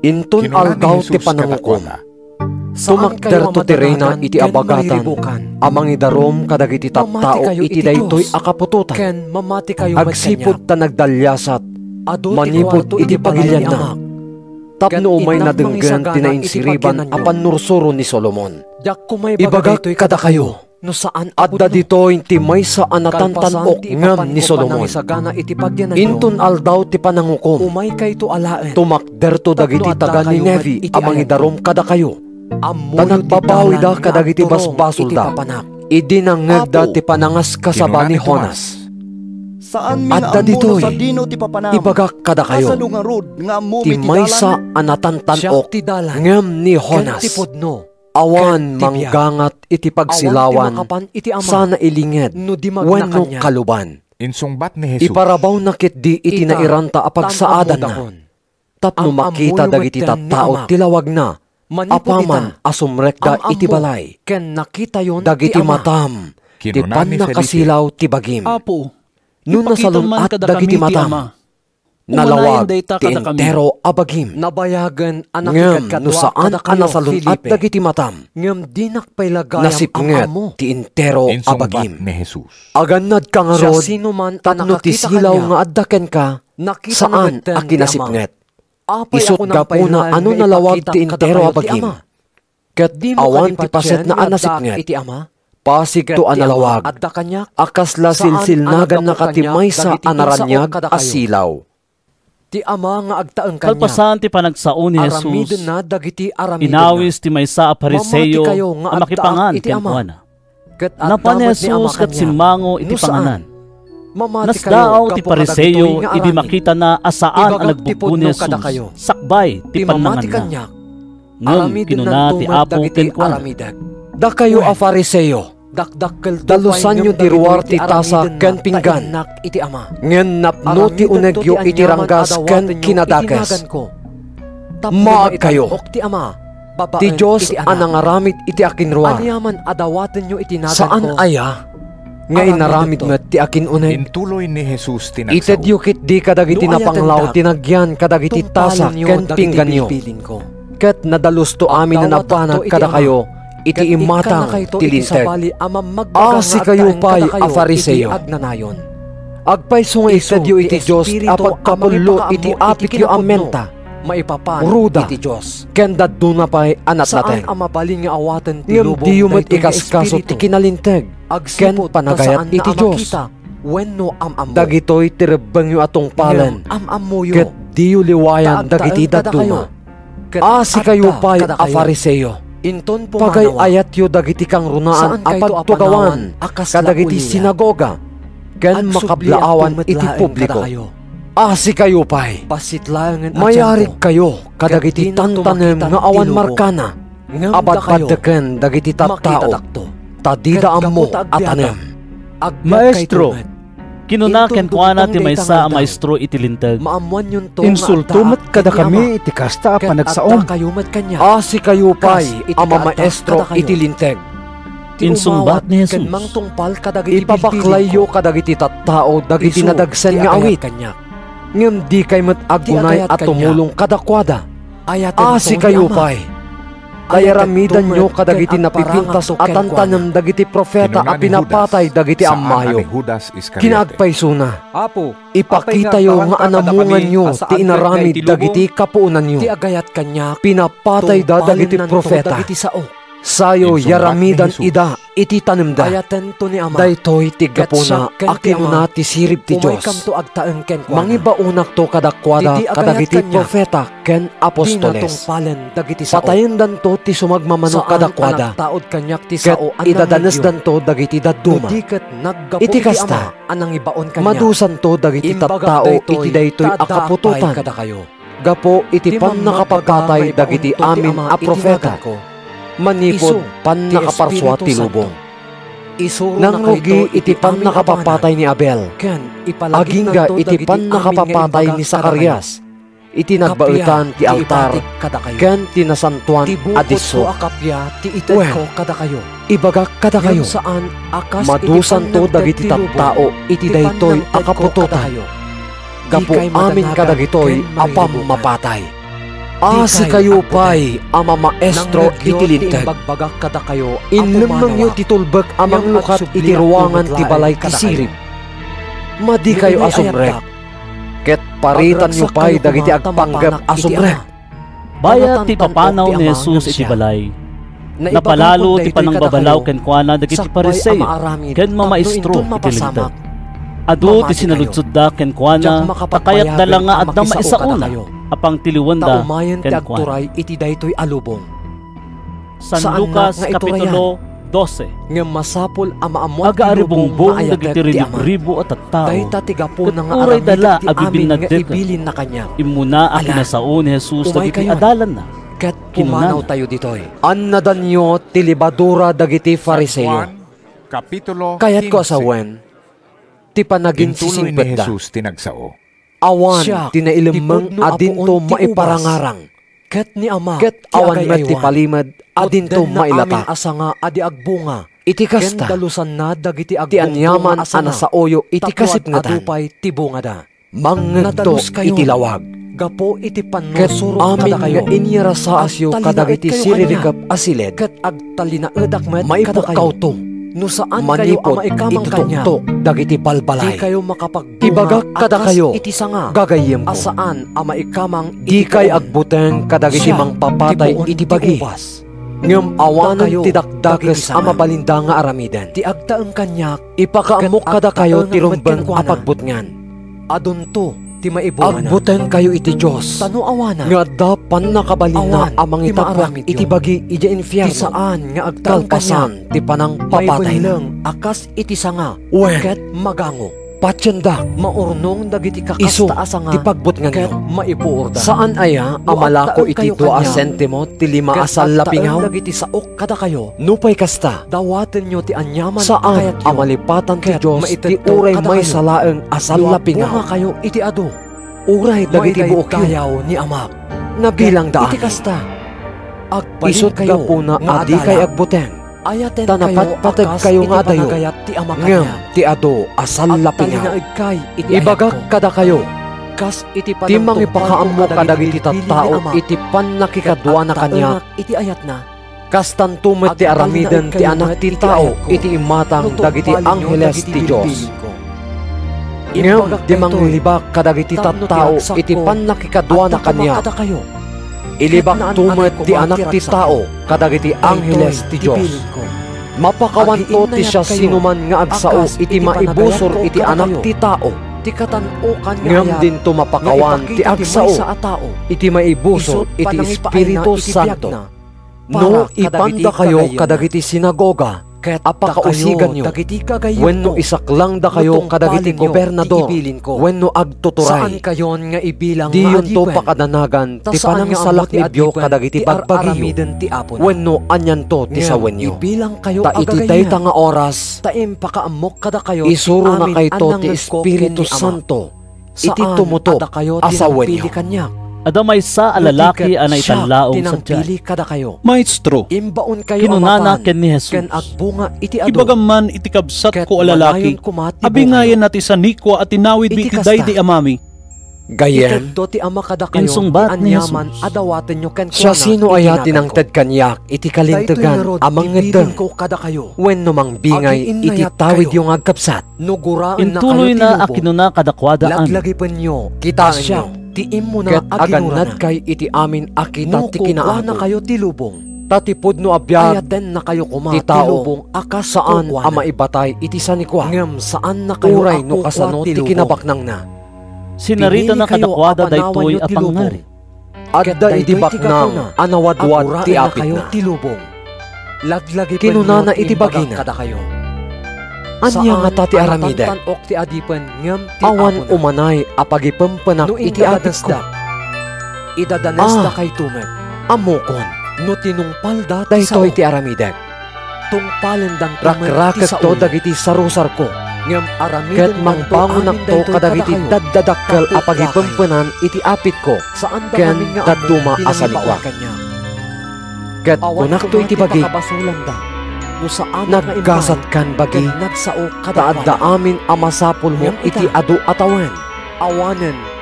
Inton Aldaw ti Panangukom, tumakderto ti reyna iti abagatan a mangidarum kadagiti tattao iti daytoy a kaputotan. Agsipud ta nagdaliasat manipud iti pagilianna, tapno umayna denggen ti nainsiriban a pannursuro ni Solomon. Ibagak kadakayo, adda ditoy ti maysa a natantan-ok ngem ni Solomon. Inton Aldaw ti Panangukom, tumakderto dagiti taga-Nineve a mangidarum kadakayo, ta nagbabawida kadagiti basbasolda idi nangngegda ti panangaskasaba ni Jonas. Adda ditoy, ibagak kadakayo, ti maysa a natantan-ok ngem ni Jonas. Awan manggangat iti pagsilawan sana ilinged wenno kaluban. Iparabawna ketdi iti nairanta a pagsaadanna. Tapno makita dagiti tattao ti lawagna apaman a sumrekda iti balay. Dagiti matam ti pannakasilaw ti bagim. No nasalun-at dagiti matam, nalawag ti entero a bagim. Ngem no saan a nasalun-at dagiti matam, nasipnget ti entero a bagim. Agannadka ngarud tapno ti silaw nga adda kenka saan a kinasipnget. Isut' gapuna a no nalawag ti entero a bagim, ket awan ti pasetna a nasipnget, pasigto a nalawag a kasla silsilnagannaka ti maysa a naraniag a silaw. Ti Ama nga agtaeng kaniak. Kalpasan ti panagsao ni Jesus, aramidenna dagiti aramidna. Inawis ti maysa a Fariseo a makipangan kenkuana. Napan ni Jesus ket simmango iti panganan. Nasdaaw ti Fariseo idi makitana a saan a nagbubbo ni Jesus sakbay ti pannanganna. Ngem kinuna ti Apo kenkuana, "Dakayo a Fariseo, dalusanyo ti ruar ti tasa ken pinggan, ngem napno ti unegyo iti ranggas ken kinadakes. Maagkayo! Ti Dios a nangaramid iti akinruar. Saan aya nga inaramid met ti akinuneg?" Itedyo ketdi kadagiti napanglaw ti nagyan kadagiti tasa ken pingganyo. Ket nadalusto amin a nabanag kadakayo iti imatang ti Linteg. A sikayo pay a Fariseo, agpayso nga itedyo iti Dios a pagkapullo iti apityo a menta, ruda, ken dadduma pay a natnateng. Ngem diyo met ikaskaso ti kinalinteg ken panagayat iti Dios. Dagitoy ti rebbengyo a tungpalen, ket diyo liwayan dagiti dadduma. A sikayo pay a Fariseo, pagay-ayatyo dagiti kangrunaan a pagtugawan kadagiti sinagoga ken makablaawan iti publiko. A sikayo pay, mayarigkayo kadagiti tantanem nga awan markana a badbaddeken dagiti tattao, ta dida ammo a tanem. Maestro, kinuna kenkuana ti maysa a maestro iti Linteg, insulto met kadakami iti kasta a panagsaom. A sikayo pay a mamaestro iti Linteg, insungbat ni Jesus, ipabaklayyo kadagiti tattao dagiti nadagsen nga awit, ngem dikay met aggunay a tumulong kadakuada. A sikayo pay, ay aramidanyo kadagiti napipintas a tantanem dagiti profeta a pinapatay dagiti ammayo. Kinaagpaysona, ipakitayo nga anamunganyo ti inaramid dagiti kapuonanyo. Pinapatayda dagiti profeta. Sayo yaramidan ida iti tanemda. Daytoy ti gapuna a kinuna ti sirib ti Dios, "Mangibaonakto kadakuada kadagiti profeta ken apostoles. Patayendanto ti sumagmamano kadakuada, ket idadanesdanto dagiti dadduma. Iti kasta, madusanto dagiti tattao iti daytoy a kaputotan." Gapu iti pannakapapatay dagiti amin a profeta, manipud pannakaparsua ti lubong. Nangrugi iti pannakapapatay ni Abel, agingga iti pannakapapatay ni Zacarias iti nagbaetan ti altar ken ti nasantoan a disso. Wen, ibagak kadakayo, madusanto dagiti tattao iti daytoy a kaputotan gapu amin kadagitoy a pammapatay. A sikayo pay a mamaestro iti Linteg, inlemmengyo ti tulbek a manglukat iti ruangan ti balay ti sirib. Madikayo a sumrek, ket paritanyo pay dagiti agpanggep a sumrek. Bayat ti ipapanaw ni Jesus iti balay, napalalo ti panangbabalaw kenkuana dagiti Fariseo ken mamaestro iti Linteg. Adu ti sinaludsodda kenkuana, ta kayatda la nga adda maisaona a pangtiliwenda kenkuana. Iti daytoy a lubong. San Lucas, Kapitulo dose. Ngem masapul a maammoan ti lubong nga ayatek ti Ama. Agaaribungbong dagiti ribu-ribu a tattao, ket urayda la a bibinnaddekan. Immuna a pinasao ni Jesus dagiti adalanna. Kinunana, "Annadanyo ti lebadura dagiti Fariseo." Kayatko a sawen ti panaginsisingpetda. Awan ti nailemmeng a dinto maiparangarang, ket awan met ti palimed a dinto mailatak. Iti kasta, ti aniaman a nasaoyo iti kasipngetan, mangngegto iti lawag. Ket amin nga inyarasaasyo kadagiti siririkep a siled, maipukkawto manipud iti tuktok dagiti balbalay. Ibagak kadakayo, gagayyemko, dikay agbuteng kadagiti mangpapatay iti bagi, ngem awanen ti dakdakes a mabalinda nga aramiden. Ipakaammok kadakayo ti rumbeng a pagbutngan. ti maibuanan. Agbutengkayo iti Dios. Ta no awanen, nga adda pannakabalinna a mangitappuak iti bagi idiay infierno. Ti saan nga agtaengkanyak. Kalpasan ti panangpapatayna. Maibelleng a kas iti sanga. Wen, ket magango. Patiendak. Maurnong dagiti kakasta a sanga. Isu ti pagbutnganyo. Ket maipuorda. Saan aya a malako iti dua a sentimo ti lima a sallapingaw? Ket adda dagiti saok kadakayo. Nupay kasta, dawatenyo ti aniaman a kayatyo. Saan a malipatan ti Dios ti uray maysa laeng a sallapingaw. Ket maited kadakayo. No agbungakayo iti adu. Uray dagiti buokyo. Maidaydayaw ni Amak. Nabilangda amin. Ket iti kasta, agbalinkayo nga adalan. Isut' gapuna a dikay agbuteng. Ta napatpategkayo nga adayo, ngem ti adu a sallapingaw. Ibagak kadakayo, ti mangipakaammo kadagiti tattao iti pannakikaduana kaniak, kastanto met ti aramiden ti Anak ti Tao iti imatang dagiti angheles ti Dios. Ngem ti manglibak kadagiti tattao iti pannakikaduana kaniak, ilibakto met ti Anak ti Tao kadagiti angheles ti Dios. Mapakawanto ti siasinoman nga agsao iti maibusor iti Anak ti Tao. Ngem dinto mapakawan ti agsao iti maibusor iti Espiritu Santo. No ipandakayo kadagiti sinagoga a pakausiganyo, wenno isaklangdakayo kadagiti gobernador wenno agtuturay, diyonto pakadanagan ti panangsalaknibyo kadagiti bagbagiyo wenno anianto ti sawenyo. Ta iti dayta nga oras, isuronakayto ti Espiritu Santo iti tumutop a sawenyo. Adda maysa a lalaki a naitallaong sadiay. Maestro, kinunana ken ni Jesus, ibagam man iti kabsatko a lalaki a bingayanna ti sanikua a tinawidmi iti daydi a mami. Gayyem, insungbat ni Jesus, siasino aya ti nangted kaniak iti kalintegan a mangngeddeng wenno mangbingay iti tawidyo nga agkabsat? Intuloyna a kinuna kadakuada amin, kitaenyo, ket agannadkay iti amin a kita ti kinaako. Ta ti pudno a biag ti tao saan a maibatay iti sanikua, uray no kasano ti kinabaknangna. Sinaritana kadakuada daytoy a pangngarig. Adda idi baknang a nawadwad ti apitna. Kinunana iti bagina, "Ania ngata ti aramidek? Awan umanay a pagipempenak iti apitko." Ah, ammokon. Daytoy ti aramidek. Rakraketo dagiti sarusarko, ket mangbangonakto kadagiti daddadakkel a pagipempenan iti apitko ken dadduma a sanikua. Ket kunakto iti bagik, "Naggasatkan bagik, ta adda amin a masapulmo iti adu a tawen.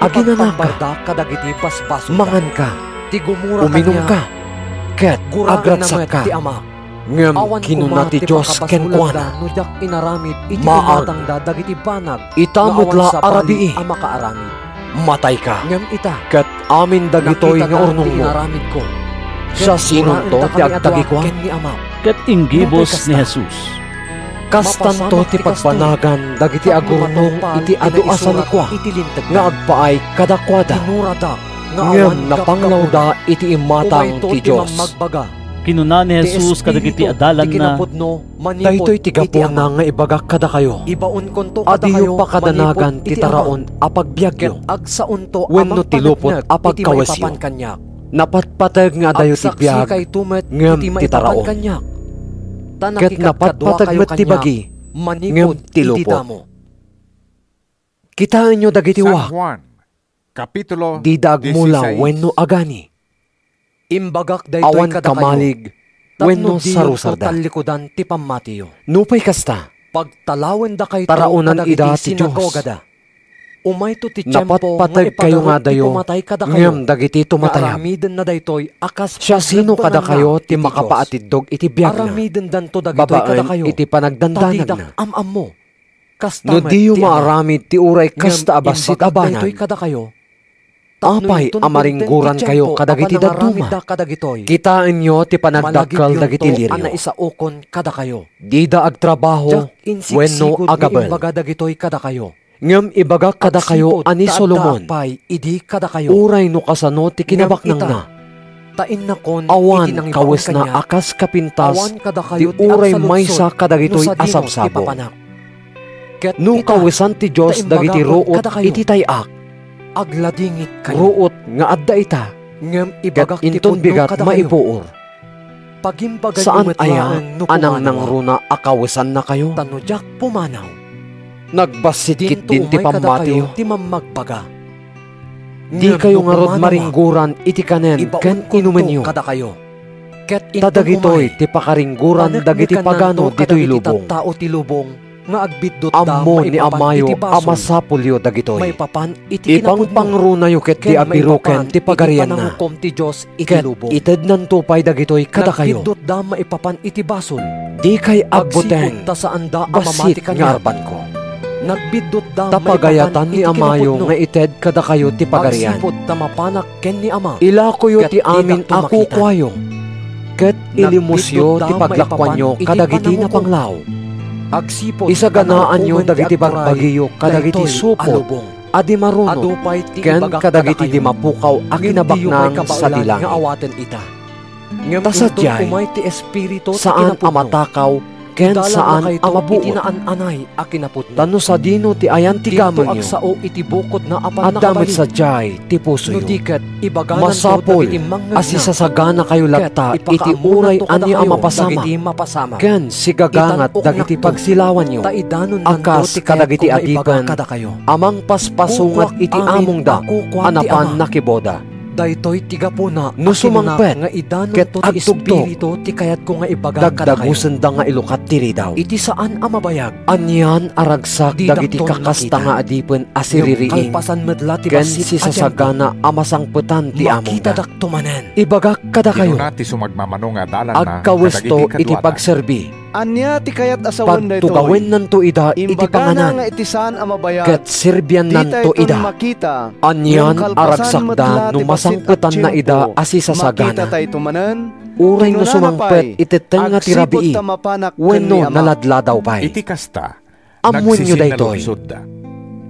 Aginanaka, manganka, uminumka, ket agragsakka." Ngem kinuna ti Dios kenkuana, "Maan, ita met la a rabii. Matayka, ket amin dagitoy nga urnongmo. Siasinonto ti agtagikua?" Ket inggibus ni Jesus, "Kastanto ti pagbanagan dagiti agurnong iti adu a sanikua nga agpaay kadakuada, ngem napanglawda iti imatang ti Dios." Kinuna ni Jesus kadagiti adalanna, "Daytoy ti gapuna nga ibagak kadakayo a diyo pakadanagan ti taraon a pagbiagyo wenno ti lupot a pagkawesyo. Napatpateg nga adayo ti biag ngem ti taraon, ket napatpateg met ti bagi ngem ti lupot." Kitaenyo dagiti uwak. Dida agmula wenno agani. Awan kamalig wenno sarusarda. Nupay kasta, taraonan ida ti Dios. Napatpateg kayo nga adayo, ngem dagiti tumatayab, siasino kadakayo ti makapaatiddog iti biagna babaen iti panagdandanagna? No diyo maaramid ti uray kasta a bassit a banag, apay a maringgorankayo kadagiti dadduma? Kitaenyo ti panagdakkel dagiti lirio. Dida agtrabaho wenno agaben. Ngem ibagak kadakayo a ni Solomon, uray no kasano ti kinabaknangna, awan kawesna a kas kapintas ti uray maysa kadagitoy a sabsabong. No kawesan ti Dios dagiti ruot iti tay-ak, ruot nga adda ita, ket inton bigat maipuor. Saan aya a nangnangruna a kawesannakayo? Ta no diak pumanaw, nagbassit ketdin ti pammatiyo. Ti mammagbaga. Dikayo ngarud maringguran iti kanen ken inumenyo. Kadakayo. Ta dagitoy ti pakaringguran dagiti pagano ditoy lubong. Tao ti lubong nga agbiddutda. Ammo ni Amayo a masapulyo dagitoy. Ipangpangrunayo ketdi a biroken ti pagarianna. Ket itednanto pay dagitoy kadakayo. Dikay agbuteng. Bassit nga arbanko. Ta pagayatan ni Amayo nga ited kadakayo ti pagarian. Ilakoyo ti amin a kukuayo, ket ilimusyo ti paglakuanyo kadagiti napanglaw. Isaganaanyo dagiti bagbagiyo kadagiti supot a di marunot ken kadagiti di mapukaw a kinabaknang sadi langit. Ta sadiay, saan a matakaw ken saan a mabuot. Ta no sadino ti ayan ti gamenyo, adda met sadiay ti pusoyo. Masapul a sisasaganakayo latta iti uray ania a mapasamak ken sigagangat dagiti pagsilawanyo a kas kadagiti adipen a mangpaspasungat iti amongda a napan nakiboda. Daytoy ti gapuna a kinuna nga idanonto ti Espiritu ti kayatko nga ibaga kadakayo. Dagdagusenda nga ilukat ti ridaw. Iti saan a mabayag. Anian a ragsak dagiti kakasta nga adipen a siririing ken sisasagana a masangpetan ti amongda. Ibagak kadakayo, agkawesto iti pagserbi. Ania ti kayat a sawen daytoy? Pagtugawennanto ida iti panganan, ket serbiannanto ida. Anian a ragsakda no masangpetanna ida a sisasagana, uray no sumangpet iti tengnga ti rabii wenno naladladaw pay. Iti kasta, ammoenyo daytoy.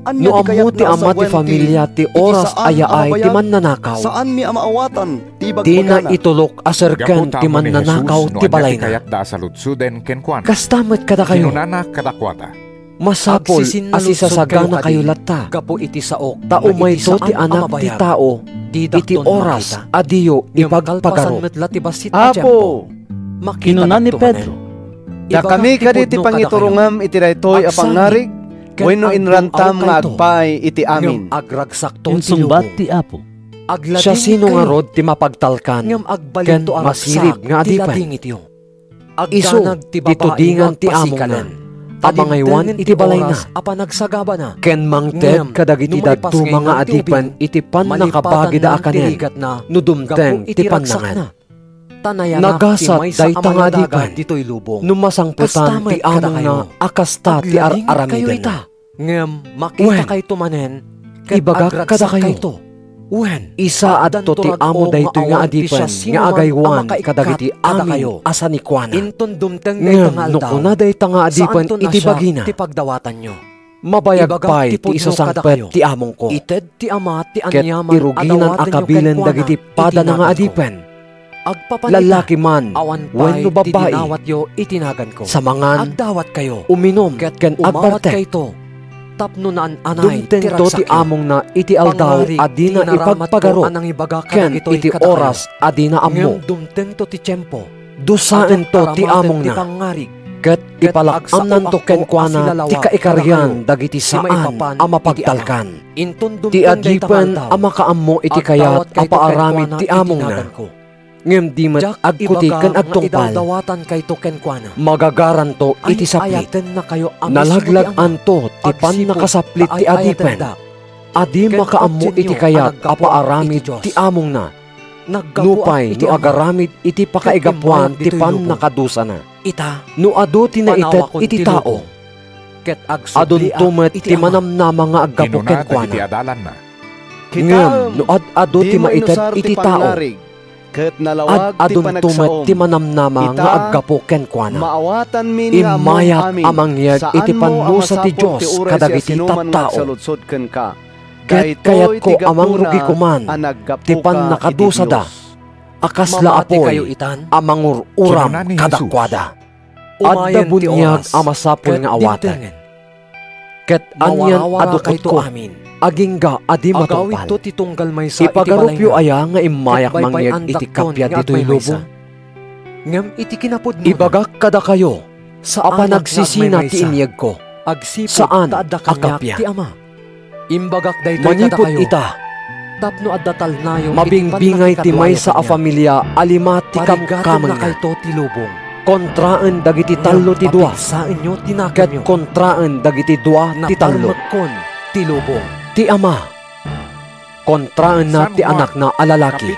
No ammo ti ama ti familia ti oras a yaay ti mannanakaw, dina itulok a serken ti mannanakaw ti balayna. Kasta met kadakayo. Masapul a sisasaganakayo latta, ta umayto ti Anak ti Tao iti oras a diyo ipagpagarup. Apo, kinuna ni Pedro, dakami kadi ti pangiturongam iti daytoy a pangngarig wenno inrantam nga agpaay iti amin? Insungbat ti Apo, siasino ngarud ti mapagtalkan ken masirib nga adipen? Isu ti tudingan ti amongna a mangaywan iti balayna ken mangted kadagiti dadduma nga adipen iti pannakabagida a kanen no dumteng ti pannangan. Nagasat dayta nga adipen no masangpetan ti amongna a kasta ti ar-aramidenna. Ngem makitakayto manen ket agragsakkayto. Wen, isaadto ti amo daytoy nga adipen nga agaywan kadagiti amin a sanikuana. Ngem no kuna dayta nga adipen iti bagina, mabayag pay ti isasangpet ti amongko, ket iruginan a kabilen dagiti padana nga adipen. Lalaki man wenno babbai, sa mangan, uminum, ken agbartek. Dumtengto ti amongna iti aldaw a dina ipagpagarup ken iti oras a dina ammo. Dusaento ti amongna, ket ipalak-amnanto kenkuana ti kaikarian dagiti saan a mapagtalkan. Ti adipen a makaammo iti kayat a paaramid ti amongna, ngem di met agkuti ken agtungpal, magagaranto iti saplit. Nalaglag-anto ti pannakasaplit ti adipen a di makaammo iti kayat a paaramid ti amongna, nupay no agaramid iti pakaigapuan ti pannakadusana. No adu ti naited iti tao, adunto met ti manamnama nga aggapu kenkuana. Ngem no ad-adu ti maited iti tao, Ad-adunto met ti manamnama nga aggapu kenkuana. Immayak a mangyeg iti pannusa ti Dios kadagiti tattao. Ket kayatko a mangrugi koman ti pannakadusada a kasla apuy a mangur-uram kadakuada. Adda buniag a masapul nga awaten. Ket anian a dukotkon, agingga a di matungpal. Ipagarupyo aya nga immayak mangyeg iti kappia ditoy lubong? Ngem iti kinapudnona, ibagak kadakayo a panagsisina ti inyegko, saan a kappia. Imbagak daytoy kadakayo, ita, tapno adda talnayo iti pannakikaduayo kaniak. Mabingbingay ti maysa a familia a lima ti kamkamengna. Kontraen dagiti tallo ti dua, ket kontraen dagiti dua ti tallo. Ti ama, kontraenna ti anakna a lalaki,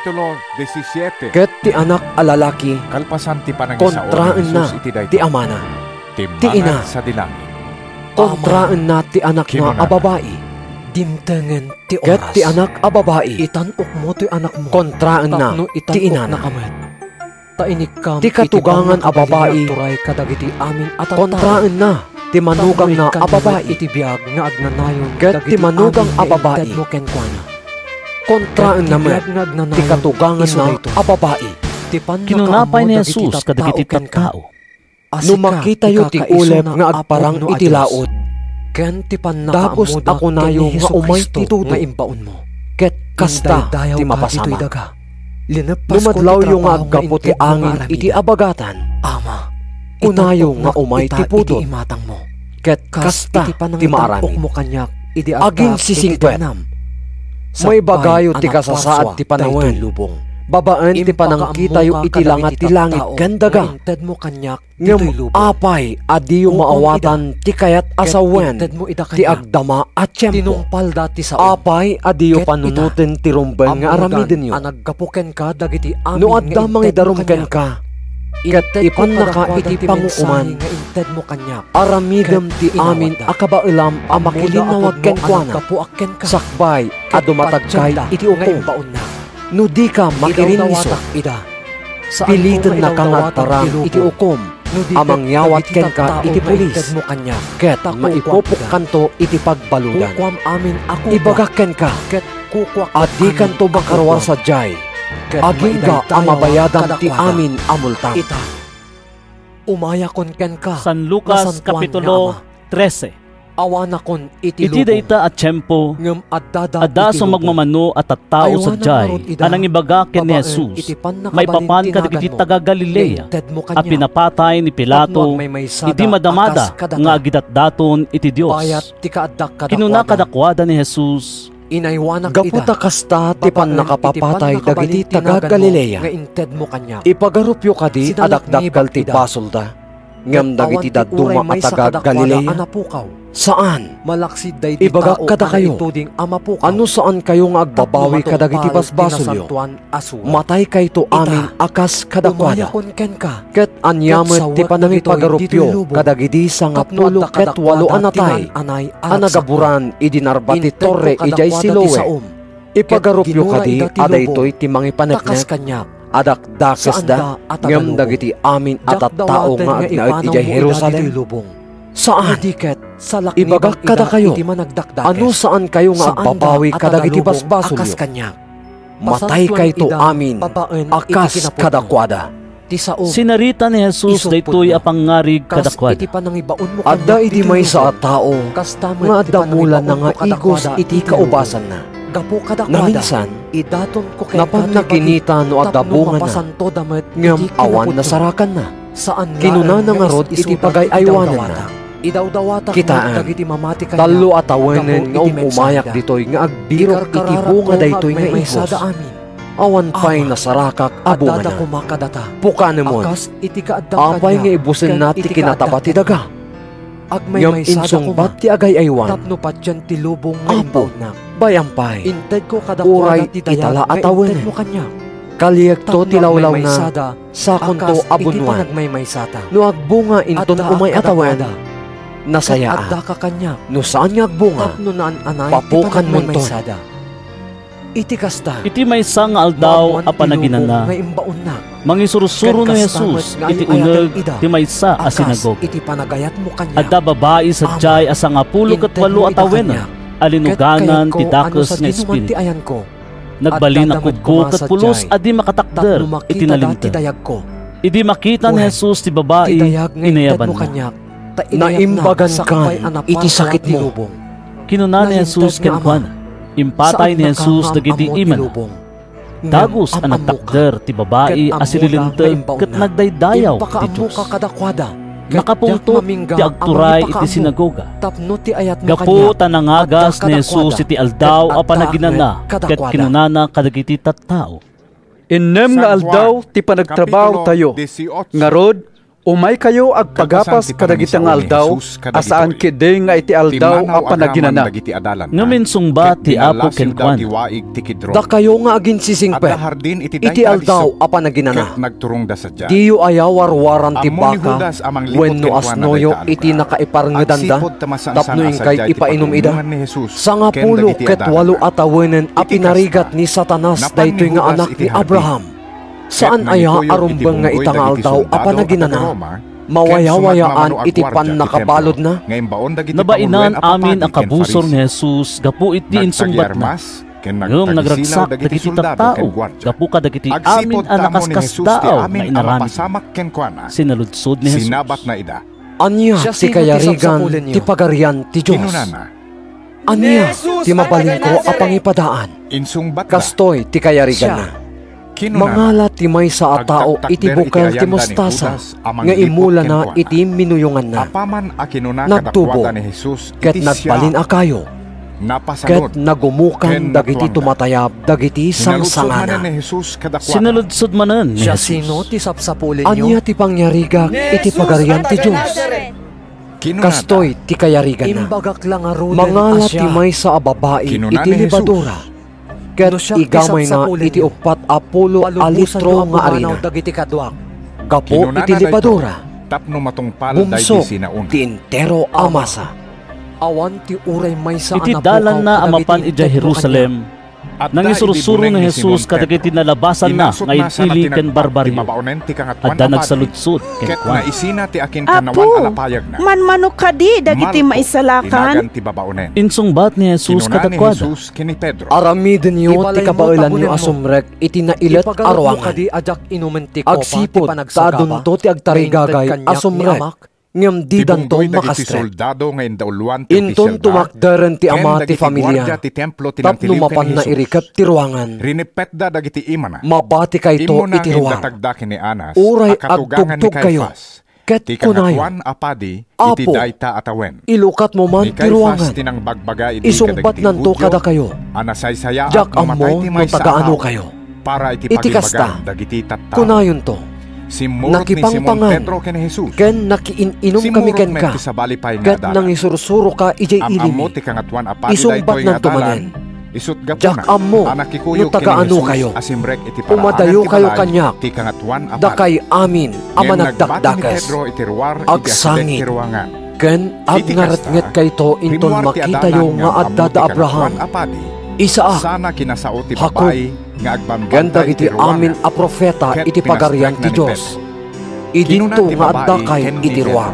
ket ti anak a lalaki, kontraenna ti amana. Ti ina, kontraenna ti anakna a babai, ket ti anak a babai, kontraenna ti inana. Ti katugangan a babai, kontraenna ti manugangna a babai, ket ti manugang a babai, kontraenna met ti katuganganna a babai. Kinuna pay ni Jesus kadagiti tattao, "No makitayo ti ulep nga agparang iti laud, dagus a kunayo nga umay ti tudo, ket kasta ti mapasamak. No madlawyo nga aggapu ti angin iti abagatan, kunayo nga umay ti pudot, ket kasta ti maaramid." Aginsisingpet, maibagayo ti kasasaad ti panawen babaen ti panangkitayo iti langa ti langit ken daga. Ngem apay a diyo maawatan ti kayat a sawen ti agdama a tiempo? Apay a diyo panunoten ti rumbeng nga aramidenyo? No adda mangidarum kenka ket ipannaka iti pangukoman, aramidem ti amin a kabaelam a makilinnawag kenkuana sakbay a dumatagkay iti ukom. No dika makirinniso, pilitennaka nga agparang iti ukom a mangyawat kenka iti pulis, ket maipupokkanto iti pagbaludan. Ibagak kenka, a dikanto makaruar sadiay, agingga a mabayadan ti amin a multam. Ita, umayakon kenka, San Lucas, Kapitulo trese. Awanakon iti lubong. Iti dayta a tiempo, adda sumagmamano a tattao sadiay a nangibaga ken ni Jesus maipapan kadagiti taga-Galilea a pinapatay ni Pilato idi madamada nga agidatdaton iti Dios. Kinuna kadakuada ni Jesus, Gapu ta kasta ti pannakapapatay dagiti taga-Galilea, ipagarupyo kadi a dakdakkel ti basolda? Ngem dagiti dadduma a taga-Galilea, saan. Ibagak kadakayo a no saankayo nga agbabawi kadagiti basbasolyo, mataykayto amin a kas kadakuada. Ket ania met ti panangipagarupyo kadagidi sangapulo ket walo a natay a nagaburan idi narbat ti torre idiay Siloe? Ipagarupyo kadi a daytoy ti mangipaneknek a dakdakesda ngem dagiti amin a tattao nga agnaed idiay Jerusalem? Saan! Ibagak kadakayo a no saankayo nga agbabawi kadagiti basbasolyo, mataykayto amin a kas kadakuada. Sinarita ni Jesus daytoy a pangngarig kadakuada. Adda idi maysa a tao nga adda mulana nga igos iti kaubasanna. Naminsan, napanna kinita no adda bungana, ngem awan nasarakanna. Kinunana ngarud iti pagay-aywanenna, Kitaem, tallo a tawenen nga um-umayak ditoy nga agbirok iti bunga daytoy nga igos. Awan pay nasarakak a bungana. Pukanemon, apay nga ibusenna ti kinataba ti daga? Ngem insungbat ti agay-aywan, Apo, bay-am pay, uray itala a tawenen. Kaliekto ti lawlawna, sakonto a bunnoan. No agbunga inton umay a tawen, nasayaan. No saan nga agbunga, papukanmonton. Iti kasta, iti maysa nga aldaw a panaginana, nga imbaonna, mangisursuro ni Jesus iti uneg ti maysa a sinagoga. Iti panagayatmo kaniak, adda babai sadiay a sangapulo ket walo a tawenan a linuganan ti dakes nga espiritu. Nagbalin a kubko ket pulos a di makatakder iti nalinteg. Idi makita ni Jesus ti babai, inayabanna. Naimbagankan iti sakitmo. Kinuna ni Jesus kenkuana, impatay ni Jesus dagiti imana. Dagus a nagtakder ti babai a sililinteg ket nagdaydayaw ti Dios. Nakapungtot ti agturay iti sinagoga. Gapu ta nangagas ni Jesus iti aldaw a panaginana ket kinunana kadagiti tattao, "Innem nga aldaw ti panagtrabahotayo. Ngarud, umaykayo agpagapas kadagita nga aldaw a saan ketdi nga iti aldaw a panaginana." Ngem insungbat ti Apo kenkuana, "Dakayo nga aginsisingpet iti aldaw a panaginana. Diyo aya warwaran ti baka wenno asnoyo iti nakaiparngedanda tapno inkay ipainum ida? Sangapulo ket walo a tawenen a pinarigat ni Satanas daytoy nga anak ni Abraham. Saan aya a rumbeng nga ita nga aldaw a panaginana mawayawayaan iti pannakabaludna?" Nabainan amin a kabusor ni Jesus gapu iti insungbatna. Ngem nagragsak dagiti tattao gapu kadagiti amin a nakaskasdaaw nga inaramidna. Sinaludsod ni Jesus, "Ania ti kayarigan ti Pagarian ti Dios? Ania ti mabalinko a pangipadaan?" Kastoy ti kayariganna: "Mangala ti maysa a tao iti bukel ti mostasa nga imulana iti minuyonganna. Nagtubo, ket nagbalin a kayo, ket nagumukan dagiti tumatayab dagiti sangsangana." Sinaludsod manen ni Jesus, "Ania ti pangyarigak iti Pagarian ti Dios?" Kastoy ti kayariganna: "Mangala ti maysa a babai iti lebadura, ket igamayna iti uppat a pulo a litro nga arina. Gapu iti lebadura, bumsog ti entero a masa." Iti dalanna a mapan idiay Jerusalem, nangisursuro ni Jesus kadagiti nalabasanna nga il-ili ken barbarrio. Adda nagsaludsod kenkuana, "Apo, manmano kadi dagiti maisalakan?" Insungbat ni Jesus kadakuada, "Aramidenyo ti kabaelanyo a sumrek iti nailet a ruangan. Agsipud ta adunto ti agtarigagay a sumrek ngem didanto makastrek." Inton tumakderen ti ama ti familia tapno mapanna irikep ti ruangan, mabatikayto iti ruar. Uray agtugtogkayo ket kunayo, "Apo, ilukatmo man ti ruangan. Isungbatnanto kadakayo. Diak ammo no tagaanokayo." Iti kasta, kunayonto, "Nakipangpangan ken nakiin-inumkami kenka, ket nangisursuroka idiay ilimi." Isungbatnanto manen, "Diak ammo no tagaanokayo. Umadayokayo kaniak, dakay amin a managdakdakes. Agsangit ken agngaretngetkayto inton makitayo nga adda da Abraham, Isaac, Jacob, ken dagiti amin a profeta iti Pagarian ti Dios. Idinto nga addakay iti ruar."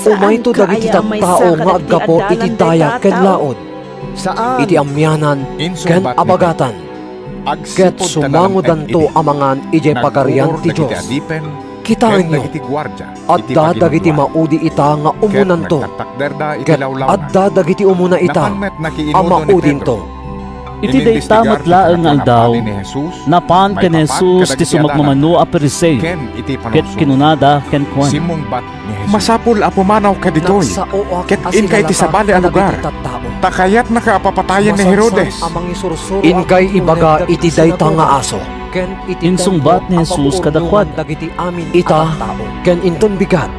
Umayto dagiti tattao nga aggapu iti daya ken laud, iti amianan ken abagatan, ket sumangodanto a mangan idiay Pagarian ti Dios. Kitaenyo, adda dagiti maudi ita nga umunanto, ket adda dagiti umuna ita a maudinto. Iti dayta met laeng nga aldaw, napan ken ni Jesus ti sumagmamano a Fariseo ket kinunada kenkuana, "Masapul a pumanawka ditoy ket inka iti sabali a lugar, ta kayatnaka a papatayen ni Herodes." "Inkay ibaga iti dayta nga aso," insungbat ni Jesus kadakuada. "Ita, ken inton bigat,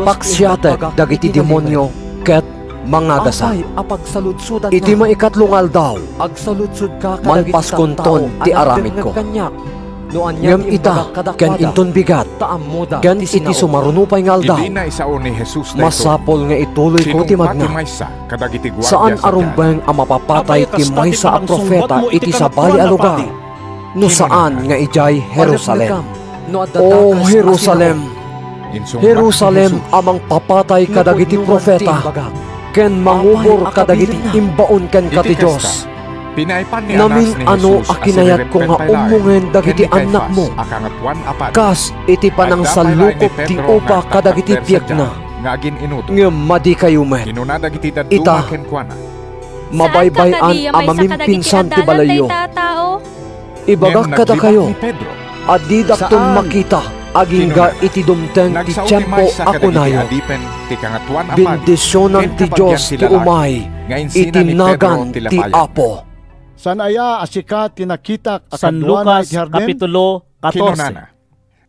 paksiatek dagiti demonio ket mangagasak. Iti maikatlo nga aldaw, malpaskonton ti aramidko." Ngem ita, ken inton bigat, ken iti sumaruno pay nga aldaw, masapul nga ituluyko ti magna. Saan a rumbeng a mapapatay ti maysa a profeta iti sabali a lugar, no saan nga idiay Jerusalem. O Jerusalem, Jerusalem a mangpapatay kadagiti profeta ken mangubor kadagiti imbaon kenka ti Dios. Namin-ano a kinayatko nga ummongen dagiti annakmo, kas iti panangsallukob ti upa kadagiti piekna, ngem madikayo met. Ita, mabaybay-an a mamimpinsan ti balayyo. Ibagak kadakayo a didakton makita agingga iti dumteng ti tiempo a kunayo, "Bendisionan ti Dios ti umay iti nagan ti Apo." Saan aya a sika ti nakitak a San kaduana Lucas, iti hardin? Kapitulo katorse.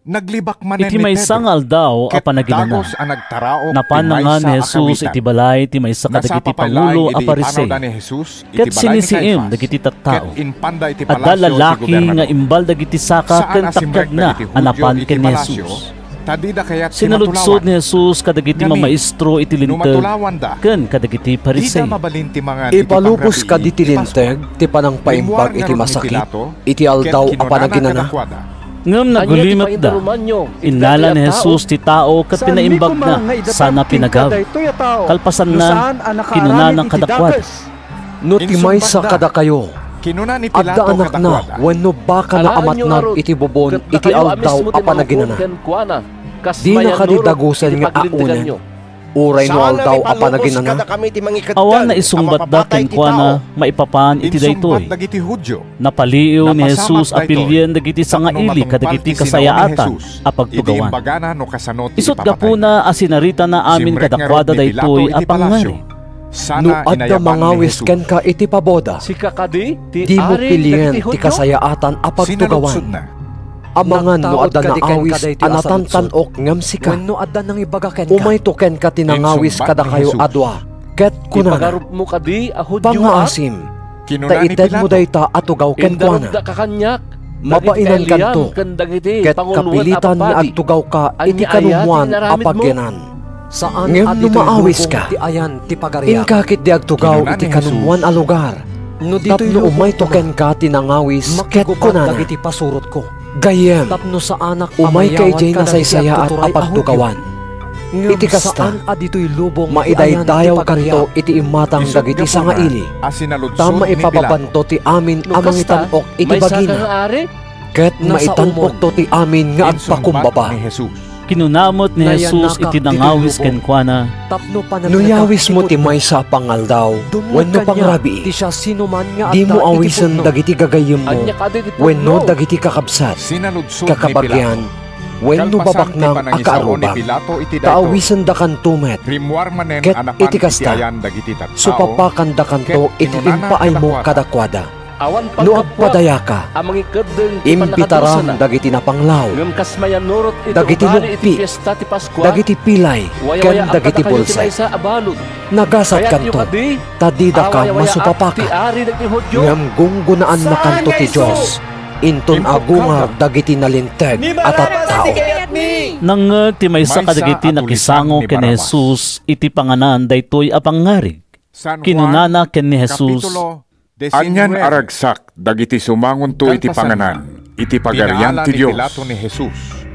Naglibak manen ni Pedro, iti maysa nga aldaw a panaginana, napan nangan ni Jesus iti balay ti maysa kadagiti pangulo a Fariseo, ket sinisiim dagiti tattao. Adda lalaki nga imbal dagiti saka ken takkiagna a napan ken ni Jesus. Sinaludsod ni Jesus kadagiti mamaestro iti Linteg ken kadagiti Fariseo. Ipalubos kadi ti Linteg ti panangpaimbag iti masakit iti Aldaw a Panaginana? Ngem nagulimetda. Innala ni Jesus ti tao ket pinaimbagna sana pinagaw. Kalpasanna, kinunana kadakuada, "No ti maysa kadakayo adda anakna wenno bakana a matnag iti bubon iti Aldaw a Panaginana, dina kadi dagusen nga aonen? Uray no Aldaw a Panaginana?" Awan naisungbatda kenkuana maipapan iti daytoy. Napaliiw ni Jesus a pilien dagiti sangaili kadagiti kasayaatan a pagtugawan. Isut' gapuna a sinaritana amin kadakuada daytoy a pangngarig. "No adda mangawis kenka iti paboda, dimo pilien ti kasayaatan a pagtugawan. Amangan no adda naawis a natantan-ok ngem sika, umayto kenka ti nangawis kadakayo a dua, ket kunana, 'Pangngaasim, ta itedmo dayta a tugaw kenkuana.' Mabainankanto, ket kapilitan nga agtugawka iti kanumoan a pagyanan. Ngem no maawiska, inka ketdi agtugaw iti kanumoan a lugar, tapno umayto kenka ti nangawis ket kunana, 'Gayyem, umayka idiay nasaysayaat a pagtugawan.' Iti kasta, maidaydayawkanto iti imatang dagiti sangaili, ta maipababanto ti amin a mangitan-ok iti bagina, ket maitan-okto ti amin nga agpakumbaba." Kinuna met ni Jesus iti nangawis kenkuana, "No yawismo ti maysa a pangaldaw wenno pangrabii, dimo awisen dagiti gagayyemmo wenno dagiti kakabsat, kakabagian, wenno babaknang a kaarruba, ta awisendakanto met, ket iti kasta, supapakandakanto iti impaaymo kadakuada. No agpadayaka, imbitaram dagiti napanglaw, dagiti lugpi, dagiti pilay, ken dagiti bulsek. Nagasatkanto, ta didaka masupapaka, ngem gunggonaannakanto ti Dios inton agungar dagiti nalinteg a tattao." Nangngeg ti maysa kadagiti nakisango ken ni Jesus iti panganan daytoy a pangngarig. Kinunana ken ni Jesus, "Anian a ragsak dagiti sumangonto iti panganan iti Pagarian ti Dios?"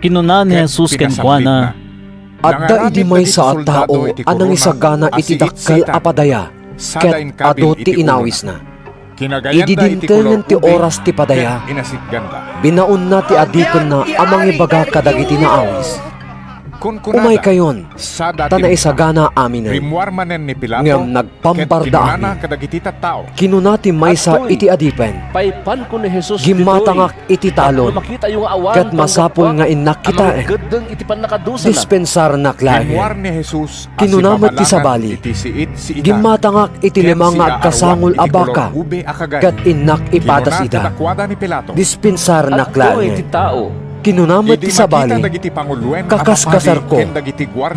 Kinuna ni Jesus kenkuana, "Adda idi maysa a tao a nangisagana iti dakkel a padaya, ket adu ti inawisna. Idi dimtengen ti oras ti padaya, binaonna ti adipenna a mangibaga kadagiti naawis, 'Umaykayon, ta naisagana aminen.' Ngem nagpamparda amin. Kinuna ti maysa iti adipen, 'Gimmatangak iti talon, ket masapul nga innak kitaen. Dispensarnak laengen.' Kinuna met ti sabali, 'Gimmatangak iti lima nga agkasangol a baka, ket innak ipadas ida. Dispensarnak laengen.' Kinuna met ti sabali, 'Kakaskasarko,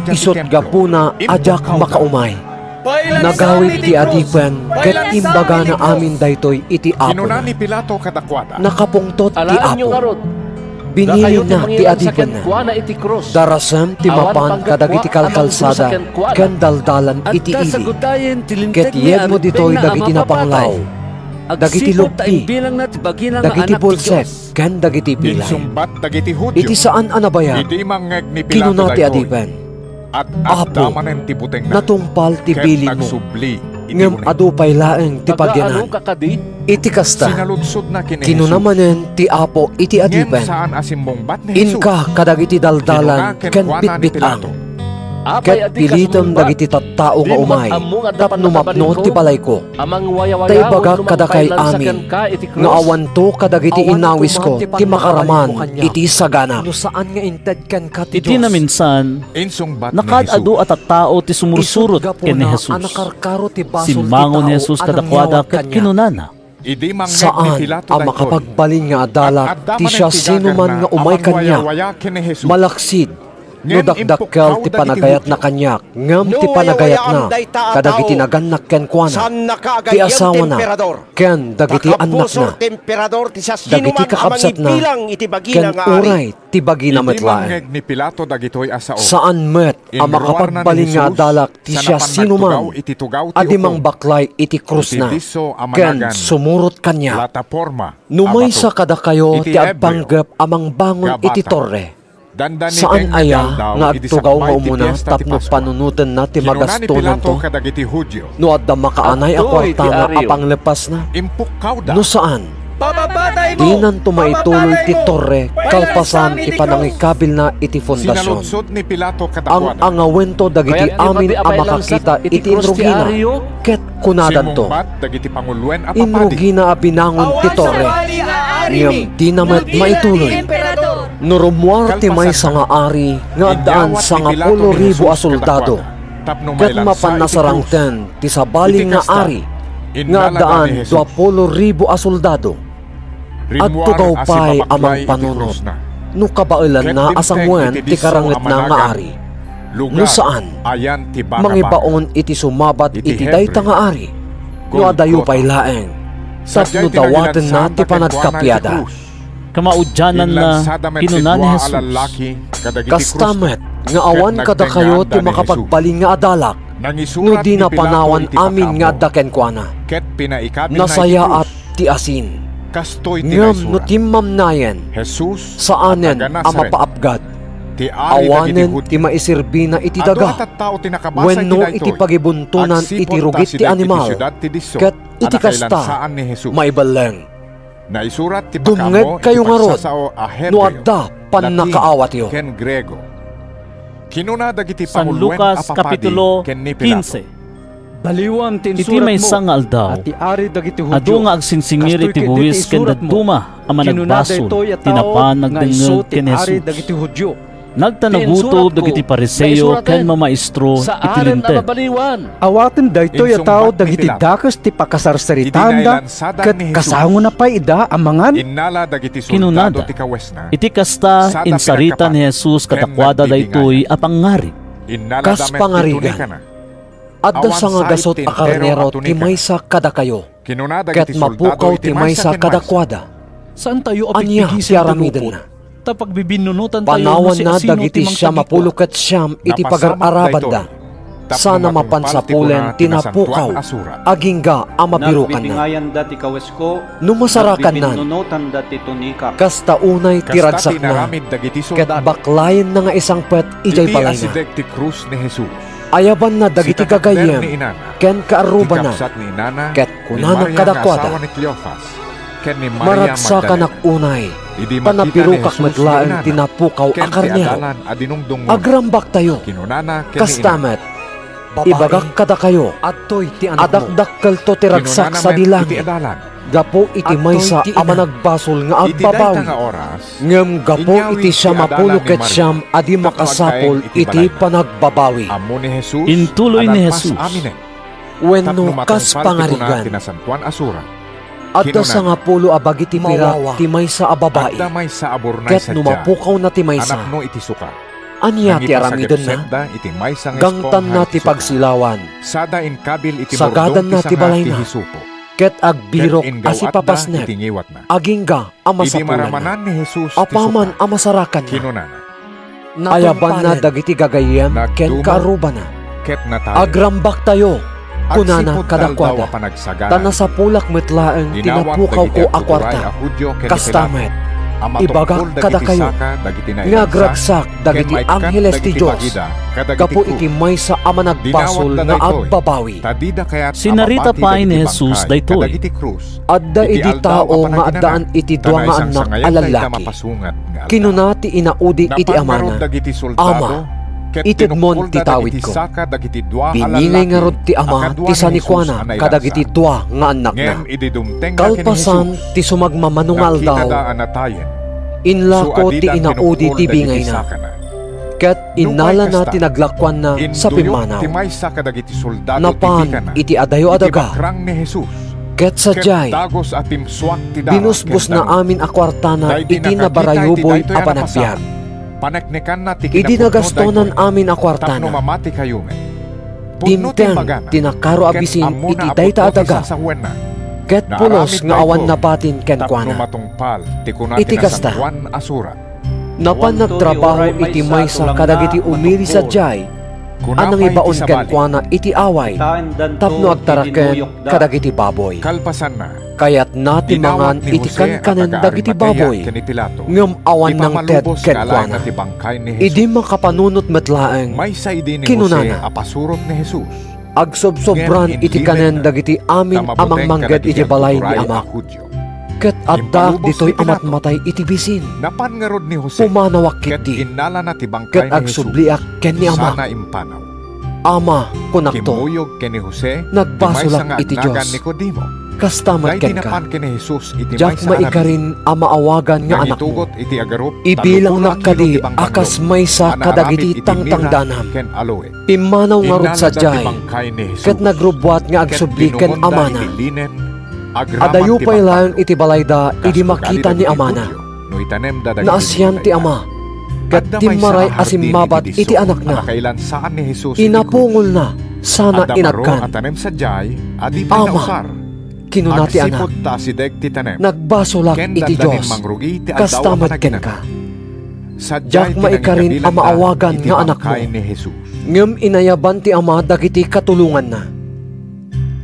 isut' gapuna a diak makaumay.' Nagawid ti adipen ket imbagana amin daytoy iti apona. Nakapungtot ti apo. Binilinna ti adipenna. Darasem ti mapan kadagiti kalkalsada ken daldalan iti ili. Ket yegmo ditoy dagiti napanglaw, dagiti lugpi, dagiti bulsek, ken dagiti pilay. Iti saan a nabayag, kinuna ti adipen, "Apo, natungpal ti bilinmo, ngem adu pay laeng ti pagyanan." Iti kasta, kinuna manen ti Apo iti adipen, "Inka kadagiti daldalan ken bitbit-ang, ket pilitem dagiti tattao nga umay tapno mapno ti balayko. Ta ibagak kadakay amin nga awanto kadagiti inawisko ti makaraman iti saganak." No saan nga inted kenka ti Dios. Iti naminsan, nakaad-adu a tattao ti sumursurot ken ni Jesus. Simmango ni Jesus kadakuada ket kinunana, "Saan a makapagbalin nga adalak ti siasinoman nga umay kaniak, malaksid no dakdakkel ti panagayatna kaniak, ngem ti panagayatna kadagiti nagannak kenkuana, ti asawana, ken dagiti annakna, dagiti kakabsatna, ken uray ti bagina met laeng." Saan met a makapagbalin nga adalak ti siasinoman a di mangbaklay iti krusna ken sumurot kaniak. No maysa kadakayo ti agpanggep a mangbangon iti torre, saan aya nga agtugaw nga umuna tapno panunotenna ti magastonanto? No adda makaanay a kuartana a panglepasna? No saan, dinanto maituloy ti torre kalpasan ti panangikabilna iti fondasion. Ang-angawento dagiti amin a makakita iti inrugina, ket kunadanto, "Inrugina a binangon ti torre, ngem dina met maituloy." No rummuar ti maysa nga ari nga addaan sangapulo ribu a soldado, ket mapanna sarangten ti sabali nga ari nga addaan duapulo ribu a soldado, agtugaw pay a mangpanunot no kabaelanna a sanguen ti karangetna nga ari. No saan, mangibaon iti sumabat iti dayta nga ari no adayo pay laeng tapno dawatenna ti panagkapiada. Kamaudiananna, kinuna ni Jesus, "Kasta met nga awan kadakayo ti makapagbalin nga adalak no dina panawan amin nga adda kenkuana. Nasayaat ti asin, ngem no timmamnayen, saanen a mapaapgad. Awanen ti maiserbina iti daga wenno iti pagibuntonan iti rugit ti animal, ket iti kasta, maibelleng." Dumngegkayo ngarud no adda pannakaawatyo. San Lucas, Kapitulo kinse. Iti maysa nga aldaw, adu nga agsingsingir iti buis ken dadduma a managbasol ti napan nagdengngeg ken ni Jesus. Nagtanagutob dagiti Fariseo ken mamaestro iti Linteg. Awaten daytoy a tao dagiti dakes ti pakasarsaritaanda ket kasangona pay ida a mangan? Kinunada, iti kasta, insarita ni Jesus kadakuada daytoy a pangngarig. Kas pangarigan, adda sangagasut a karnero ti maysa kadakayo, ket mapukaw ti maysa kadakuada. Ania ti aramidenna? Panawanna dagiti siam a pulo ket siam iti pagar-arabanda, sana mapan sapulen ti napukaw agingga a mabirukanna. No masarakannan, kasta unay ti ragsakna, ket baklayenna nga isangpet idiay balayna. Ayabanna dagiti gagayyem ken kaarrubana, ket kunana kadakuada, "Maragsakanak unay, ta nabirukak met laeng ti napukaw a karnero. Agrambaktayo." Kasta met, ibagak kadakayo a dakdakkelto ti ragsak sadi langit gapu iti maysa a managbasol nga agbabawi. Ngem gapu iti siam a pulo ket siam a di makasapul iti panagbabawi. Intuloy ni Jesus, wenno kas pangarigan, adda sangapulo a bagi ti pirak ti maysa a babai, ket no mapukawna ti maysa, ania ti aramidenna? Gangtanna ti pagsilawan, sagadanna ti balayna, ket agbirok a sipapasnek agingga a masapulanna. Apaman a masarakanna, ayabanna dagiti gagayyem ken kaarrubana. "Agrambaktayo," kunana kadakuada, "ta nasapulak met laeng ti napukawko a kuarta." Kasta met, ibagak kadakayo nga agragsak dagiti angheles ti Dios gapu iti maysa a managbasol nga agbabawi. Sinarita pay ni Jesus daytoy. Adda idi tao nga addaan iti dua nga annak a lallaki. Kinuna ti inaudi iti amana, "Ama, itedmon ti tawidko." Biningay ngarud ti ama ti sanikuana kadagiti dua nga annakna. Kalpasan ti sumagmamano nga aldaw, inlako ti inaudi ti bingayna. Ket innalana ti naglakuanna sa pimmanaw. Napan iti adayo a daga, ket sadiay, binusbosna amin a kuartana iti nabarayuboy a panagbiag. Idi nagastonan amin a kuartana, dimteng ti nakaro a bisin iti dayta a daga, ket pulos nga awan nabatin kenkuana. Iti kasta, napan nagtrabaho iti maysa kadagiti umili sadiay a nangibaon kenkuana iti away tapno agtaraken kadagiti baboy. Kayatna ti mangan iti kankanen dagiti baboy, ngem awan nangted kenkuana. Idi makapanunot met laeng, kinunana, "Agsubsobran iti kanen dagiti amin a mangmangged idiay balay ni amak, ket addaak ditoy a matmatay iti bisin." Pumanawak ketdi, ket agsubliak ken ni ama. "Ama," kunakto, "nagbasolak iti Dios. Kasta met kenka. Diak maikarin a maawagan nga anakmo. Ibilangnak kadi a kas maysa kadagiti tangtangdanam." Pimmanaw ngarud sadiay, ket nagrubbuat nga agsubli ken amana. Adayo pay laeng iti balayda idi makita ni amana. Naasian ti ama, ket dimmaray a simmabat iti anakna. Inapungolna sana inagkan. "Ama," kinuna ti anak, "nagbasolak iti Dios. Kasta met kenka. Diak maikarin a maawagan nga anakmo." Ngem inayaban ti ama dagiti katulonganna.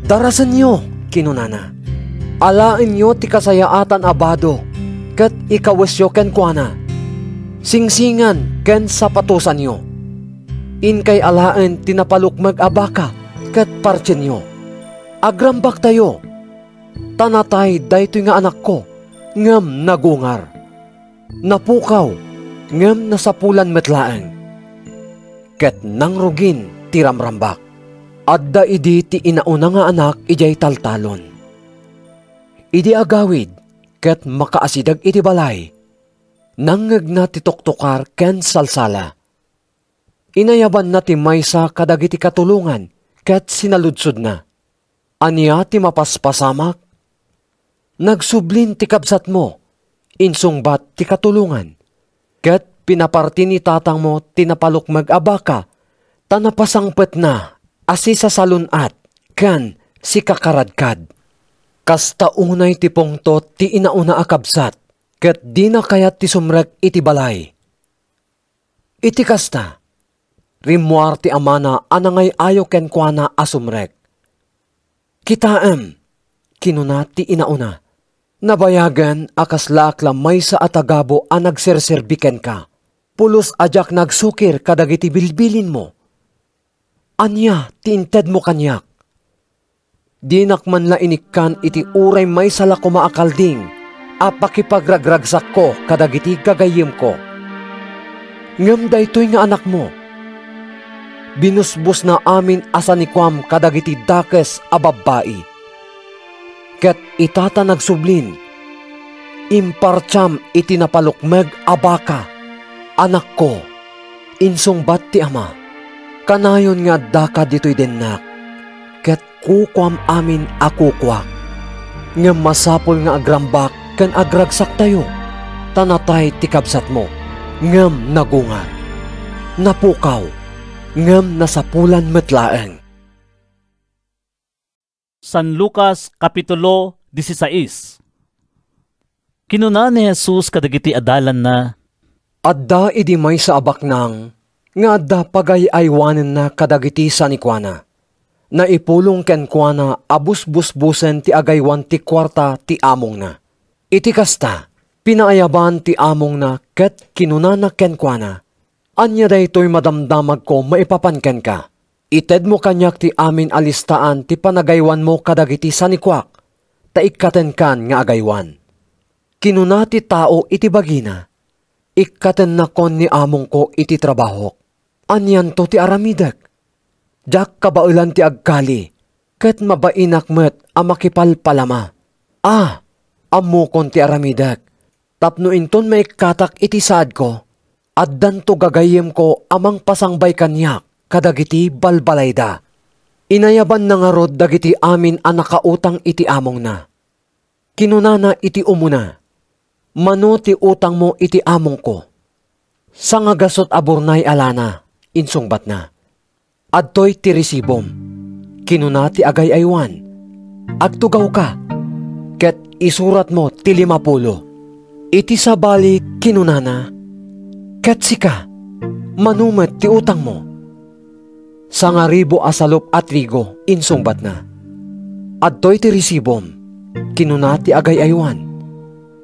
"Darasenyo," kinunana. "Alaenyo ti kasayaatan a bado ket ikawesyo kenkuana. Singsingan ken sapatosanyo. Inkay alaen ti napalukmeg a baka ket partienyo. Agrambaktayo, ta natay daytoy nga anakko ngem nagungar. Napukaw ngem nasapulan met laeng." Ket nangrugin ti ramrambak. Adda idi ti inauna nga anak idiay taltalon. Idi agawid ket makaasideg iti balay, nangngegna ti tuktukar ken salsala. Inayabanna ti maysa kadagiti katulongan ket sinaludsodna, "Ania ti mapaspasamak?" "Nagsublin ti kabsatmo," insungbat ti katulongan, "ket pinaparti ni tatangmo ti napalukmeg a baka ta napasangpetna a sisasalun-at ken sikakaradkad." Kasta unay ti pungtot ti inauna a kabsat, ket dina kayat ti sumrek iti balay. Iti kasta, rimmuar ti amana a nangay-ayo kenkuana a sumrek. "Kitaem," kinuna ti inauna, "nabayagen a kaslaak la maysa a tagabu a nagserserbi kenka. Pulos a diak nagsukir kadagiti bilbilinmo. Ania ti intedmo kaniak? Dinak man la inikkan iti uray maysa la koma a kalding a pakipagragragsakko kadagiti gagayyemko. Ngem daytoy nga anakmo, binusbosna amin a sanikuam kadagiti dakes a babbai, ket ita ta nagsublin, impartiam iti napalukmeg a baka." "Anakko," insungbat ti ama, "kanayon nga addaka ditoy dennak, ket kukuam amin a kukuak. Ngem masapul nga agrambak ken agragsaktayo, ta natay ti kabsatmo, ngem nagungar. Napukaw, ngem nasapulan met laeng." San Lucas, Kapitulo dieciséis. Kinuna ni Jesus kadagiti adalanna, "Adda idi maysa a baknang nga adda pagay-aywanenna kadagiti sanikuana. Naipulong kenkuana a busbusbusen ti agaywan ti kuarta ti amongna. Iti kasta, pinaayaban ti amongna ket kinunana kenkuana, 'Ania daytoy madamdamagko maipapan kenka? Itedmo kaniak ti amin a listaan ti panagaywanmo kadagiti sanikuak, ta ikkatenkan nga agaywan.' Kinuna ti tao iti bagina, 'Ikkatennakon ni amongko iti trabahok. Anianto ti aramidek? Diak kabaelan ti agkali, ket mabainak met a makipalpalama. A, ammokon ti aramidek. Tapno inton maikkatak iti saadko, addanto gagayyemko a mangpasangbay kaniak kadagiti balbalayda.' Inayabanna ngarud dagiti amin a nakautang iti amongna. Kinunana iti umuna, 'Mano ti utangmo iti amongko?' 'Sangagasut a burnay a lana,' insungbatna. 'Adtoy ti resibom,' kinuna ti agay-aywan. 'Agtugawka, ket isuratmo ti limapulo.' Iti sabali, kinunana, 'Ket sika, mano met ti utangmo?' 'Sangaribu a salup a trigo,' insungbatna. 'Adtoy ti resibom,' kinuna ti agay-aywan.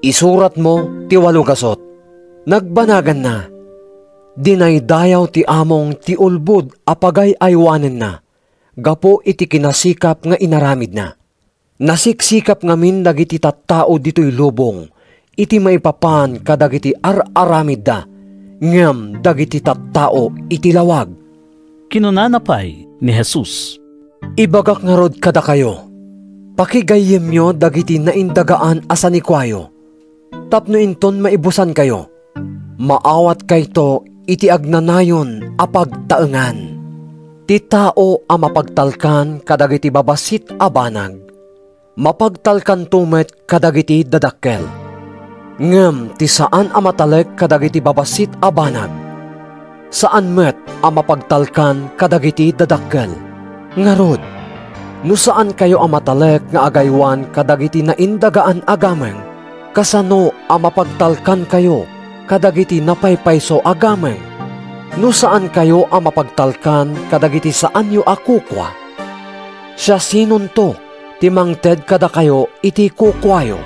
'Isuratmo ti walogasut.' Nagbanaganna, dinaydayaw ti among ti ulbod a pagay-aywanenna gapu iti kinasikap nga inaramidna. Nasiksikap ngamin dagiti tattao ditoy lubong iti maipapan kadagiti ar-aramidda, ngem dagiti tattao iti lawag. Kinunana pay ni Jesus, 'Ibagak ngarud kadakayo, pakigayyemyo dagiti naindagaan a sanikuayo, tapno inton maibusankayo, maawatkayto iti agnanayon a pagtaengan. Ti tao a mapagtalkan kadagiti babassit a banag, mapagtalkanto met kadagiti dadakkel. Ngem ti saan a matalek kadagiti babassit a banag, saan met a mapagtalkan kadagiti dadakkel. Ngarud, no saankayo a matalek nga agaywan kadagiti naindagaan a gameng, kasano a mapagtalkankayo kadagiti napaypayso a gameng? No saankayo a mapagtalkan kadagiti saanyo a kukua, siasinonto ti mangted kadakayo iti kukuayo?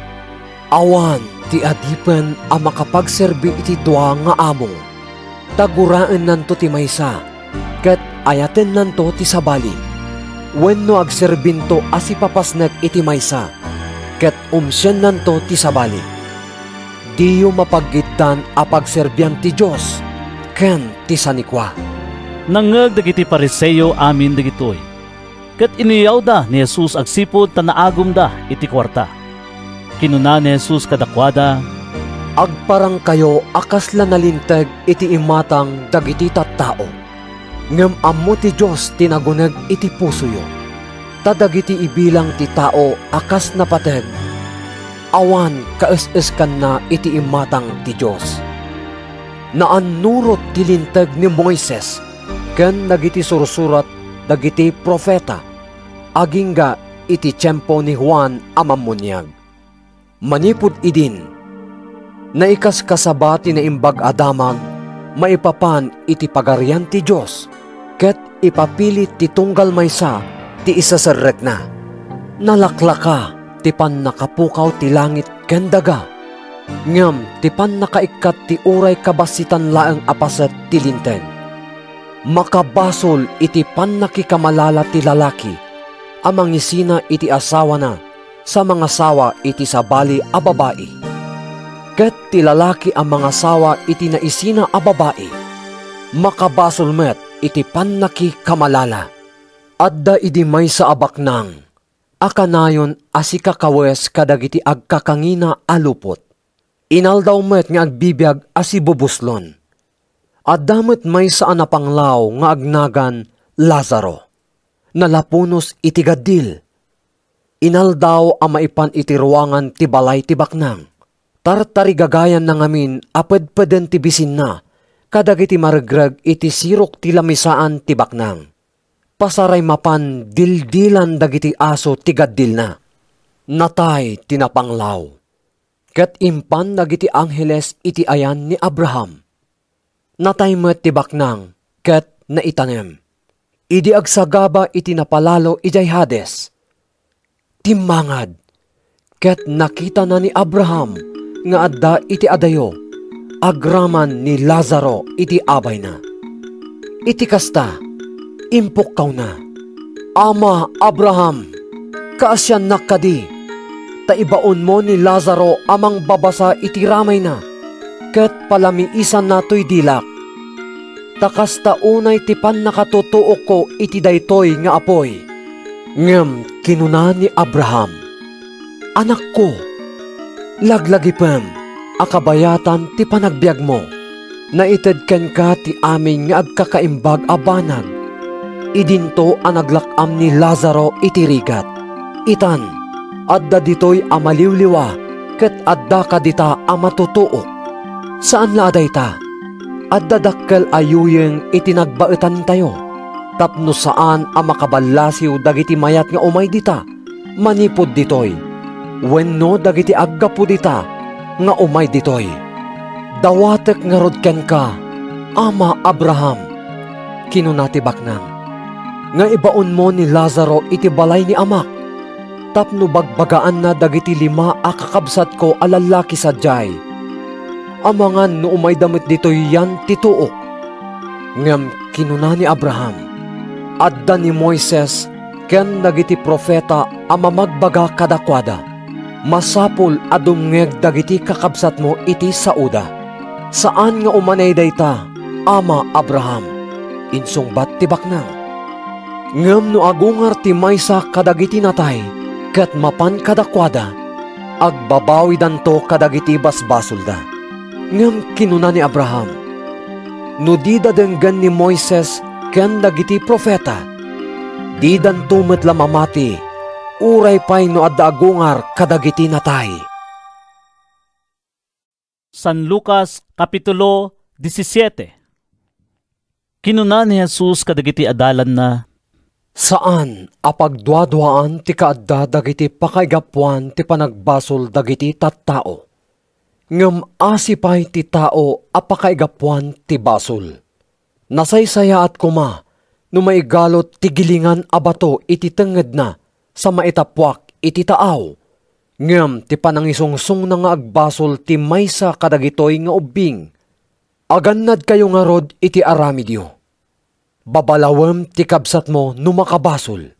Awan ti adipen a makapagserbi iti dua nga amo. Ta guraennanto ti maysa, ket ayatennanto ti sabali. Wenno agserbinto a sipapasnek iti maysa, ket umsiennanto ti sabali. Diyo mapaggiddan a pagserbian ti Dios ken ti sanikua. Nangngeg dagiti Fariseo amin dagitoy, ket inuyawda ni Jesus agsipud ta naagumda iti kuarta. Kinuna ni Jesus kadakuada, "Agparangkayo a kasla nalinteg iti imatang dagiti tattao, ngem ammo ti Dios ti naguneg iti pusoyo. Ta dagiti ibilang ti tao a kas napateg, awan kaes-eskanna iti imatang ti Dios. Naannurot ti Linteg ni Moises ken dagiti sursurat dagiti profeta, agingga iti tiempo ni Juan a Mammuniag. Manipud idin, naikaskasaba ti Naimbag a Damag maipapan iti Pagarian ti Dios, ket ipapili ti tunggal maysa ti iseserrekna. Nalaklaka ti pannakapukaw ti langit ken daga, ngem ti pannakaikkat ti uray kabassitan laeng a paset ti Linteg. Makabasol iti pannakikamalala ti lalaki a mangisina iti asawana sa mangasawa iti sabali a babai. Ket ti lalaki a mangasawa iti naisina a babai, makabasol met iti pannakikamalala. Adda idi maysa a baknang a kanayon a sikakawes kadagiti agkakangina a lupot. Inaldaw met nga agbibiag a sibubuslon. Adda met maysa a napanglaw nga agnagan Lazaro. Nalapunos iti gaddil. Inaldaw a maipan iti ruangan ti balay ti baknang. Tartarigagayanna ngamin a pedpeden ti bisinna kadagiti maregreg iti sirok ti lamisaan ti baknang. pasaray mapan dildilan dagiti aso ti gaddilna. Natay ti napanglaw, ket impan dagiti angheles iti ayan ni Abraham. Natay met ti baknang ket naitanem. Idi agsagaba iti napalalo idiay Hades, timmangad, ket nakitana ni Abraham nga adda iti adayo agraman ni Lazaro iti abayna. Iti kasta, impukkawna, "Ama Abraham, kaasiannak kadi ta ibaonmo ni Lazaro a mangbabasa iti ramayna ket palamiisanna toy dilak. Ta kasta unay ti pannakatutuokko iti daytoy nga apuy." Ngem kinuna ni Abraham, "Anakko, laglagipem a kabayatan ti panagbiagmo. Naited kenka ti amin nga agkakaimbag a banag. Idinto a naglak-am ni Lazaro iti rigat. Itan, adda ditoy a maliwliwa ket adda kadita a matutuok. Saan la a dayta, adda dakkel a yuyeng iti nagbaetantayo, tapno saan a makaballasiw dagiti mayat nga umay dita manipud ditoy, wenno dagiti aggapu dita nga umay ditoy. Dawatek ngarud kenka, Ama Abraham," kinuna ti baknang, "nga ibaonmo ni Lazaro iti balay ni amak, tapno bagbagaanna dagiti lima a kakabsatko a lallaki sadiay. Amangan no umayda met ditoy yan ti tuok." Ngem kinuna ni Abraham, "Adda ni Moises ken dagiti profeta a mamagbaga kadakuada. Masapul a dumngeg dagiti kakabsatmo iti saoda. Saan nga umanay dayta, Ama Abraham," insungbat ti baknang. "Ngem no agungar ti maysa kadagiti natay ket mapan kadakuada, agbabawidanto kadagiti basbasolda." Ngem kinuna ni Abraham, "No dida denggen ni Moises ken dagiti profeta, didanto met la mamati, uray pay no adda agungar kadagiti natay." San Lucas, Kapitulo disisiete. Kinuna ni Jesus kadagiti adalanna, "Saan a pagduaduaan ti kaadda dagiti pakaigapuan ti panagbasol dagiti tattao, ngem asi pay ti tao a pakaigapuan ti basol. Nasaysayaat koma no maigalot ti gilingan a bato iti tengngedna sa maitappuak iti taaw, ngem ti panangisungsongna nga agbasol ti maysa kadagitoy nga ubbing. Agannadkayo ngarud iti aramidyo. Babalawem ti kabsatmo no makabasol.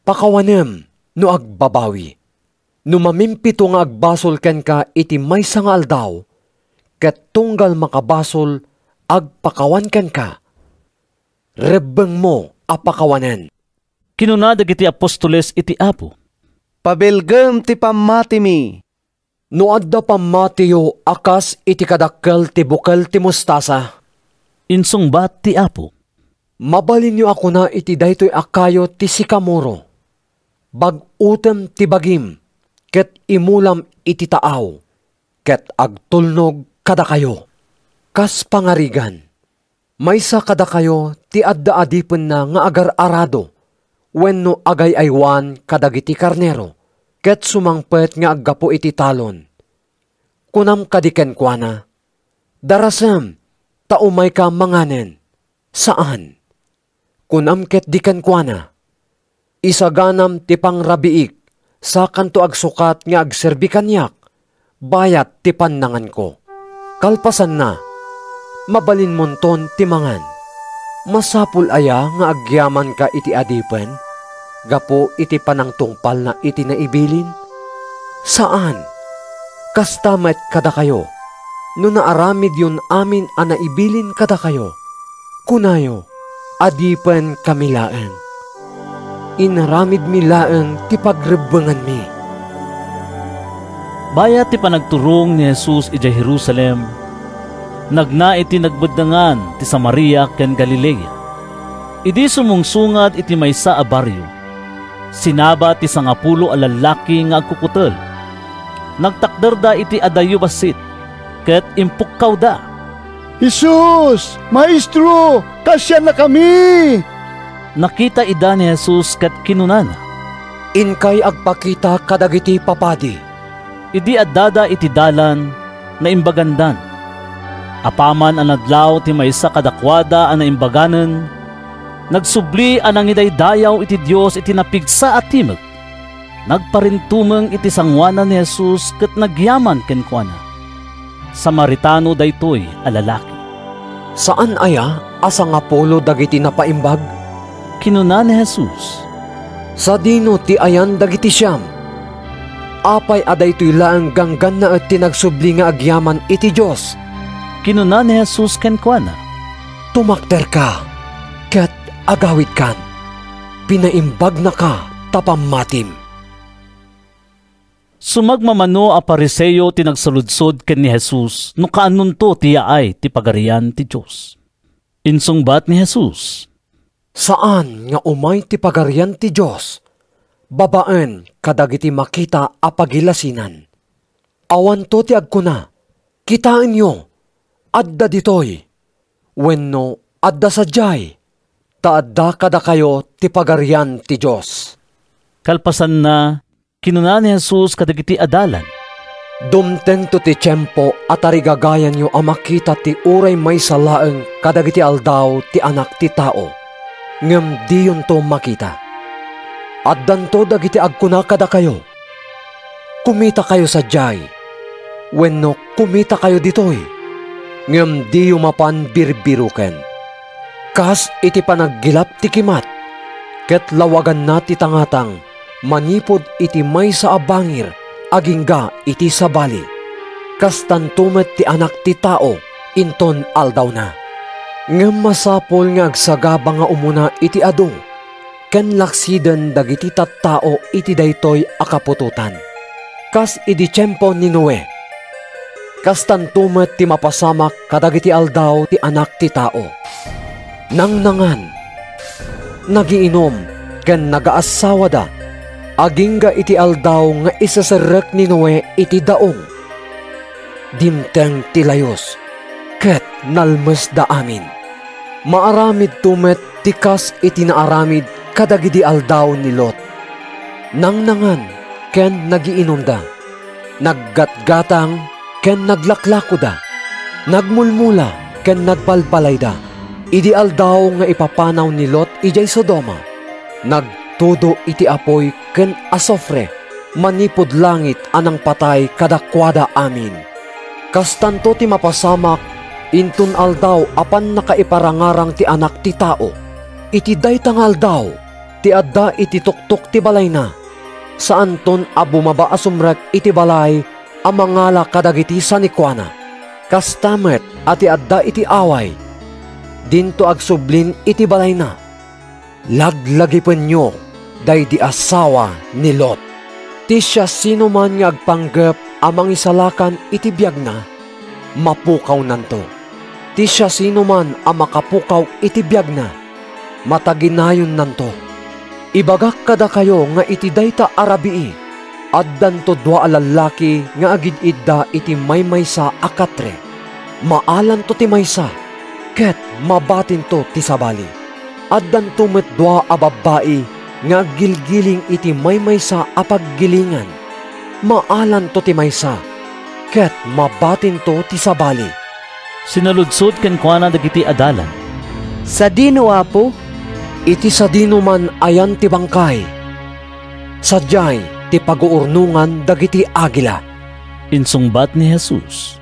Pakawanem no agbabawi. No mamimpito nga agbasol kenka iti maysa nga aldaw, ket tunggal makabasol agpakawan kenka, rebbengmo a pakawanen." Kinuna dagiti apostoles iti Apo, "Pabelgem ti pammatimi." "No adda pammatiyo a kas iti kadakkel ti bukel ti mostasa," insungbat ti Apo, "mabalinyo a kuna iti daytoy a kayo ti sikamoro, 'Bag-otem ti bagim ket imulam iti taaw,' ket agtulnog kadakayo. Kas pangarigan, maysa kadakayo ti adda adipenna nga agar-arado wenno agay-aywan kadagiti karnero, ket sumangpet nga aggapu iti talon. Kunam kadi kenkuana, 'Darasem, ta umayka manganen.' Saan. Kunam ketdi kenkuana, 'Isaganam ti pangrabiik, sakanto agsukat nga agserbi kaniak bayat ti pannanganko.' Kalpasanna, mabalinmonton ti mangan. Masapul aya nga agyamanka iti adipen gapu iti panangtungpalna iti naibilin? Saan! Kasta met kadakayo, no naaramidyon amin a naibilin kadakayo, kunayo, 'Adipenkami laeng. Inaramidmi laeng ti pagrebbenganmi.'" Bayat ti panagturong ni Jesus idiay Jerusalem, nagna iti nagbeddengan ti Samaria ken Galilea. Idi sumungsungad iti maysa a barrio, sinaba ti sangapulo a lallaki nga agkukutel. Nagtakderda iti adayo bassit ket impukkawda, "Jesus, Maestro, kaasiannakami!" Nakita ida ni Jesus ket kinunana, "Inkay agpakita kadagiti papadi." Idi addada iti dalan, naimbagandan. Apaman a nadlaw ti maysa kadakuada a naimbaganen, nagsubli a nangidaydayaw iti Dios iti napigsa a timek. Nagparintumeng iti sangoanan ni Jesus ket nagyaman kenkuana. Samaritano daytoy a lalaki. "Saan aya a sangapulo dagiti napaimbag?" kinuna ni Jesus. "Sadino ti ayan dagiti siam? Apay a daytoy laeng ganggannaet ti nagsubli nga agyaman iti Dios?" kinuna ni Jesus kenkuana. "Tumakderka ket agawidkan. Pinaimbagnaka ta pammatim." Sumagmamano a Fariseo ti nagsaludsod ken ni Jesus no kaanonto ti yaay ti Pagarian ti Dios. Insungbat ni Jesus, "Saan nga umay ti Pagarian ti Dios babaen kadagiti makita a pagilasinan. Awanto ti agkuna, 'Kitaenyo, adda ditoy,' wenno 'Adda sadiay, ta adda kadakayo ti Pagarian ti Dios.'" Kalpasanna, kinuna ni Jesus kadagiti adalan, "Dumtengto ti tiempo a tarigagayanyo a makita ti uray maysa laeng kadagiti aldaw ti Anak ti Tao, ngem diyonto makita. Addanto dagiti agkuna kadakayo, 'Kumitakayo sadiay,' wenno 'Kumitakayo ditoy,' ngem diyo mapan birbiroken. Kas iti panaggilap ti kimat, ket lawaganna ti tangatang manipud iti maysa a bangir agingga iti sabali, kastanto met ti Anak ti Tao inton aldawna. Ngem masapul nga agsagaba nga umuna iti adu ken laksiden dagiti tattao iti daytoy a kaputotan, kas idi tiempo ni Noe. Kastanto met ti mapasamak kadagiti aldaw ti Anak ti Tao. Nangnangan, nagiinum, ken nagaassawada, agingga iti aldaw nga iseserrek ni Noe iti daong. Dimteng ti layus, ket nalmesda amin. Maaramidto met ti kas iti naaramid kadagidi aldaw ni Lot. Nangnangan ken nagiinumda, naggatgatang ken naglaklakoda, nagmulmula ken nagbalbalayda. Idi aldaw nga ipapanaw ni Lot idiay Sodoma, nagtudo iti apuy ken asufre manipud langit a nangpatay kadakuada amin. Kastanto ti mapasamak inton aldaw a pannakaiparangarang ti Anak ti Tao. Iti dayta nga aldaw ti adda iti tuktok ti balayna, saanton a bumaba a sumrek iti balay a mangala kadagiti sanikuana. Kasta met a ti adda iti away, dinto agsublin iti balayna. Laglagipenyo daydi asawa ni Lot. Ti siasinoman nga agpanggep a mangisalakan iti biagna, mapukawnanto. Ti siasinoman a makapukaw iti biagna, mataginayonnanto. Ibagak kadakayo nga iti dayta a rabii, addanto dua a lallaki nga agid-idda iti maymaysa a katre. Maalanto ti maysa, ket mabatinto ti sabali. Addanto met dua a babbai nga aggilgiling iti maymaysa a paggilingan. Maalanto ti maysa, ket mabatinto ti sabali. Sinaludsod kenkuana dagiti adalan, "Sadino, Apo?" "Iti sadinoman ayan ti bangkay, sadiay ti paguurnongan dagiti agila." Insungbat ni Jesus.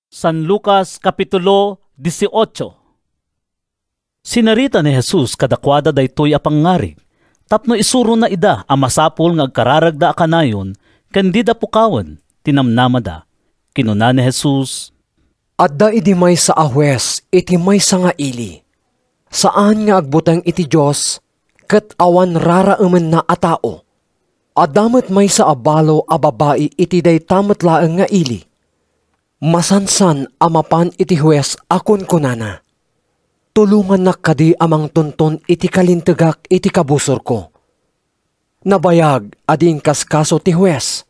San Lucas, Kapitulo dieciocho. Sinarita ni Jesus kadakuada daytoy a pangngarig tapno isurona ida a masapul nga agkararagda a kanayon ken dida pukawen ti namnamada. Kinuna ni Jesus, "Adda idi maysa a hues iti maysa nga ili. Saan nga agbuteng iti Dios ket awan raraemenna a tao. Adda met maysa a balo a babai iti dayta met laeng nga ili. Masansan a mapan iti hues a kunkunana, 'Tulongannak kadi a mangtunton iti kalintegak iti kabusorko.' Nabayag a di inkaskaso ti hues,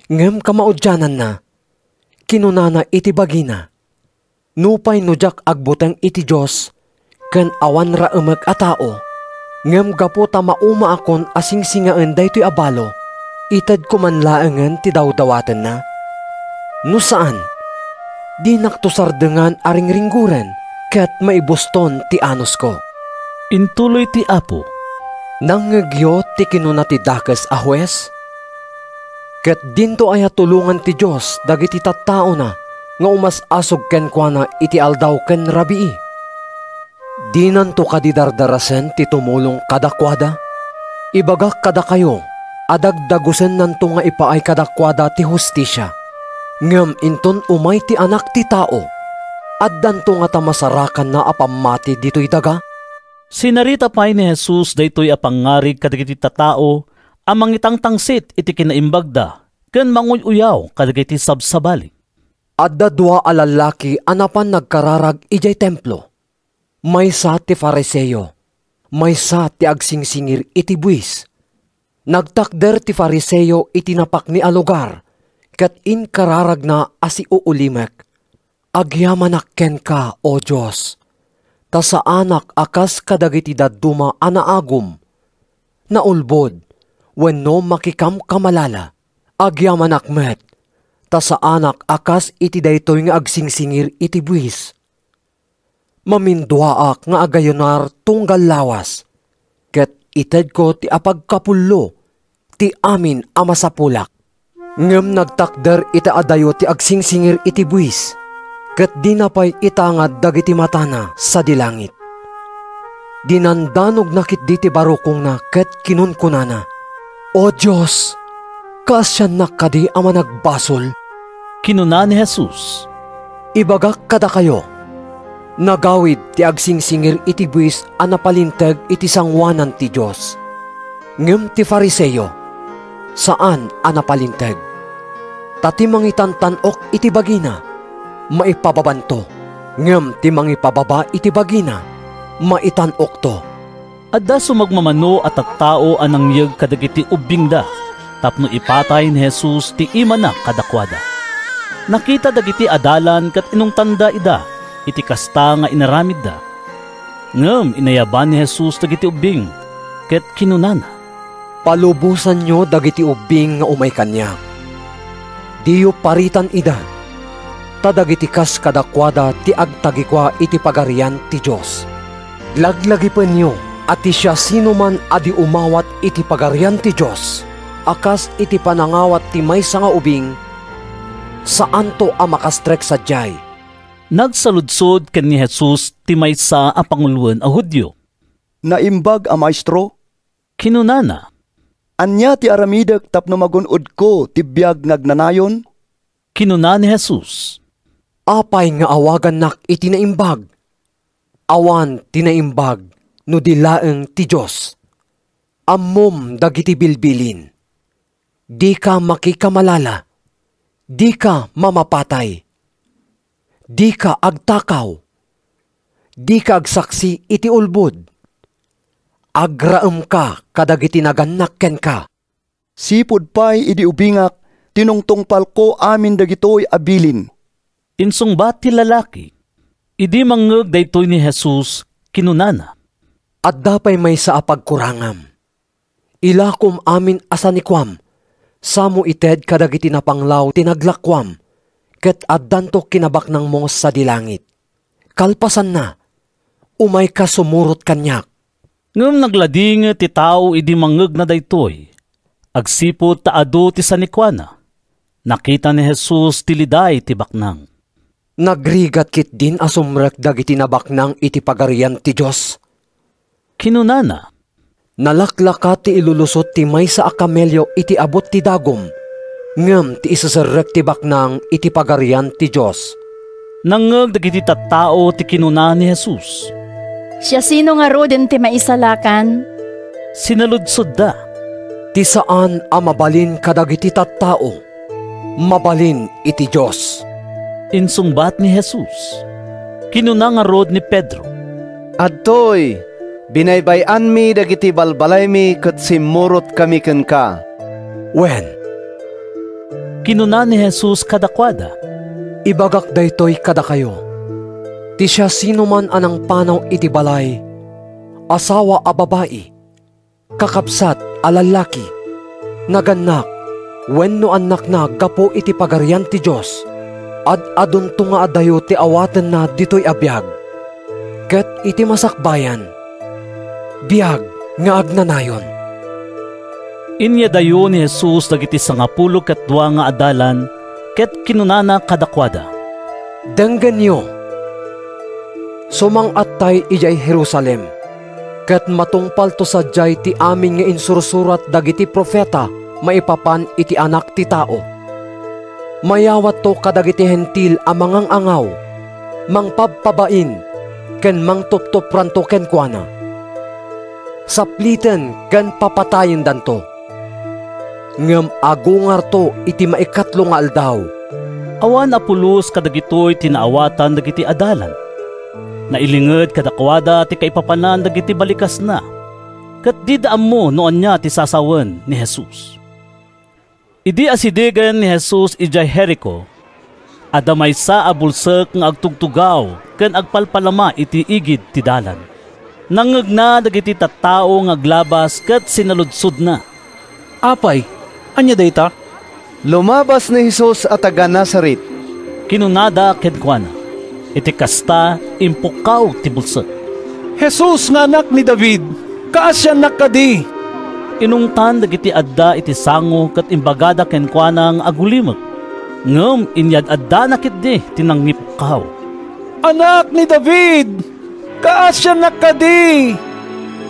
ngem kamaudiananna, kinunana iti bagina, 'Nupay no diak agbuteng iti Dios, ken awan raemek a tao, ngem gapu ta maumaakon a singsingaen daytoy a balo, itedko man laengen ti dawdawatenna. No saan, dinakto sardengan a ringringgoren ket maibuston ti anusko." Intuloy ti Apo, "Nangngegyo ti kinuna ti dakes a hues? Ket dinto aya tulongan ti Dios dagiti tattaona nga umas-asog kenkuana iti aldaw ken rabii? Dinanto kadi dardarasen ti tumulong kadakuada? Ibagak kadakayo a dagdagusennanto nga ipaay kadakuada ti hustisia. Ngem inton umay ti Anak ti Tao, addanto ngata masarakanna a pammati ditoy daga?" Sinarita pay ni Jesus daytoy a pangngarig kadagiti tattao a mangitangtangsit iti kinaimbagda ken manguy-uyaw kadagiti sabsabali. Adda dua a lallaki a napan nagkararag idiay Templo. Maysa ti Fariseo, maysa ti agsingsingir iti buis. Nagtakder ti Fariseo iti napakni a lugar ket inkararagna a siuulimek. "Agyamanak kenka, O Dios, ta saanak a kas kadagiti dadduma a naagum, naulbod, wenno makikamkamalala. Agyamanak met, ta saanak a kas iti daytoy nga agsingsingir iti buis. Maminduaak nga agayunar tunggal lawas, ket itedko ti apagkapullo ti amin a masapulak. Ngem nagtakder ita a dayo ti agsingsingir iti buis, ket dina pay itangad dagiti matana sadi langit. Dinandanogna ketdi ti barukongna ket kinunkunana, 'O Dios, kaasiannak kadi a managbasol?' Kinuna ni Jesus, "Ibagak kadakayo, nagawid ti agsingsingir iti buis a napalinteg iti sangoanan ti Dios. Ngem ti Fariseo, saan a napalinteg. Ta ti mangitantan-ok iti bagina, maipababanto. Ngem ti mangipababa iti bagina, maitan-okto." Adda sumagmamano a tattao a nangyeg kadagiti ubbingda tapno ipatay ni Jesus ti imana kadakuada. Nakita dagiti adalan ket inungtanda ida iti kasta nga inaramidda. Ngem inayaban ni Jesus dagiti ubbing ket kinunana, "Palubosanyo dagiti ubbing nga umay kaniak. Diyo paritan ida, ta dagiti kas kadakuada ti agtagikua iti Pagarian ti Dios. Laglagipenyo a ti siasinoman a di umawat iti Pagarian ti Dios a kas iti panangawat ti maysa nga ubing, saanto a makastrek sadiay." Nagsaludsod ken ni Jesus ti maysa a panguloen a Judio. "Naimbag a Maestro," kinunana, "ania ti aramidek tapno magun-odko ti biag nga agnanayon?" Kinuna ni Jesus, "Apay nga awagannak iti naimbag? Awan ti naimbag no di laeng ti Dios. Ammom dagiti bilbilin: dika makikamalala, dika mamapatay, dika agtakaw, dika agsaksi iti ulbod, agraemka kadagiti nagannak kenka." "Sipud pay idi ubingak, tinungtungpalko amin dagitoy a bilin," insungbat ti lalaki. Idi mangngeg daytoy ni Jesus, kinunana, "Adda pay maysa a pagkurangam. Ilakom amin a sanikuam, samo ited kadagiti napanglaw ti naglakuam, ket addanto kinabaknangmo sadi langit. Kalpasanna, umayka sumurot kaniak." Ngem nagladingit ti tao idi mangngegna daytoy, agsipud ta adu ti sanikuana. Nakita ni Jesus ti liday ti baknang. "Nagrigat ketdin a sumrek dagiti nabaknang iti Pagarian ti Dios," kinunana. "Nalaklaka ti ilulusot ti maysa a kamelio iti abut ti dagum, ngem ti iseserrek ti baknang iti Pagarian ti Dios." Nangngeg dagiti tattao ti kinuna ni Jesus. "Siasino ngaruden ti maisalakan?" Sinaludsodda. "Ti saan a mabalin kadagiti tattao, mabalin iti Dios," insungbat ni Jesus. Kinuna ngarud ni Pedro, "Adtoy, binaybay-anmi dagiti balbalaymi ket simmurotkami kenka." "Wen," kinuna ni Jesus kadakuada, "ibagak daytoy kadakayo: Ti siasinoman a nangpanaw iti balay, asawa a babai, kakabsat a lallaki, nagannak, wenno annakna gapu iti Pagarian ti Dios, ad-adunto nga adayo ti awatenna ditoy a biag. Ket iti masakbayan, biag nga agnanayon. Inyadayo ni Jesus dagiti sangapulo ket dua nga adalan ket kinunana kadakuada, "Denggenyo! Sumang-attay idiay Jerusalem, ket matungpalto sadiay ti amin nga insursurat dagiti profeta maipapan iti Anak ti Tao. Mayawatto kadagiti Hentil a mangang-angaw, mangpabpabain, ken mangtuptupranto kenkuana. Sapliten ken papatayendanto. Ngem agungarto iti maikatlo nga aldaw." Awan a pulos kadagitoy ti naawatan dagiti adalan. Nailinged kadakuada ti kaipapanan dagiti balikasna, ket dida ammo no ania ti sasawen ni Jesus. Idi asidegen ni Jesus idiay Jerico, adda maysa a bulsek nga agtugtugaw ken agpalpalama iti igid ti dalan. Nangngegna dagiti tattao nga aglabas ket sinaludsodna, "Apay, ania dayta?" "Lumabas ni Jesus a taga-Nazaret," kinunada kenkuana. Iti kasta, impukkaw ti bulsek, "Jesus nga Anak ni David, kaasiannak kadi!" Inungtan dagiti adda iti sango ket imbagada kenkuana nga agulimek. Ngem inyad-addana ketdi ti nangipukkaw, "Anak ni David, kaasiannak kadi!"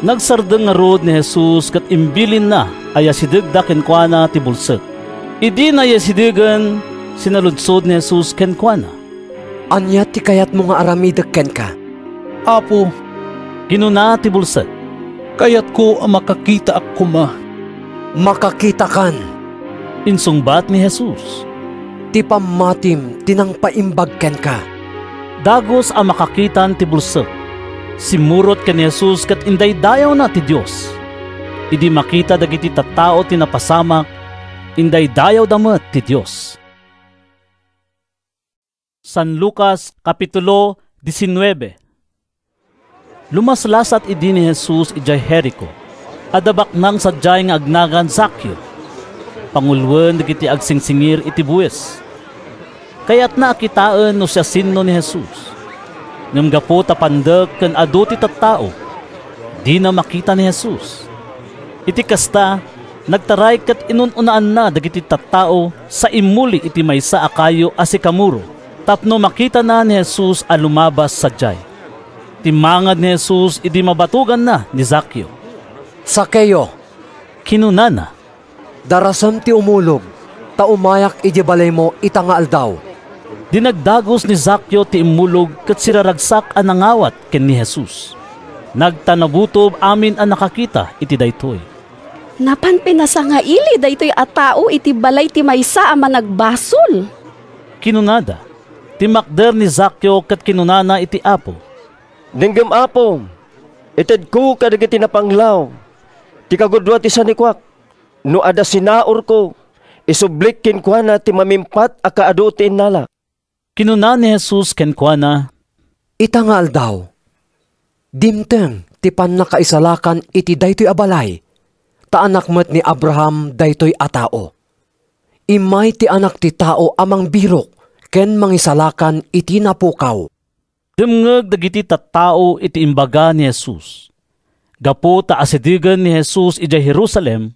Nagsardeng ngarud ni Jesus ket imbilinna a yasidegda kenkuana ti bulsek. Idi nayasidegen, sinaludsod ni Jesus kenkuana, "Ania ti kayatmo nga aramidek kenka?" "Apo," kinuna ti bulsek, "kayatko a makakitaak koma." "Makakitakan," insungbat ni Jesus. "Ti pammatim ti nangpaimbag kenka." Dagus a makakitan ti bulsek, simmurot ken ni Jesus ket indaydayawna ti Dios. Idi makita dagiti tattao ti napasamak, indaydayawda met ti Dios. San Lucas, Kapitulo diecinueve. Lumaslasat idi ni Jesus idiay Jerico. Adda baknang sadiay nga agnagan Zaqueo. Panguloen dagiti agsingsingir iti buis. Kayatna a kitaen no siasino ni Jesus. Ngem gapu ta pandek ken adu ti tattao, dina makita ni Jesus. Iti kasta, nagtaray ket inun-unaanna dagiti tattao sa immuli iti maysa a kayo a sikamoro tapno makitana ni Jesus a lumabas sadiay. Timmangad ni Jesus idi mabatoganna ni Zaqueo. "Zaqueo," kinunana, "darasem ti umulog, ta umayak idiay balaymo ita nga aldaw." Dinagdagus ni Zaqueo ti immulog ket siraragsak a nangawat ken ni Jesus. Nagtanabutob amin a nakakita iti daytoy. "Napan pay nasangaili daytoy a tao iti balay ti maysa a managbasol," kinunada. Timmakder ni Zaqueo ket kinunana iti Apo, "Denggem, Apo, itedko kadagiti napanglaw ti kagudua ti sanikuak. No adda sinaurko, isublik kenkuana ti mamimpat a kaadu ti innalak." Kinuna ni Jesus kenkuana, "Ita nga aldaw, dimteng ti pannakaisalakan iti daytoy a balay, ta anak met ni Abraham daytoy a tao. Immay ti Anak ti Tao a mangbirok ken mangisalakan iti napukaw." Dimngeg dagiti tattao iti imbaga ni Jesus. Gapu ta asidegen ni Jesus idiay Jerusalem,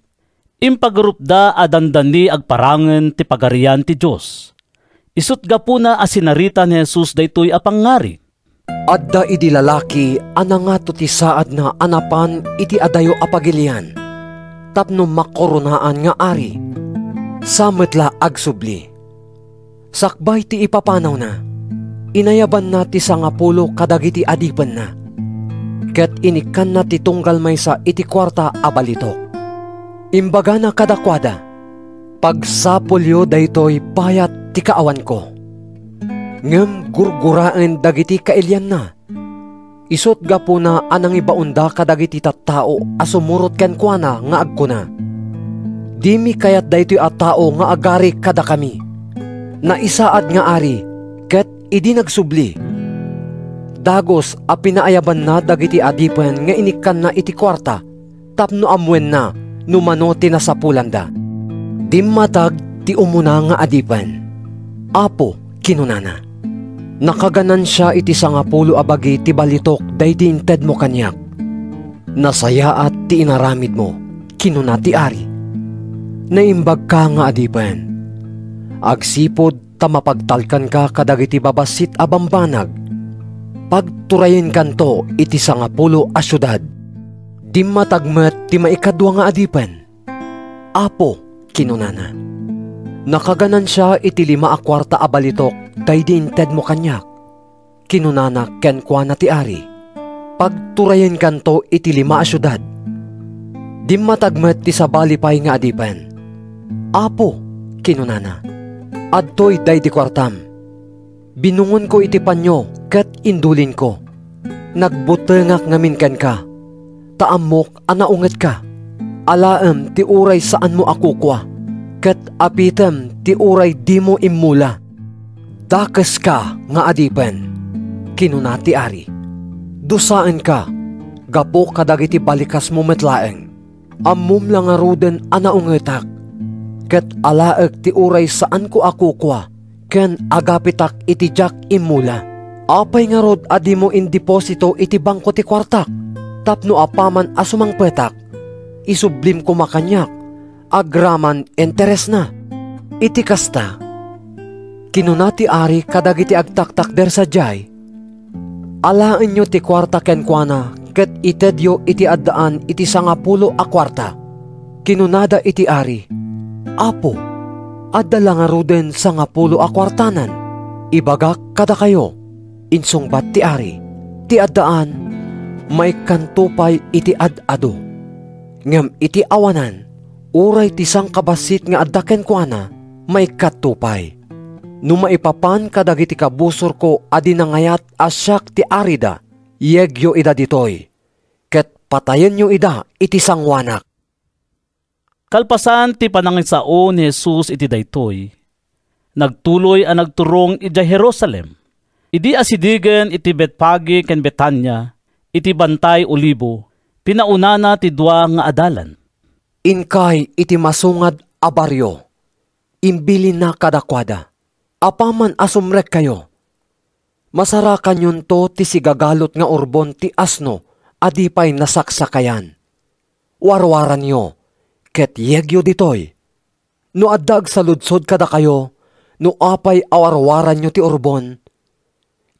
impagarupda a dandani agparangen ti Pagarian ti Dios. Isut' gapuna a sinarita ni Jesus daytoy a pangngari. Adda idi lalaki a nangato ti saadna a napan iti adayo a pagilian tapno makoronaan nga ari. Sa met la agsubli. Sakbay ti ipapanawna, inayabanna ti sangapulo kadagiti adipenna, ket inikkanna ti tunggal maysa iti kuarta a balitok. Imbagana kadakuada, "Pagsapulyo daytoy bayat ti kaawanko." Ngem gurguraen dagiti kailianna. Isut' gapuna a nangibaonda kadagiti tattao a sumurot kenkuana nga agkuna, "Dimi kayat daytoy a tao nga agari kadakami. Naisaad nga ari, ket idi nagsubli, Dagus a pinaayabanna dagiti adipen nga inikkanna iti kuarta tapno ammoenna no mano ti nasapulanda. Dimmatag ti umuna nga adipen. "Apo," kinunana, "nakaganansia iti sangapulo a bagi ti balitok daydi intedmo kaniak. Nasayaat ti inaramidmo," kinuna ti ari. "Naimbagka nga adipen. Agsipud ta mapagtalkanka kadagiti babassit a bambanag, pagturayenkanto iti sangapulo a siudad." Dimmatag met ti maikadua nga adipen. "Apo," kinunana, "nakaganansia iti lima a kuarta a balitok daydi intedmo kaniak." Kinunana kenkuana ti ari, "Pagturayenkanto iti lima a siudad." Dimmatag met ti sabali pay nga adipen. "Apo," kinunana, "adtoy daydi kuartam. Binungonko iti panio ket indulinko. Nagbutengak ngamin kenka, ta ammok a naungetka. Alaem ti uray saanmo a kukua, ket apitem ti uray dimo immula. Dakeska nga adipen," kinuna ti ari. "Dusaenka gapu kadagiti balikasmo met laeng. Ammom la ngaruden a naungetak, ket alaek ti uray saanko a kukua ken agapitak iti diak immula. Apay ngarud a dimo indeposito iti bangko ti kuartak, tapno apaman a sumangpetak, isublim koma kaniak agraman interesna?" Iti kasta, kinuna ti ari kadagiti agtaktakder sadiay, "Alaenyo ti kuarta kenkuana ket itedyo iti addaan iti sangapulo a kuarta." Kinunada iti ari, "Apo, adda la ngaruden sangapulo a kuartanan. Ibagak kadakayo," insungbat ti ari, "ti addaan, maikkanto pay iti ad-adu. Ngem iti awanan, uray ti sangkabassit nga adda kenkuana, maikkatto pay. No maipapan kadagiti kabusorko a di nangayat a siak ti arida, yegyo ida ditoy, ket patayenyo ida iti sangoanak." Kalpasan ti panangisao ni Jesus iti daytoy, nagtuloy a nagturong idiay Jerusalem. Idi asidegen iti Betfage ken Betania, iti Bantay Olibo, pinaunana ti dua nga adalan. "Inkay iti masungad a bario," imbilinna kadakuada. "Apaman a sumrekkayo, masarakanyonto ti sigagalot nga urbon ti asno a di pay nasaksakayan. Warwaranyo ket yegyo ditoy. No adda agsaludsod kadakayo no apay a warwaranyo ti urbon,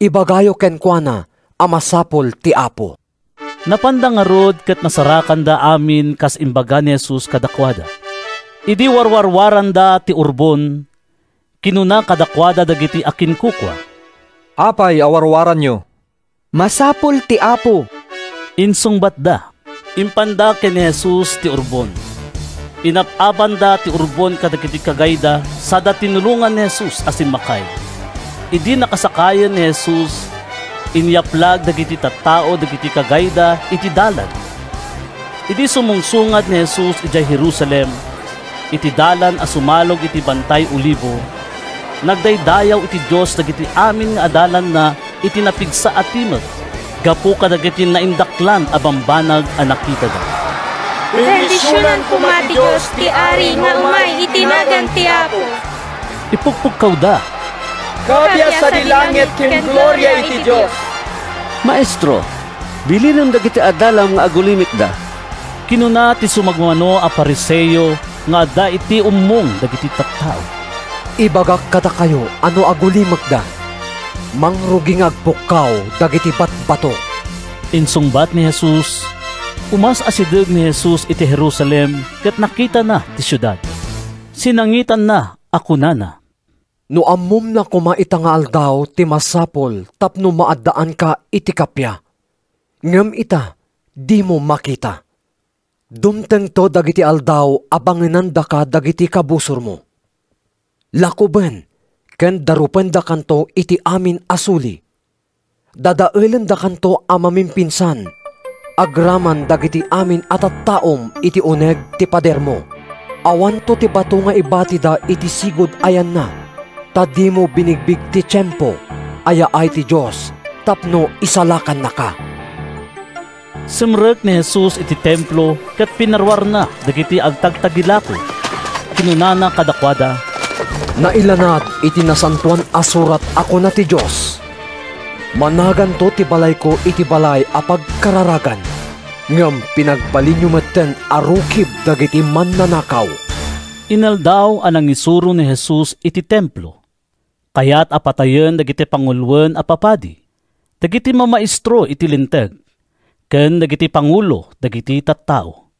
ibagayo kenkuana a masapul ti Apo." Napanda ngarud ket nasarakanda amin kas imbaga ni Jesus kadakuada. Idi warwarwaranda ti urbon, kinuna kadakuada dagiti akinkukua, "Apay a warwaranyo?" "Masapul ti Apo," insungbatda. Impanda ken ni Jesus ti urbon. Inap-apanda ti urbon kadagiti kagayda sada tinulongan ni Jesus a simmakay. Idi nakasakayen ni Jesus, inyaplag dagiti tattao dagiti kagayda iti dalan. Idi sumungsungad ni Jesus idiay Jerusalem, iti dalan a sumalog iti Bantay Olibo, nagdaydayaw iti Dios dagiti amin nga adalanna iti napigsa a timek gapu kadagiti naindaklan a bambanag a nakitada. "Bendisionan koma ti Dios ti Ari nga umay iti nagan ti Apo." Ipukpukawda, "Kabiit sadi langit ken gloria iti Dios." "Maestro, bilinem dagiti adalam nga agulimekda," kinuna ti sumagmamano a Fariseo nga adda iti ummong dagiti tattao. "Ibagak kadakayo a no agulimekda, mangrugi nga agpukkaw dagiti batbato," insungbat ni Jesus. Umas-asideg ni Jesus iti Jerusalem ket nakitana ti siudad. Sinangitanna a kunana, "No ammom la koma ita nga aldaw ti masapul tapno maaddaanka iti kappia, ngem ita, dimo makita. Dumtengto dagiti aldaw a bangenandaka dagiti kabusormo. Lakuben ken darupendakanto iti amin a suli. Dadaelendakanto a mamimpinsan agraman dagiti amin a tattaom iti uneg ti padermo. Awanto ti bato nga ibatida iti sigud a yanna, ta dimo binigbig ti tiempo a yaay ti Dios tapno isalakannaka." Simrek ni Jesus iti Templo ket pinaruarna dagiti agtagtagilako. Kinunana kadakuada, "Nailanad iti Nasantoan a Surat a kuna ti Dios, 'Managanto ti balayko iti balay a pagkararagan,' ngem pinagbalinyo metten a rukib dagiti mannanakaw." Inaldaw a nangisuro ni Jesus iti Templo. Kayat a patayen dagiti panguloen a papadi, dagiti mamaestro iti Linteg, ken dagiti pangulo dagiti tattao.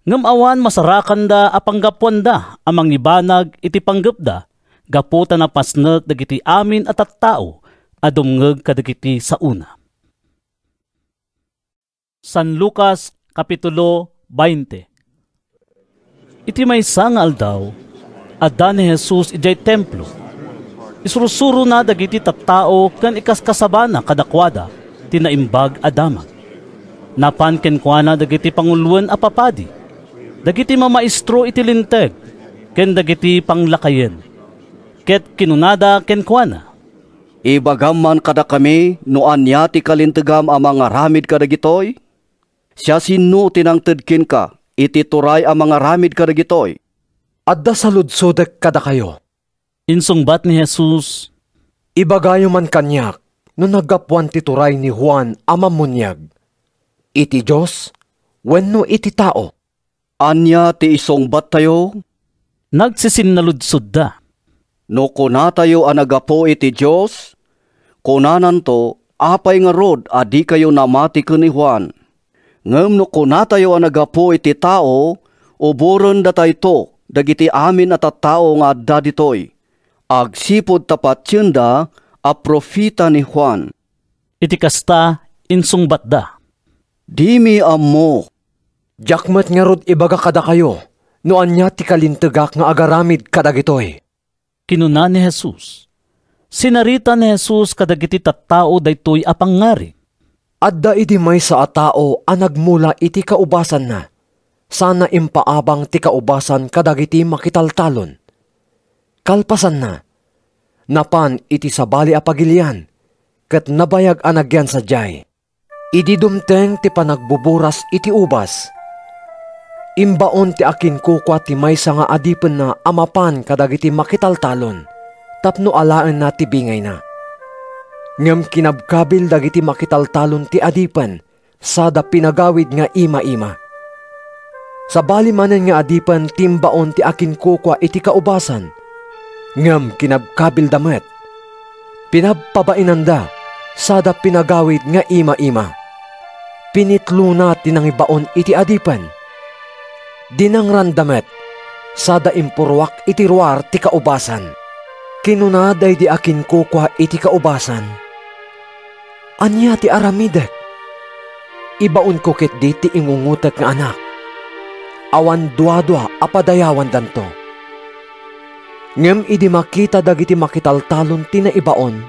Ngem awan masarakanda a panggapuanda a mangibanag iti panggepda gapu ta napasnek dagiti amin a tattao a dumngeg kadagiti saona. San Lucas, Kapitulo veinte. Iti maysa nga aldaw, adda ni Jesus idiay Templo. Isursurona dagiti tattao ken ikaskasabana kadakuada ti Naimbag a Damag. Napan kenkuana dagiti panguloen a papadi, dagiti mamaestro iti Linteg, ken dagiti panglakayen. Ket kinunada kenkuana, "Ibagam man kadakami no ania ti kalintegam a mangaramid kadagitoy? Siasino ti nangted kenka iti turay a mangaramid kadagitoy?" "Adda saludsodek kadakayo," insungbat ni Jesus. "Ibagayo man kaniak no naggapuan ti turay ni Juan a Mammuniag iti Dios wenno iti tao?" "Ania ti isungbattayo?" nagsisinnaludsodda. "No kunatayo a naggapu iti Dios, kunananto, 'Apay ngarud a dikayo namati ken ni Juan?' Ngem no kunatayo a naggapu iti tao, uboren datayto dagiti amin a tattao nga adda ditoy, agsipud ta patienda a profeta ni Juan." Iti kasta, insungbatda, "Dimi ammo." "Diak met ngarud ibaga kadakayo no ania ti kalintegak nga agaramid kadagitoy," kinuna ni Jesus. Sinarita ni Jesus kadagiti tattao daytoy a pangngarig. "Adda idi maysa a tao a nagmula iti kaubasanna, sana impaabang ti kaubasan kadagiti makitaltalon. Kalpasanna, napan iti sabali a pagilian, ket nabayag a nagyan sadiay. Idi dumteng ti panagbuburas iti ubas, imbaon ti akinkukua ti maysa nga adipenna a mapan kadagiti makitaltalon tapno alaenna ti bingayna. Ngem kinabkabil dagiti makitaltalon ti adipen sada pinagawid nga ima-ima. Sabali manen nga adipen ti imbaon ti akinkukua iti kaubasan, ngem kinabkabilda met. Pinabpabainanda sada pinagawid nga ima-ima. Pinitlona ti nangibaon iti adipen. Dinangranda met sada impurruak iti ruar ti kaubasan. Kinuna daydi akinkukua iti kaubasan, 'Ania ti aramidek? Ibaonko ketdi ti ingungotek nga anak. Awan duadua a padayawandanto.' Ngem idi makita dagiti makitaltalon ti naibaon,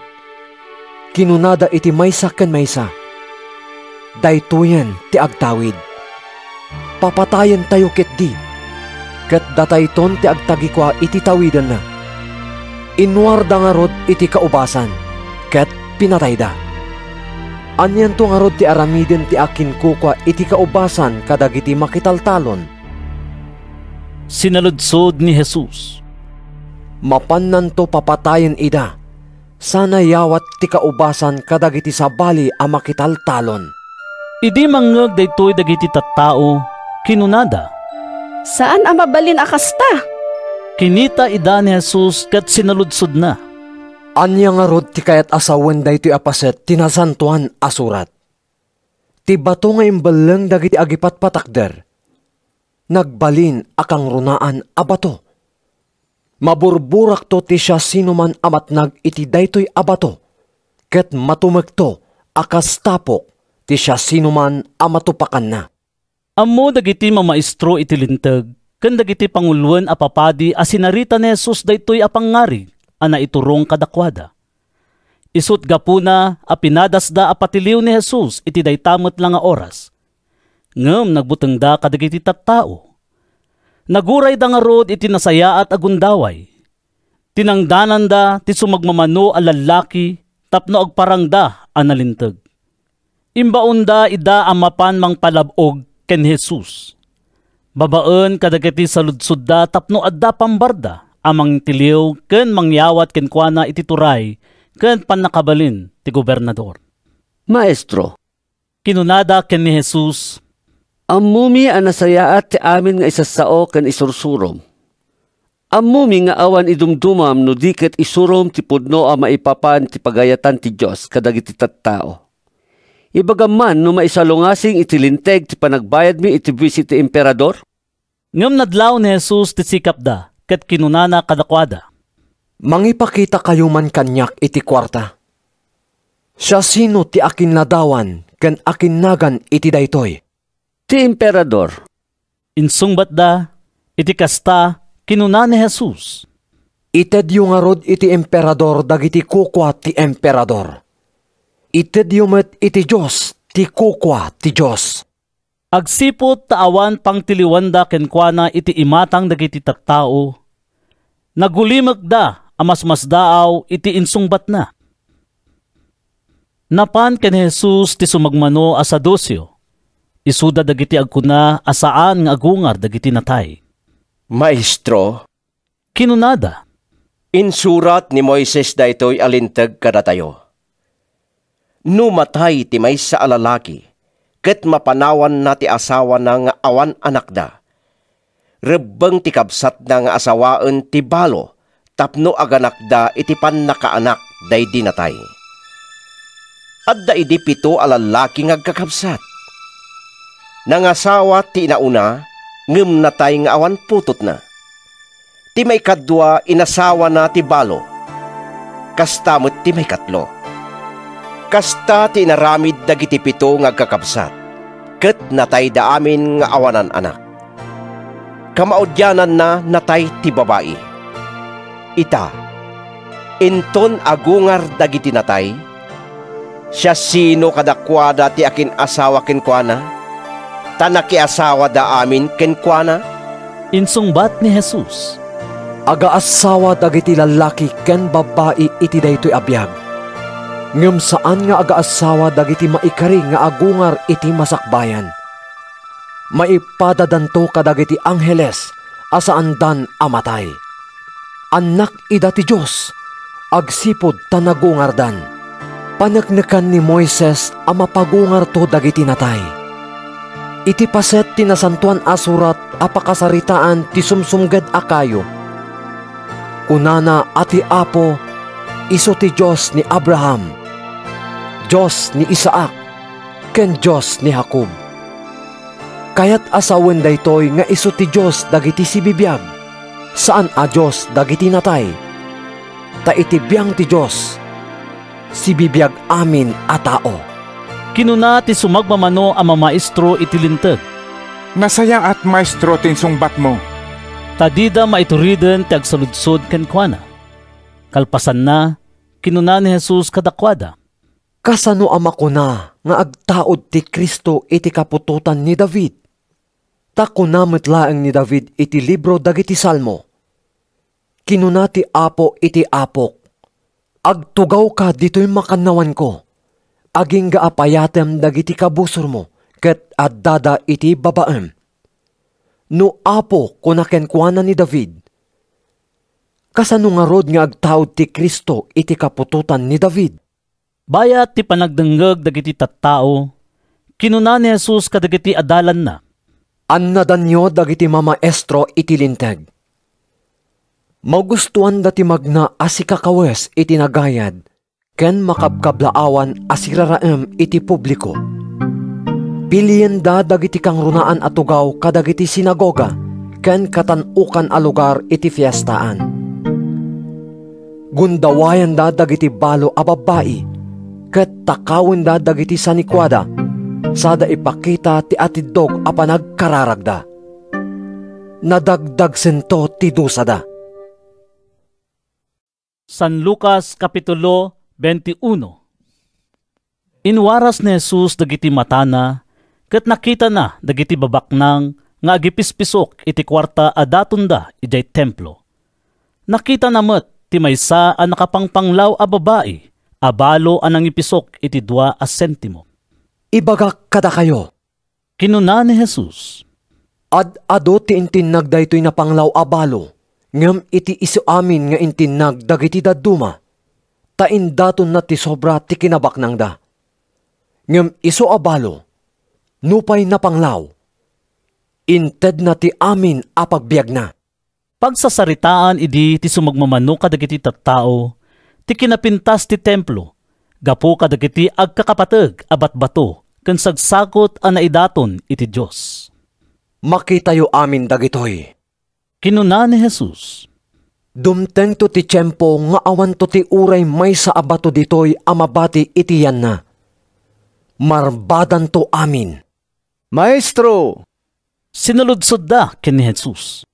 kinunada iti maysa ken maysa, 'Daytoyen ti agtawid. Papatayentayo ketdi, ket datayton ti agtagikua iti tawidenna.' Innuarda ngarud iti kaubasan, ket pinatayda. Anianto ngarud ti aramiden ti akinkukua iti kaubasan kadagiti makitaltalon?" Sinaludsod ni Jesus, "Mapannanto papatayen ida, sana yawat ti kaubasan kadagiti sabali a makitaltalon." Idi mangngeg daytoy dagiti tattao, kinunada, "Saan a mabalin a kasta." Kinita ida ni Jesus ket sinaludsodna, "Ania ngarud ti kayat a sawen daytoy a paset ti Nasantoan a Surat? Ti bato nga imbelleng dagiti agipatpatakder, nagbalin a kangrunaan a bato. Maburburakto ti siasinoman a matnag iti daytoy a bato, ket matumekto a kas tapok ti siasinoman a matupakanna." Ammo dagiti mamaestro iti Linteg ken dagiti panguloen a papadi a sinarita ni Jesus daytoy a pangngarig a naiturong kadakuada. Isut' gapuna a pinadasda a patiliw ni Jesus iti dayta met la nga oras. Ngem nagbutengda kadagiti tattao. Nagurayda ngarud iti nasayaat a gundaway. Tinangdananda ti sumagmamano a lallaki tapno agparangda a nalinteg. Imbaonda ida a mapan mangpalab-og ken ni Jesus, babaen kadagiti saludsodda tapno adda pambarda a mangtiliw ken mangyawat kenkuana iti turay ken pannakabalin ti gobernador. "Maestro," kinunada ken ni Jesus, "ammomi a nasayaat ti amin nga isassao ken isursurom. Ammomi nga awan idumdumam no di ket isurom ti pudno a maipapan ti pagayatan ti Dios kadagiti tattao. Ibagam man no maisalungasing iti linteg ti panagbayadmi iti buis iti Emperador?" Ngem nadlaw ni Jesus ti sikapda ket kinunana kadakuada, "Mangipakitakayo man kaniak iti kuarta. Siasino ti akinladawan ken akinnagan iti daytoy?" "Ti Emperador," insungbatda. Iti kasta, kinuna ni Jesus, "Itedyo ngarud iti Emperador dagiti kukua ti Emperador. Itedyo met iti Dios ti kukua ti Dios." Agsipud ta awan pangtiliwanda kenkuana iti imatang dagiti tattao, nagulimekda a masmasdaaw iti insungbatna. Napan ken Jesus ti sumagmamano a Saduceo, isuda dagiti agkuna a saan nga agungar dagiti natay. "Maestro," kinunada, "insurat ni Moises daytoy a linteg kadatayo. No matay ti maysa a lalaki ket mapanawanna ti asawana nga awan anakda, rebbeng ti kabsatna nga asawaen ti balo tapno aganakda iti pannakaanak daydi natay. Adda idi pito a lallaki nga agkakabsat. Nangasawa ti inauna, ngem natay nga awan putotna. Ti maikadua, inasawana ti balo. Kasta met ti maikatlo. Kasta ti inaramid dagiti pito nga agkakabsat, ket natayda amin nga awanan anak. Kamaudiananna, natay ti babai. Ita, inton agungar dagiti natay, siasino kadakuada ti akin-asawa kenkuana? Ta nakiasawada amin kenkuana." Insungbat ni Jesus, "Agaassawa dagiti lallaki ken babbai iti daytoy a biag, ngem saan nga agaassawa dagiti maikari nga agungar iti masakbayan. Maipadadanto kadagiti angheles a saandan a matay. Annak ida ti Dios agsipud ta nagungardan. Paneknekan ni Moises a mapagungarto dagiti natay. Iti paset ti Nasantoan a Surat a pakasaritaan ti sumsumged a kayo, kunana a ti Apo isu ti Dios ni Abraham, Dios ni Isaac, ken Dios ni Jacob. Kayat a sawen daytoy nga isu ti Dios dagiti sibibiag, saan a Dios dagiti natay. Ta iti biang ti Dios, sibibiag amin a tao." Kinuna ti sumagmamano a mamaestro iti Linteg, "Nasayaat, Maestro, ti insungbatmo." Ta dida maituriden ti agsaludsod kenkuana. Kalpasanna, kinuna ni Jesus kadakuada, "Kasano a makuna nga agtaud ti Cristo iti kaputotan ni David? Ta kuna met laeng ni David iti libro dagiti Salmo, 'Kinuna ti Apo iti Apok: Agtugawka ditoy makannawanko, agingga a payatem dagiti kabusormo ket addada iti babaem.' No Apo," kuna kenkuana ni David, kasano ngarud nga agtaud ti Cristo iti kaputotan ni David? Bayat ti panagdengngeg dagiti tattao, kinuna ni Jesus kadagiti adalanna, "Annadanyo dagiti mamaestro iti Linteg. Magustoanda ti magna a sikakawes iti nagayad ken makabkablaawan a siraraem iti publiko. Pilienda dagiti kangrunaan a tugaw kadagiti sinagoga ken katan-okan a lugar iti fiestaan. Gundawayanda dagiti balo a babbai ket takawenda dagiti sanikuada sada ipakita ti atiddog a panagkararagda. Nadagdagsento ti dusada." San Lucas, Kapitulo twenty-uno. Inwaras ni Jesus dagiti matana, ket nakitana dagiti babaknang nga agipispisok iti kuarta a datonda idiay Templo. Nakitana met ti maysa a nakapangpanglaw a babai a balo a nangipisok iti dua a sentimo. "Ibagak kadakayo," kinuna ni Jesus, "ad-adu ti intinnag daytoy napanglaw a balo, ngem iti isu amin nga intinnag dagiti dadduma, ta indatonna ti sobra ti kinabaknangda. Ngem isu a balo, nupay napanglaw, intedna ti amin a pagbiagna." Pagsasaritaan idi ti sumagmamano kadagiti tattao ti kinapintas ti Templo gapu kadagiti agkakapateg a batbato ken sagsakot a naidaton iti Dios. "Makitayo amin dagitoy," kinuna ni Jesus. "Dumtengto ti tiempo nga awanto ti uray maysa a bato ditoy a mabati iti yanna. Marbadanto amin." "Maestro," sinuludsodda ken ni Jesus,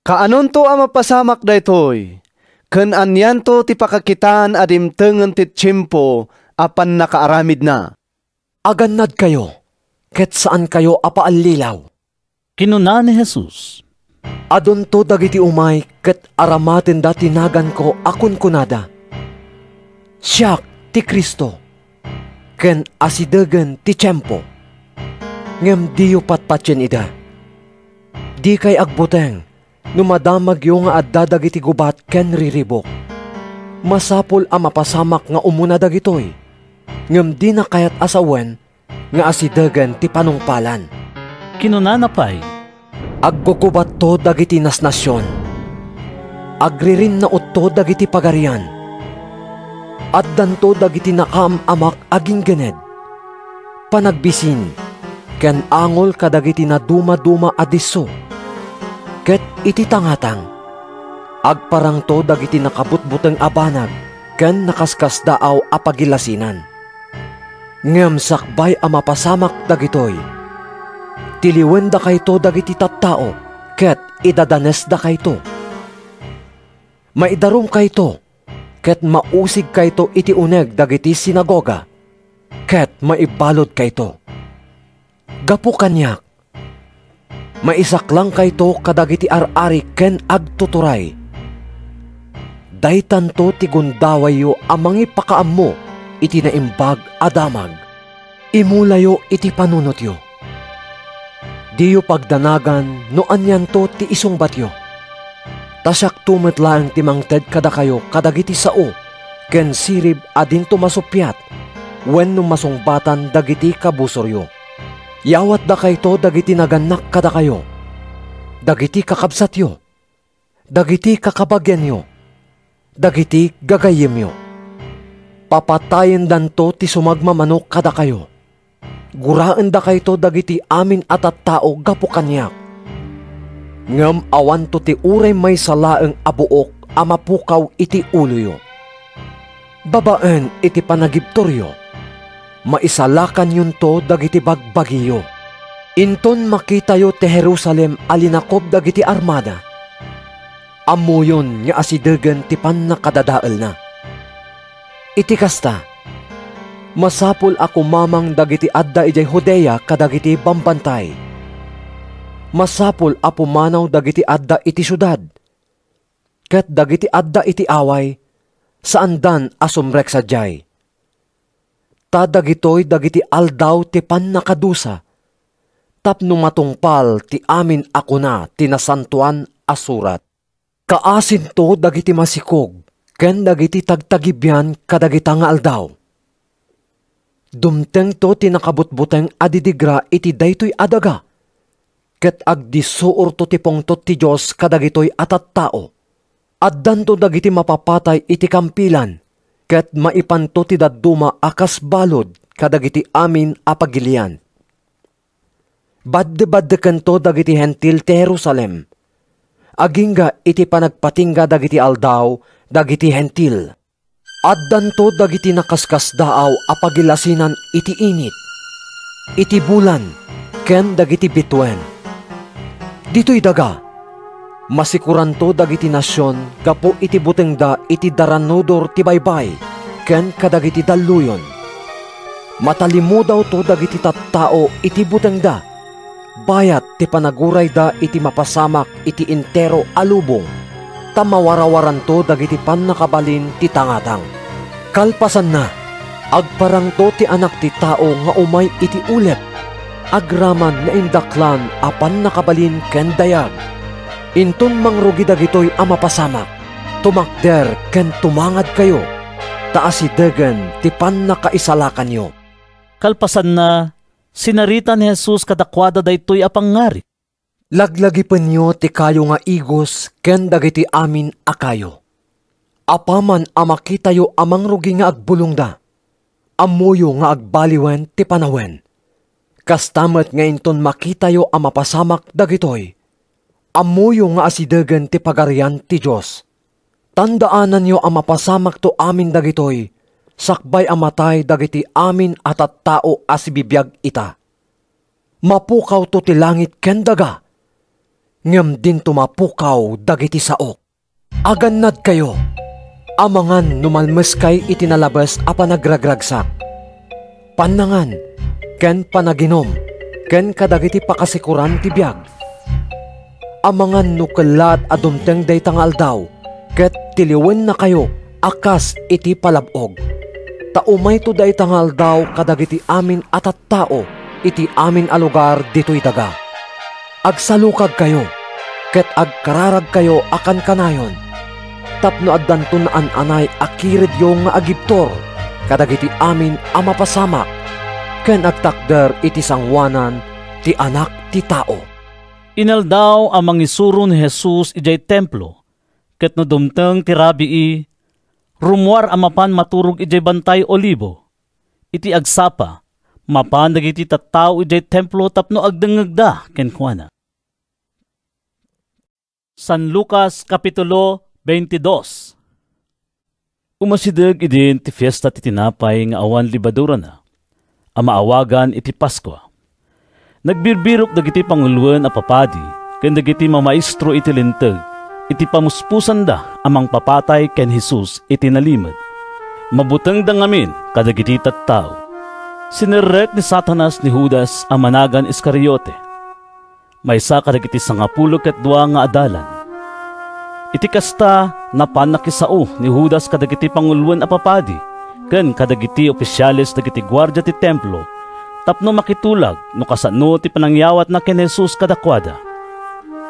"kaanonto a mapasamak daytoy? Ken anianto ti pakakitaan a dimtengen ti tiempo a pannakaaramidna?" "Agannadkayo, ket saankayo a paallilaw," kinuna ni Jesus. "Adunto dagiti umay ket aramatenda ti naganko a kunkunada, 'Siak ti Cristo,' ken 'Asidegen ti tiempo.' Ngem diyo patpatien ida. Dikay agbuteng no madamagyo nga adda dagiti gubat ken riribuk. Masapul a mapasamak nga umuna dagitoy, ngem dina kayat a sawen nga asidegen ti panungpalan." Kinunana pay, "Aggugubatto dagiti nasnasion. Agririnnautto dagiti pagarian. Addanto dagiti nakaam-amak a ginggened, panagbisin, ken angol kadagiti nadumaduma a disso. Ket iti tangatang, agparangto dagiti nakabutbuteng a banag ken nakaskasdaaw a pagilasinan. Ngem sakbay a mapasamak dagitoy, tiliwendakayto dagiti tattao ket idadanesdakayto. Maidarumkayto ket mausigkayto iti uneg dagiti sinagoga, ket maibaludkayto. Gapu kaniak, maisaklangkayto kadagiti ar-ari ken agtuturay. Daytanto ti gundawayyo a mangipakaammo iti Naimbag a Damag. Imulayo iti panunotyo. Diyo pagdanagan no anianto ti isungbatyo. Ta siakto met laeng ti mangted kadakayo kadagiti sao ken sirib a dinto masuppiat wenno masungbatan dagiti kabusoryo. Yawatdakayto dagiti nagannak kadakayo, dagiti kakabsatyo, dagiti kakabagianyo, dagiti gagayyemyo. Papatayendanto ti sumagmamano kadakayo. Guraendakayto dagiti amin a tattao gapu kaniak. Ngem awanto ti uray maysa laeng a buok a mapukaw iti uloyo. Babaen iti panagibturyo, maisalakanyonto dagiti bagbagiyo. Inton makitayo ti Jerusalem a linakob dagiti armada, ammoyon nga asidegen ti pannakadadaelna. Iti kasta, masapul a kumamang dagiti adda idiay Judea kadagiti bambantay. Masapul a pumanaw dagiti adda iti siudad, ket dagiti adda iti away, saandan a sumrek sadiay. Ta dagitoy dagiti aldaw ti pannakadusa, tapno matungpal ti amin a kuna ti Nasantoan a Surat. Kaasinto dagiti masikog ken dagiti tagtagibian kadagita nga aldaw. Dumtengto ti nakabutbuteng a didigra iti daytoy a daga, ket agdissuorto ti pungtot ti Dios kadagitoy a tattao. Addanto dagiti mapapatay iti kampilan, ket maipanto ti dadduma a kas balud kadagiti amin a pagilian. Baddebaddekento dagiti Hentil ti Jerusalem, agingga iti panagpatingga dagiti aldaw dagiti Hentil. Addanto dagiti nakaskasdaaw a pagilasinan iti init, iti bulan, ken dagiti bituen. Ditoy daga, masikuranto dagiti nasion gapu iti butengda iti daranudor ti baybay ken kadagiti dalluyon. Matalimudawto dagiti tattao iti butengda, bayat ti panagurayda iti mapasamak iti entero a lubong, ta mawarawaranto dagiti pannakabalin ti tangatang. Kalpasanna, agparangto ti Anak ti Tao nga umay iti ulep, agraman nga indaklan a pannakabalin ken dayag. Inton mangrugi dagitoy a mapasamak, tumakder ken tumangadkayo, ta asidegen ti pannakaisalakanyo. Kalpasanna, sinarita ni Jesus kadakuada daytoy a pangngarig. Laglagipenyo ti kayo nga igos ken dagiti amin a kayo. Apaman a makitayo a mangrugi nga agbulongda, ammoyo nga agbaliwen ti panawen. Kasta met nga inton makitayo a mapasamak dagitoy, ammoyo nga asidegen ti Pagarian ti Dios. Tandaananyo a mapasamakto amin dagitoy sakbay a matay dagiti amin a tattao a sibibiag ita. Mapukawto ti langit ken daga, ngem dinto mapukaw dagiti saok. Agannadkayo, amangan no malmeskay iti nalabes a panagragragsak, pannangan, ken panaginum, ken kadagiti pakasikoran ti biag. Amangan no kellaat a dumteng dayta nga aldaw, ket tiliwennakayo a kas iti palab-og. Ta umayto dayta nga aldaw kadagiti amin a tattao iti amin a lugar ditoy daga. Agsalukagkayo ket agkararagkayo a kankanayon, tapno addanto naan-anay a kiredyo nga agibtur kadagiti amin a mapasamak ken agtakder iti sangoanan ti Anak ti Tao. Inaldaw a mangisuro ni Jesus idiay Templo, ket no dumteng ti rabii, rummuar a mapan maturog idiay Bantay Olibo. Iti agsapa, mapan dagiti tattao idiay Templo tapno agdengngegda kenkuana. San Lucas, Kapitulo veintidós. Umasideg idin ti Fiesta ti Tinapay nga awan Lebadurana, a maawagan iti Paskua. Nagbirbirok dagiti panguloen a papadi ken dagiti mamaestro iti Linteg iti pamuspusanda a mangpapatay ken Jesus iti nalimed. Mabutengda ngamin kadagiti tattao. Sinerrek ni Satanas ni Judas a managan Iscariote, maysa kadagiti sangapulo ket dua nga adalan. Iti kasta, napan nakisao ni Judas kadagiti panguloen a papadi ken kadagiti ofisiales dagiti guardia ti Templo tapno makitulag no kasano ti panangyawatna ken Jesus kadakuada.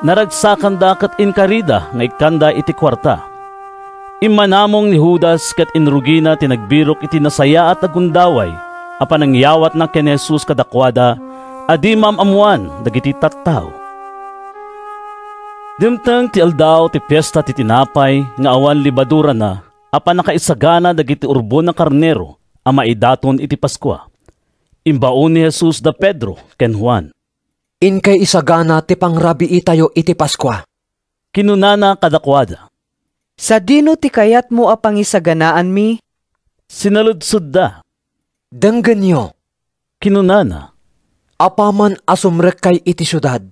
Naragsakanda ket inkarida nga ikkanda iti kuarta. Immanamong ni Judas ket inrugina ti nagbirok iti nasayaat a gundaway a panangyawatna ken ni Jesus kadakuada a di maam-ammoan dagiti tattao. Dimteng ti aldaw ti Fiesta ti Tinapay nga awan Lebadurana a pannakaisagana dagiti urbon a karnero a maidaton iti Paskua. Imbaon ni Jesus da Pedro ken Juan. Inkay isagana ti pangrabiitayo iti Paskua, kinunana kadakuada. Sadino ti kayatmo a pangisaganaanmi? Sinaludsodda. Denggenyo, kinunana. Apaman a sumrekkay iti siudad,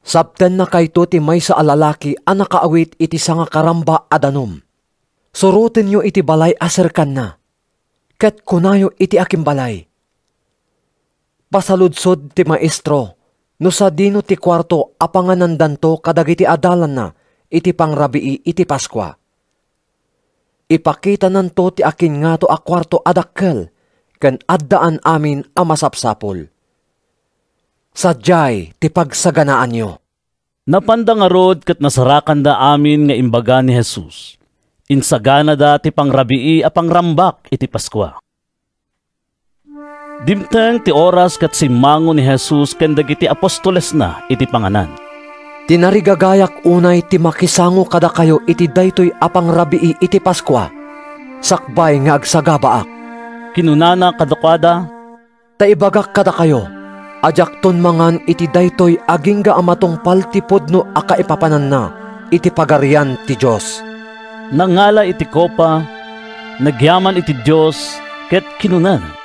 sabtennakayto ti maysa a lalaki a nakaawit iti sangakaramba a danum. Surotenyo iti balay a serkanna, ket kunayo iti akimbalay, "Pasaludsod ti Maestro no sadino ti kuarto a panganandanto kadagiti adalanna iti pangrabii iti Paskua. Ipakitananto ti akingngato a kuarto a dakkel ken addaan amin a masapsapul. Sadiay ti pagsaganaanyo." Napanda ngarud ket nasarakanda amin nga imbaga ni Jesus. Insaganada ti pangrabii a pangrambak iti Paskua. Dimteng ti oras ket simmango ni Jesus ken dagiti apostolesna iti panganan. Tinarigagayak unay ti makisango kadakayo iti daytoy a pangrabii iti Paskua, sakbay nga agsagabaak, kinunana kadakuada. Ta ibagak kadakayo a diakton mangan iti daytoy agingga a matungpal ti pudno a kaipapananna iti Pagarian ti Dios. Nangala iti kopa, nagyaman iti Dios, ket kinunana,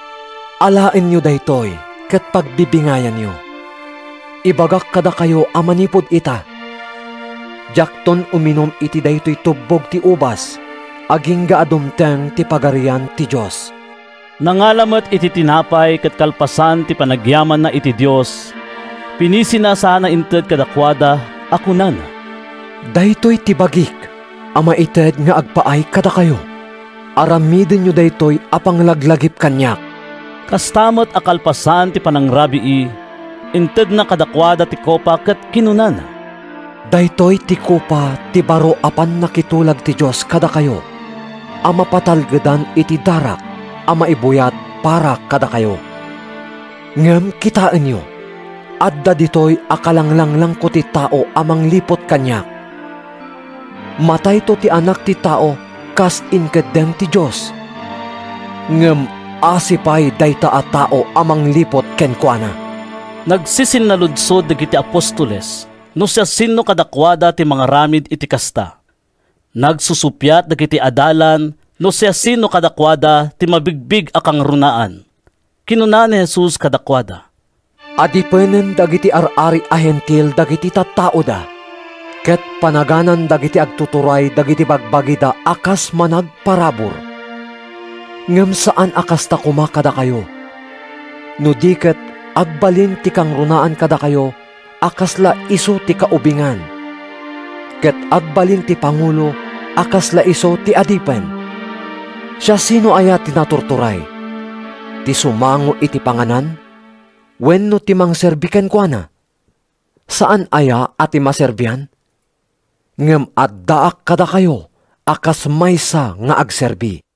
"Alaenyo daytoy ket pagbibingayanyo. Ibagak kadakayo a manipud ita, diakton uminum iti daytoy tubbog ti ubas agingga a dumteng ti Pagarian ti Dios." Nangala met iti tinapay ket kalpasan ti panagyamanna iti Dios, pinisina sana inted kadakuada a kunana, "Daytoy ti bagik a maited nga agpaay kadakayo. "Aramidenyo daytoy a panglaglagip kaniak." Kasta met a kalpasan ti panangrabii, intedna kadakuada ti kopa ket kinunana, "Daytoy ti kopa ti baro a pannakitulag ti Dios kadakayo, a mapatalgedan iti darak a maibuyat para kadakayo. Ngem kitaenyo, adda ditoy a kalanglanglangko ti tao a mangliput kaniak. Matayto ti Anak ti Tao kas inkeddeng ti Dios, ngem asi pay dayta a tao a mangliput kenkuana." Nagsisinnaludso dagiti apostoles no siasino kadakuada ti mangaramid iti kasta. Nagsusuppiat dagiti adalan no siasino kadakuada ti mabigbig a kangrunaan. Kinuna ni Jesus kadakuada, "Adipenen dagiti ar-ari a Hentil dagiti tattaoda, ket panaganan dagiti agtuturay dagiti bagbagida a kas managparabur. Ngem saan a kasta koma kadakayo. No di ket, agbalin ti kangrunaan kadakayo a kasla isu ti kaubingan, ket agbalin ti pangulo a kasla isu ti adipen. Siasino aya ti naturturay? Ti sumango iti panganan wenno ti mangserbi kenkuana? Saan aya a ti maserbian? Ngem addaak kadakayo a kas maysa nga agserbi.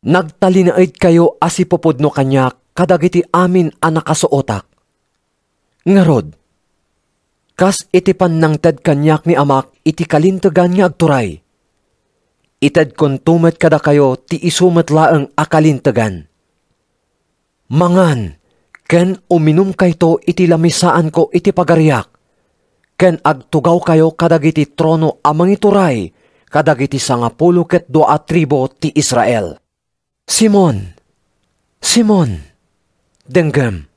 Nagtalinaedkayo a sipupudno kaniak kadagiti amin a nakasuotak. Ngarud, kas iti pannangted kaniak ni Amak iti kalintegan nga agturay, itedkonto met kadakayo ti isu met laeng a kalintegan. Mangan ken uminumkayto iti lamisaanko iti pagariak, ken agtugawkayo kadagiti trono a mangituray kadagiti sangapulo ket dua a tribu ti Israel. Simon, Simon, denggem!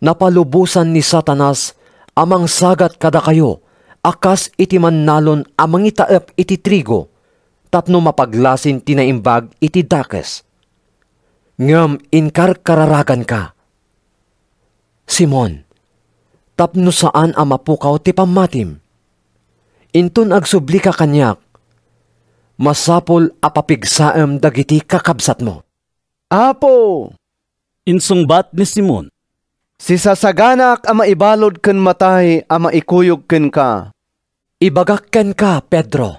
Napalubosan ni Satanas a mangsagat kadakayo a kas iti mannalon a mangitaep iti trigo tapno mapaglasin ti naimbag iti dakes. Ngem inkarkararaganka, Simon, tapno saan a mapukaw ti pammatim. Inton agsublika kaniak, masapul a papigsaem dagiti kakabsatmo." "Apo," insungbat ni Simon, "sisasaganak a maibalud ken matay a maikuyog kenka." "Ibagak kenka, Pedro,"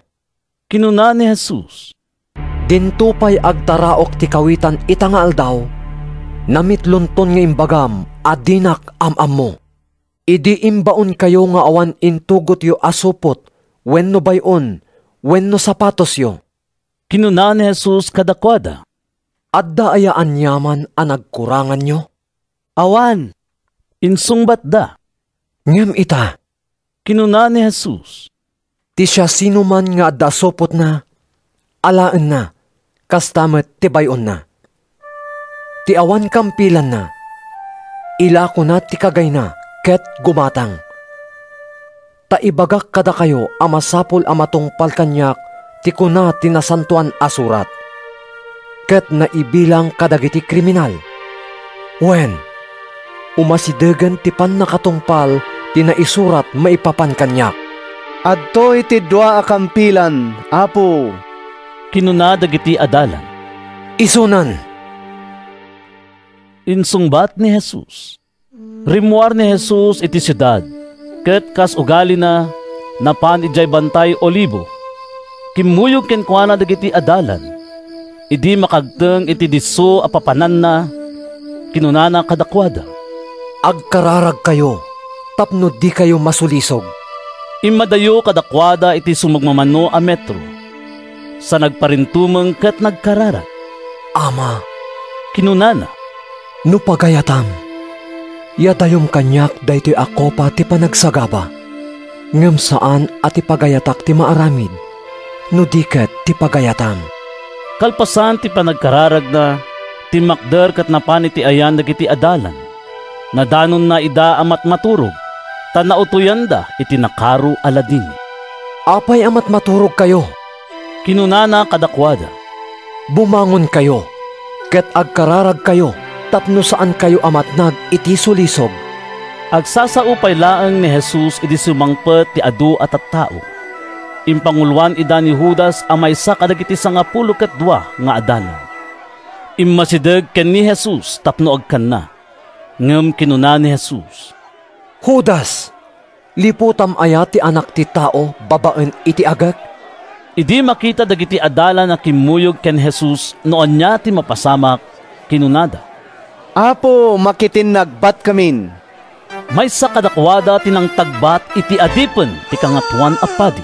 kinuna ni Jesus, "dinto pay agtaraok ti kawitan ita nga aldaw, namitlonton nga imbagam a dinak am-ammo. Idi imbaonkayo nga awan intugotyo a supot wenno bay-on wenno sapatosyo." Kinuna ni Jesus kadakuada, "Adda aya aniaman a nagkuranganyo?" "Awan," insungbatda. "Ngem ita," kinuna ni Jesus, "ti siasinoman nga adda supotna, alaenna, kasta met ti bay-onna. Ti awan kampilanna, ilakona ti kagayna ket gumatang. Ta ibagak kadakayo a masapul a matungpal kaniak ti kuna ti Nasantoan a Surat, ket naibilang kadagiti kriminal. Wen, umasidegen ti pannakatungpal ti naisurat maipapan kaniak." "Adtoy ti dua a kampilan, Apo," kinuna dagiti adalan. "Isunan," insungbat ni Jesus. Rimmuar ni Jesus iti siudad, ket kas ugalina, napan idiay Bantay Olibo. Kimmuyog kenkuana dagiti adalan. Idi makagteng iti disso a papananna, kinunana kadakuada, "Agkararagkayo tapno dikayo masulisog." Immadayo kadakuada iti sumagmamano a metro, sa nagparintumeng ket nagkararag. "Ama," kinunana, "no pagayatam, yadayom kaniak daytoy a kopa ti panagsagaba. Ngem saan a ti pagayatak ti maaramid, no di ket ti pagayatam." Kalpasan ti panagkararagna, timmakder ket napan iti ayan dagiti adalan. Nadanonna ida a matmaturog, ta nautoyanda iti nakaro a lading. "Apay a matmaturogkayo?" kinunana kadakuada. "Bumangonkayo ket agkararagkayo tapno saankayo a matnag iti sulisog." Agsasao pay laeng ni Jesus idi sumangpet ti adu a tattao. Impanguloan ida ni Judas a maysa kadagiti sangapulo ket dua nga adalan. Immasideg ken ni Jesus tapno agkanna. Ngem kinuna ni Jesus, "Judas, liputam aya ti Anak ti Tao babaen iti agek?" Idi makita dagiti adalan a kimmuyog ken Jesus no ania ti mapasamak, kinunada, "Apo, makitinnagbatkamin." Maysa kadakuada ti nangtagbat iti adipen ti Kangatoan a Padi.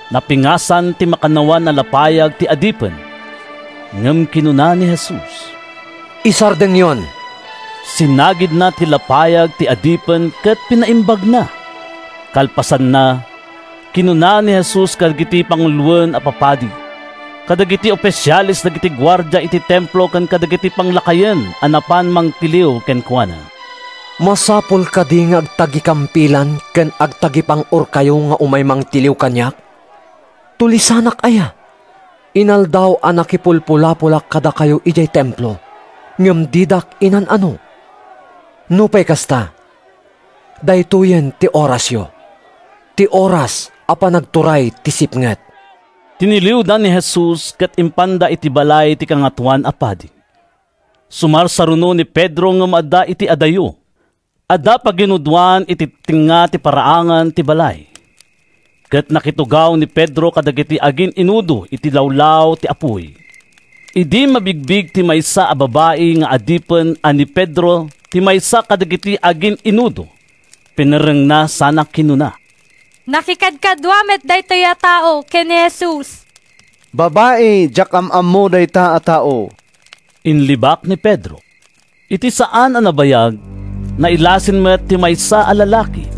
Napingasan ti makannawan a lapayag ti adipen. Ngem kinuna ni Jesus, "Isardengyon." Sinagidna ti lapayag ti adipen ket pinaimbagna. Kalpasanna, kinuna ni Jesus kadagiti panguloen a papadi, kadagiti ofisiales dagiti guardia iti Templo ken kadagiti panglakayen a napan mangtiliw kenkuana, "Masapul kadi nga agtagikampilan ken agtagipang-orkayo nga umay mangtiliw kaniak? Tulisanak aya? Inaldaw a nakipulpulapolak kadakayo idiay Templo, ngem didak inan-ano. Nupay kasta, daytoyen ti orasyo, ti oras a panagturay ti sipnget." Tiniliwda ni Jesus ket impanda iti balay ti Kangatoan a Padi. Sumarsaruno ni Pedro ngem adda iti adayo. Adda paginudoan iti tengnga ti paraangan ti balay. Ket nakitugaw ni Pedro kadagiti agin-inudo iti lawlaw ti apuy. Idi mabigbig ti maysa a babai nga adipen a ni Pedro ti maysa kadagiti agin-inudo, pinerrengna sana kinuna, "Nakikadkadua met daytoy a tao ken ni Jesus." "Babai, diak am-ammo dayta a tao," inlibak ni Pedro. Iti saan a nabayag, nailasin met ti maysa a lalaki.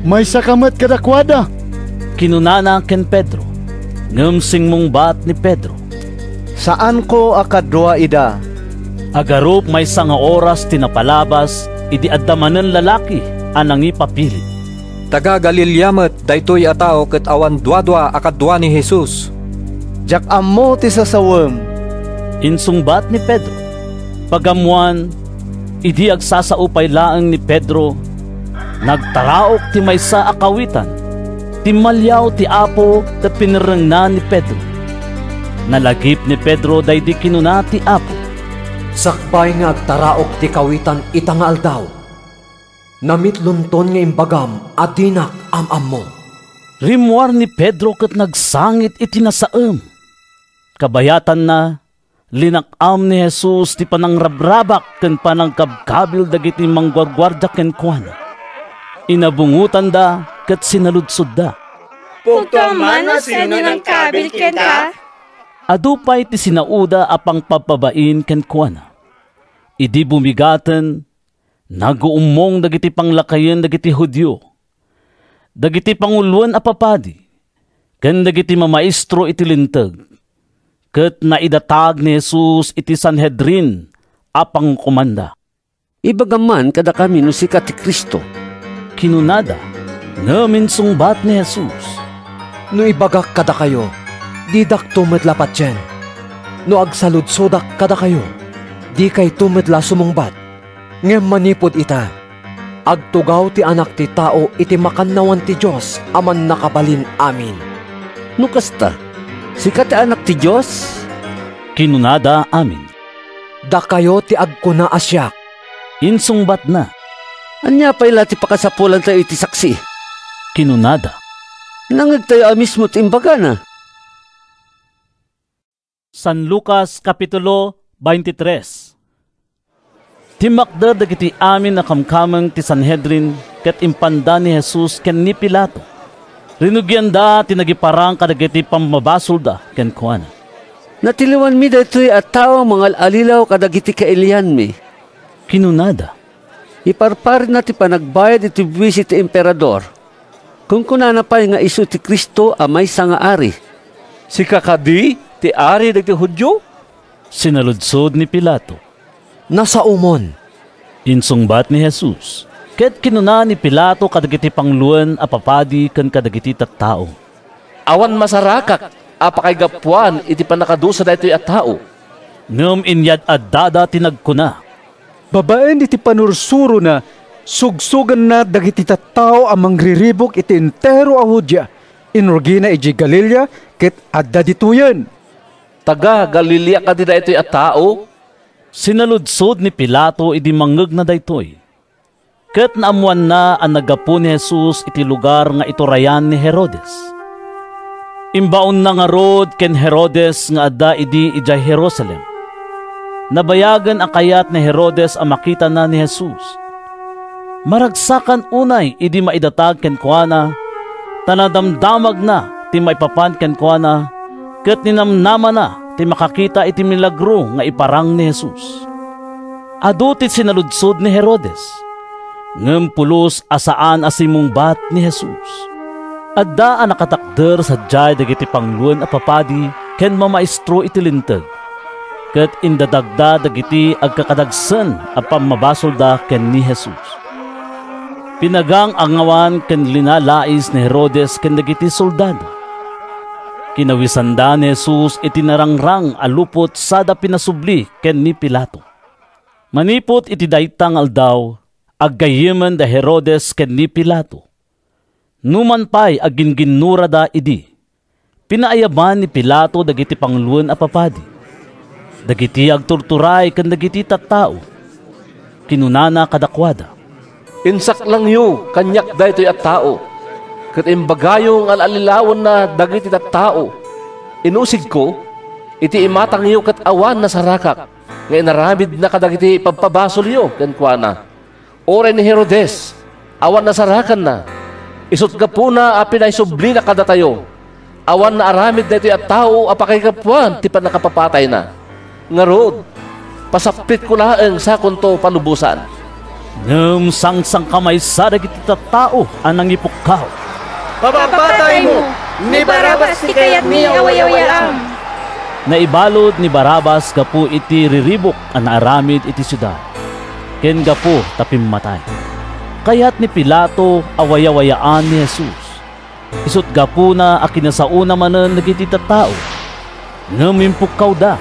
"Maysaka met kadakuada," kinunana ken Pedro. Ngem simmungbat ni Pedro, "Saanko a kadua ida." Agarup maysa nga oras ti napalabas idi adda manen lalaki a nangipapilit. "Taga-Galilea met daytoy a tao ket awan duadua a kadua ni Jesus." "Diak ammo ti sasawem," insungbat ni Pedro. Pagammoan, idi agsasao pay laeng ni Pedro, nagtaraok ti maysa a kawitan. Timmaliaw ti Apo ket pinerrengna ni Pedro. Nalagip ni Pedro daydi kinuna ti Apo, "Sakbay nga agtaraok ti kawitan ita nga aldaw, namitlonton nga imbagam a dinak am-ammo." Rimmuar ni Pedro ket nagsangit iti nasaem. Kabayatanna, linak-am ni Jesus ti panangrabrabak ken panangkabkabil dagiti mangguarguardia kenkuana. Inabungotanda ket sinaludsodda, "Pungtoam man no sino nangkabil kenka?" Adu pay ti sinaoda a pangpabpabain kenkuana. Idi bumigaten, naguummong dagiti panglakayen dagiti Judio, dagiti panguloen a papadi, ken dagiti mamaestro iti Linteg, ket naidatag ni Jesus iti Sanhedrin a pangukomanda. "Ibagam man kadakami no sika ti Cristo," kinunada. Ngem insungbat ni Jesus, "No ibagak kadakayo, didakto met la patien. No agsaludsodak kadakayo, dikayto met la sumungbat. Ngem manipud ita, agtugaw ti Anak ti Tao iti makannawan ti Dios a Mannakabalin-amin." "No kasta, sika ti Anak ti Dios?" kinunada amin. "Dakayo ti agkuna a siak," insungbatna. "Ania pay la ti pakasapulantayo iti saksi?" kinunada. "Nangngegtayo a mismo ti imbagana." San Lucas, Kapitulo twenty-three. Timmakder dagiti amin a kamkameng ti Sanhedrin ket impanda ni Jesus ken ni Pilato. Rinugianda ti nagiparang kadagiti pammabasolda kenkuana, "Natiliwanmi daytoy a tao mangal-alilaw kadagiti kailianmi," kinunada. "Iparparitna ti panagbayad iti buis iti Emperador. Kunkunana pay nga isu ti Cristo a maysa nga ari." "Sika kadi ti ari dagiti Judio?" sinaludsod ni Pilato. "Nasaomon," insungbat ni Jesus. Ket kinuna ni Pilato kadagiti panguloen a papadi ken kadagiti tattao, "Awan masarakak a pakaigapuan iti pannakadusa daytoy a tao." Ngem inyad-addada ti nagkuna, "Babaen iti pannursurona, sugsoganna dagiti tattao a mangriribuk iti entero a Judea. Inrugina idiay Galilea ket adda ditoyen. Taga-Galilea kadi daytoy a tao? Sinaludsod ni Pilato idi mangngegna daytoy. Ket naammoanna a naggapu ni Jesus iti lugar nga iturayan ni Herodes. Imbaonna ngarud ken Herodes nga adda idi idiay Jerusalem. Nabayagen a kayat ni Herodes a makitana ni Jesus. Maragsakan unay idi maidatag kenkuana, ta nadamdamagna ti maipapan kenkuana, ket ninamnamana ti makakita iti milagro nga iparang ni Jesus. Adu ti sinaludsod ni Herodes, ngem pulos a saan a simmungbat ni Jesus. Adda a nakatakder sadiay dagiti panguloen a papadi ken mamaestro iti Linteg, ket indadagda dagiti agkakadagsen a pammabasolda ken ni Jesus. Pinagang-angawan ken linalais ni Herodes ken dagiti soldado. Kinawisanda ni Jesus iti narangrang a lupot sada pinasubli ken ni Pilato. Manipud iti dayta nga aldaw, aggayyemen da Herodes ken ni Pilato. Numan pay a gingginnurada idi, pinaayaban ni Pilato dagiti panguloen a papadi, dagiti agturturay ken dagiti tattao. Kinunana kadakuada, "Insaklangyo kaniak daytoy a tao, ket imbagayo nga al-allilawenna dagiti tattao. Inusigko, iti imatangyo ket awan nasarakak nga inaramidna kadagiti pabpabasolyo kenkuana. Uray ni Herodes, awan nasarakanna. Isut' gapuna a pinaisublina kadatayo, awan naaramid daytoy a tao a pakaigapuan ti pannakapapatayna. Ngarud, pasaplitko laeng sakonto palubosan." Ngem sangsangkamaysa dagiti tattao a nangipukkaw, "Papapataymo! Ni Barrabas ti kayatmi a wayawayaam!" Naibalud ni Barrabas gapu iti riribuk a naaramid iti siudad, ken gapu ta pimmatay. Kayat ni Pilato a wayawayaan ni Jesus. Isut' gapuna a kinasaona manen dagiti tattao, ngem impukkawda,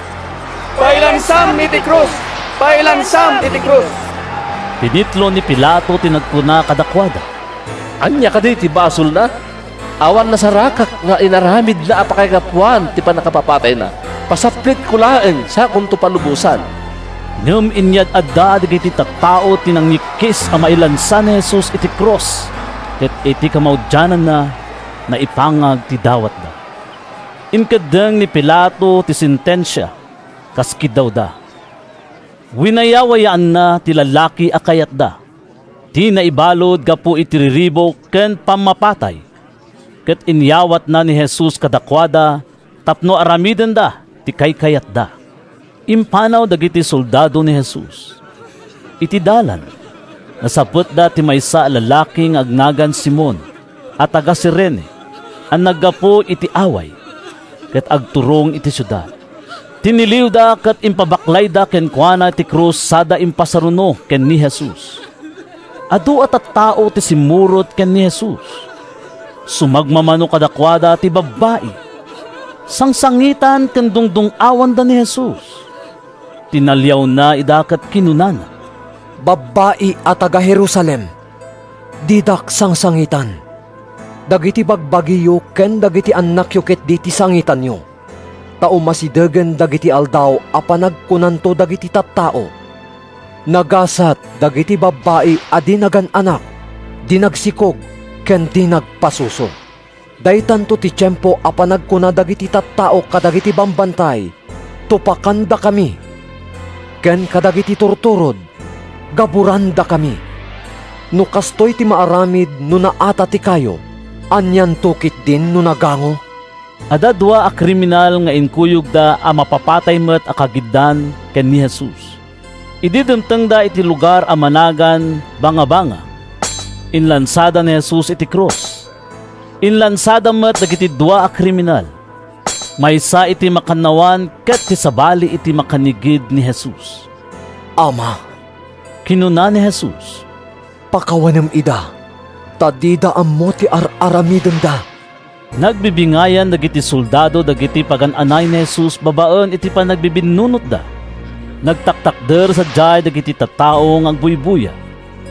"Pailansam iti krus! Pailansam iti krus!" Pinitlo ni Pilato ti nagkuna kadakuada, "Ania kadi ti basolna? Awan nasarakak nga inaramidna a pakaigapuan ti pannakapapatayna. Pasaplitko laeng sakonto palubosan." Ngem inyad-adda dagiti tattao ti nangikkis a mailansa ni Jesus iti krus, ket iti kamaudiananna, naipangag ti dawatda. Inkeddeng ni Pilato ti sentensia kas kiddawda. Winayawayaanna ti lalaki a kayatda, ti naibalud gapu iti riribuk ken pammapatay, ket inyawatna ni Jesus kadakuada tapno aramidenda ti kaykayatda. Impanaw dagiti soldado ni Jesus. Iti dalan, nasapetda ti maysa a lalaki nga agnagan Simon a taga-Cirene a naggapu iti away ket agturong iti siudad. Tiniliwda ket impabaklayda kenkuana ti krus sada impasaruno ken ni Jesus. Adu a tattao ti simmurot ken ni Jesus. Sumagmamano kadakuada ti babbai. Sangsangitan ken dungdung-awanda ni Jesus. Tinaliawna ida ket kinunana, "Babbai a taga-Jerusalem, didak sangsangitan. Dagiti bagbagiyo ken dagiti annakyo ketdi ti sangitanyo. Ta umasidegen dagiti aldaw a panagkunanto dagiti tattao, 'Nagasat dagiti babbai a di nagan-anak, di nagsikog, ken di nagpasuso.' Daytanto ti tiempo a panagkuna dagiti tattao kadagiti bambantay, 'Tupakandakami,' ken kadagiti turturod, 'Gaburandakami.' No kastoy ti maaramid no naata ti kayo, anianto ketdin no nagango?" Adda dua a kriminal nga inkuyogda a mapapatay met a kagiddan ken ni Jesus. Idi dimtengda iti lugar a managan Bangabanga, inlansada ni Jesus iti krus. Inlansada met dagiti dua a kriminal, maysa iti makannawan ket ti sabali iti makanigid ni Jesus. "Ama," kinuna ni Jesus, "pakawanem ida, ta dida ammo ti ar-aramidenda." Nagbibingayan dagiti soldado dagiti pagan-anay ni Jesus babaen iti panagbibinnunotda. Nagtaktakder sadiay dagiti tattao nga agbuybuya.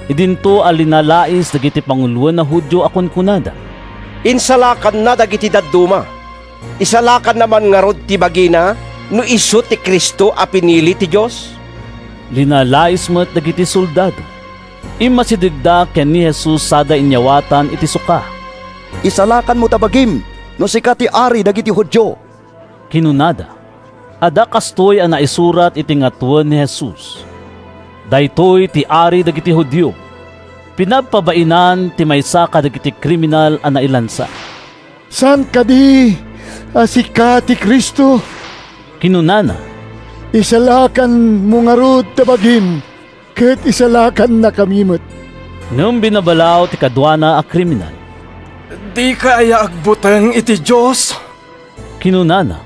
Idinto a linalais dagiti panguloen a Judio a kunkunada, Insalakanna dagiti dadduma. Isalakanna man ngarud ti bagina no isu ti Cristo a pinili ti Dios? Linalais met dagiti soldado. Immasidegda ken ni Jesus sada inyawatan iti suka. "Isalakanmo ta bagim no sika ti ari dagiti Judio," kinunada. Adda kastoy a naisurat iti ngatoen ni Jesus, "Daytoy ti Ari dagiti Judio." Pinabpabainan ti maysa kadagiti kriminal a nailansa. "Saan kadi a sika ti Cristo?" kinunana. "Isalakanmo ngarud ta bagim ket isalakannakami met." Ngem binabalaw ti kaduana a kriminal. "Dika aya agbuteng iti Dios?" kinunana.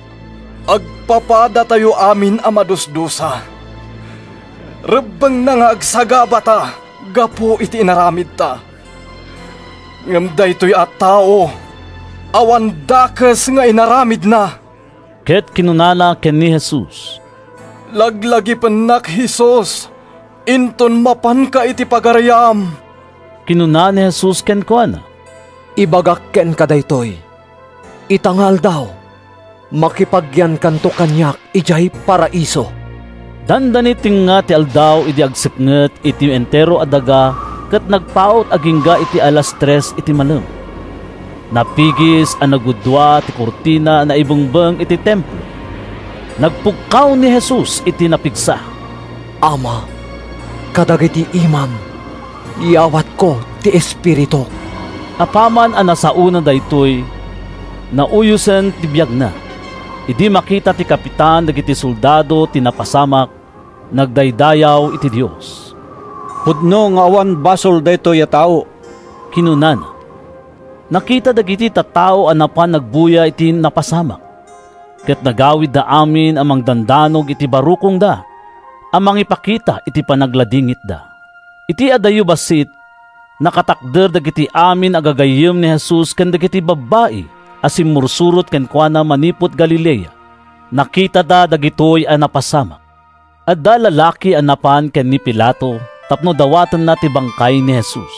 "Agpapadatayo amin a madusdusa. Rebbengna nga agsagabata gapu iti inaramidta. Ngem daytoy a tao, awan dakes nga inaramidna." Ket kinunana ken ni Jesus, "Laglagipennak, Jesus, inton mapanka iti pagariam." Kinuna ni Jesus kenkuana, "Ibagak kenka daytoy, ita nga aldaw, makipagyankanto kaniak idiay Paraiso." Dandani tengnga ti aldaw idi agsipnget iti entero a daga ket nagpaut agingga iti alas tres iti malem. Napigis a nagudua ti kurtina a naibengbeng iti Templo. Nagpukkaw ni Jesus iti napigsa, "Ama, kadagiti imam, iyawatko ti espirituk." Apaman a nasaona daytoy, nauyosen ti biagna. Idi makita ti kapitan dagiti soldado ti napasamak, nagdaydayaw iti Dios. "Pudno nga awan basol daytoy a tao," kinunana. Nakita dagiti tattao a napan nagbuya iti napasamak, ket nagawidda amin a mangdandanog iti barukongda a mangipakita iti panagladingitda. Iti adayo bassit, nakatakder dagiti amin a gagayyem ni Jesus ken dagiti babbai a simmursurot kenkuana manipud Galilea. Nakitada dagitoy a napasamak. Adda lalaki a napan ken ni Pilato tapno dawatenna ti bangkay ni Jesus.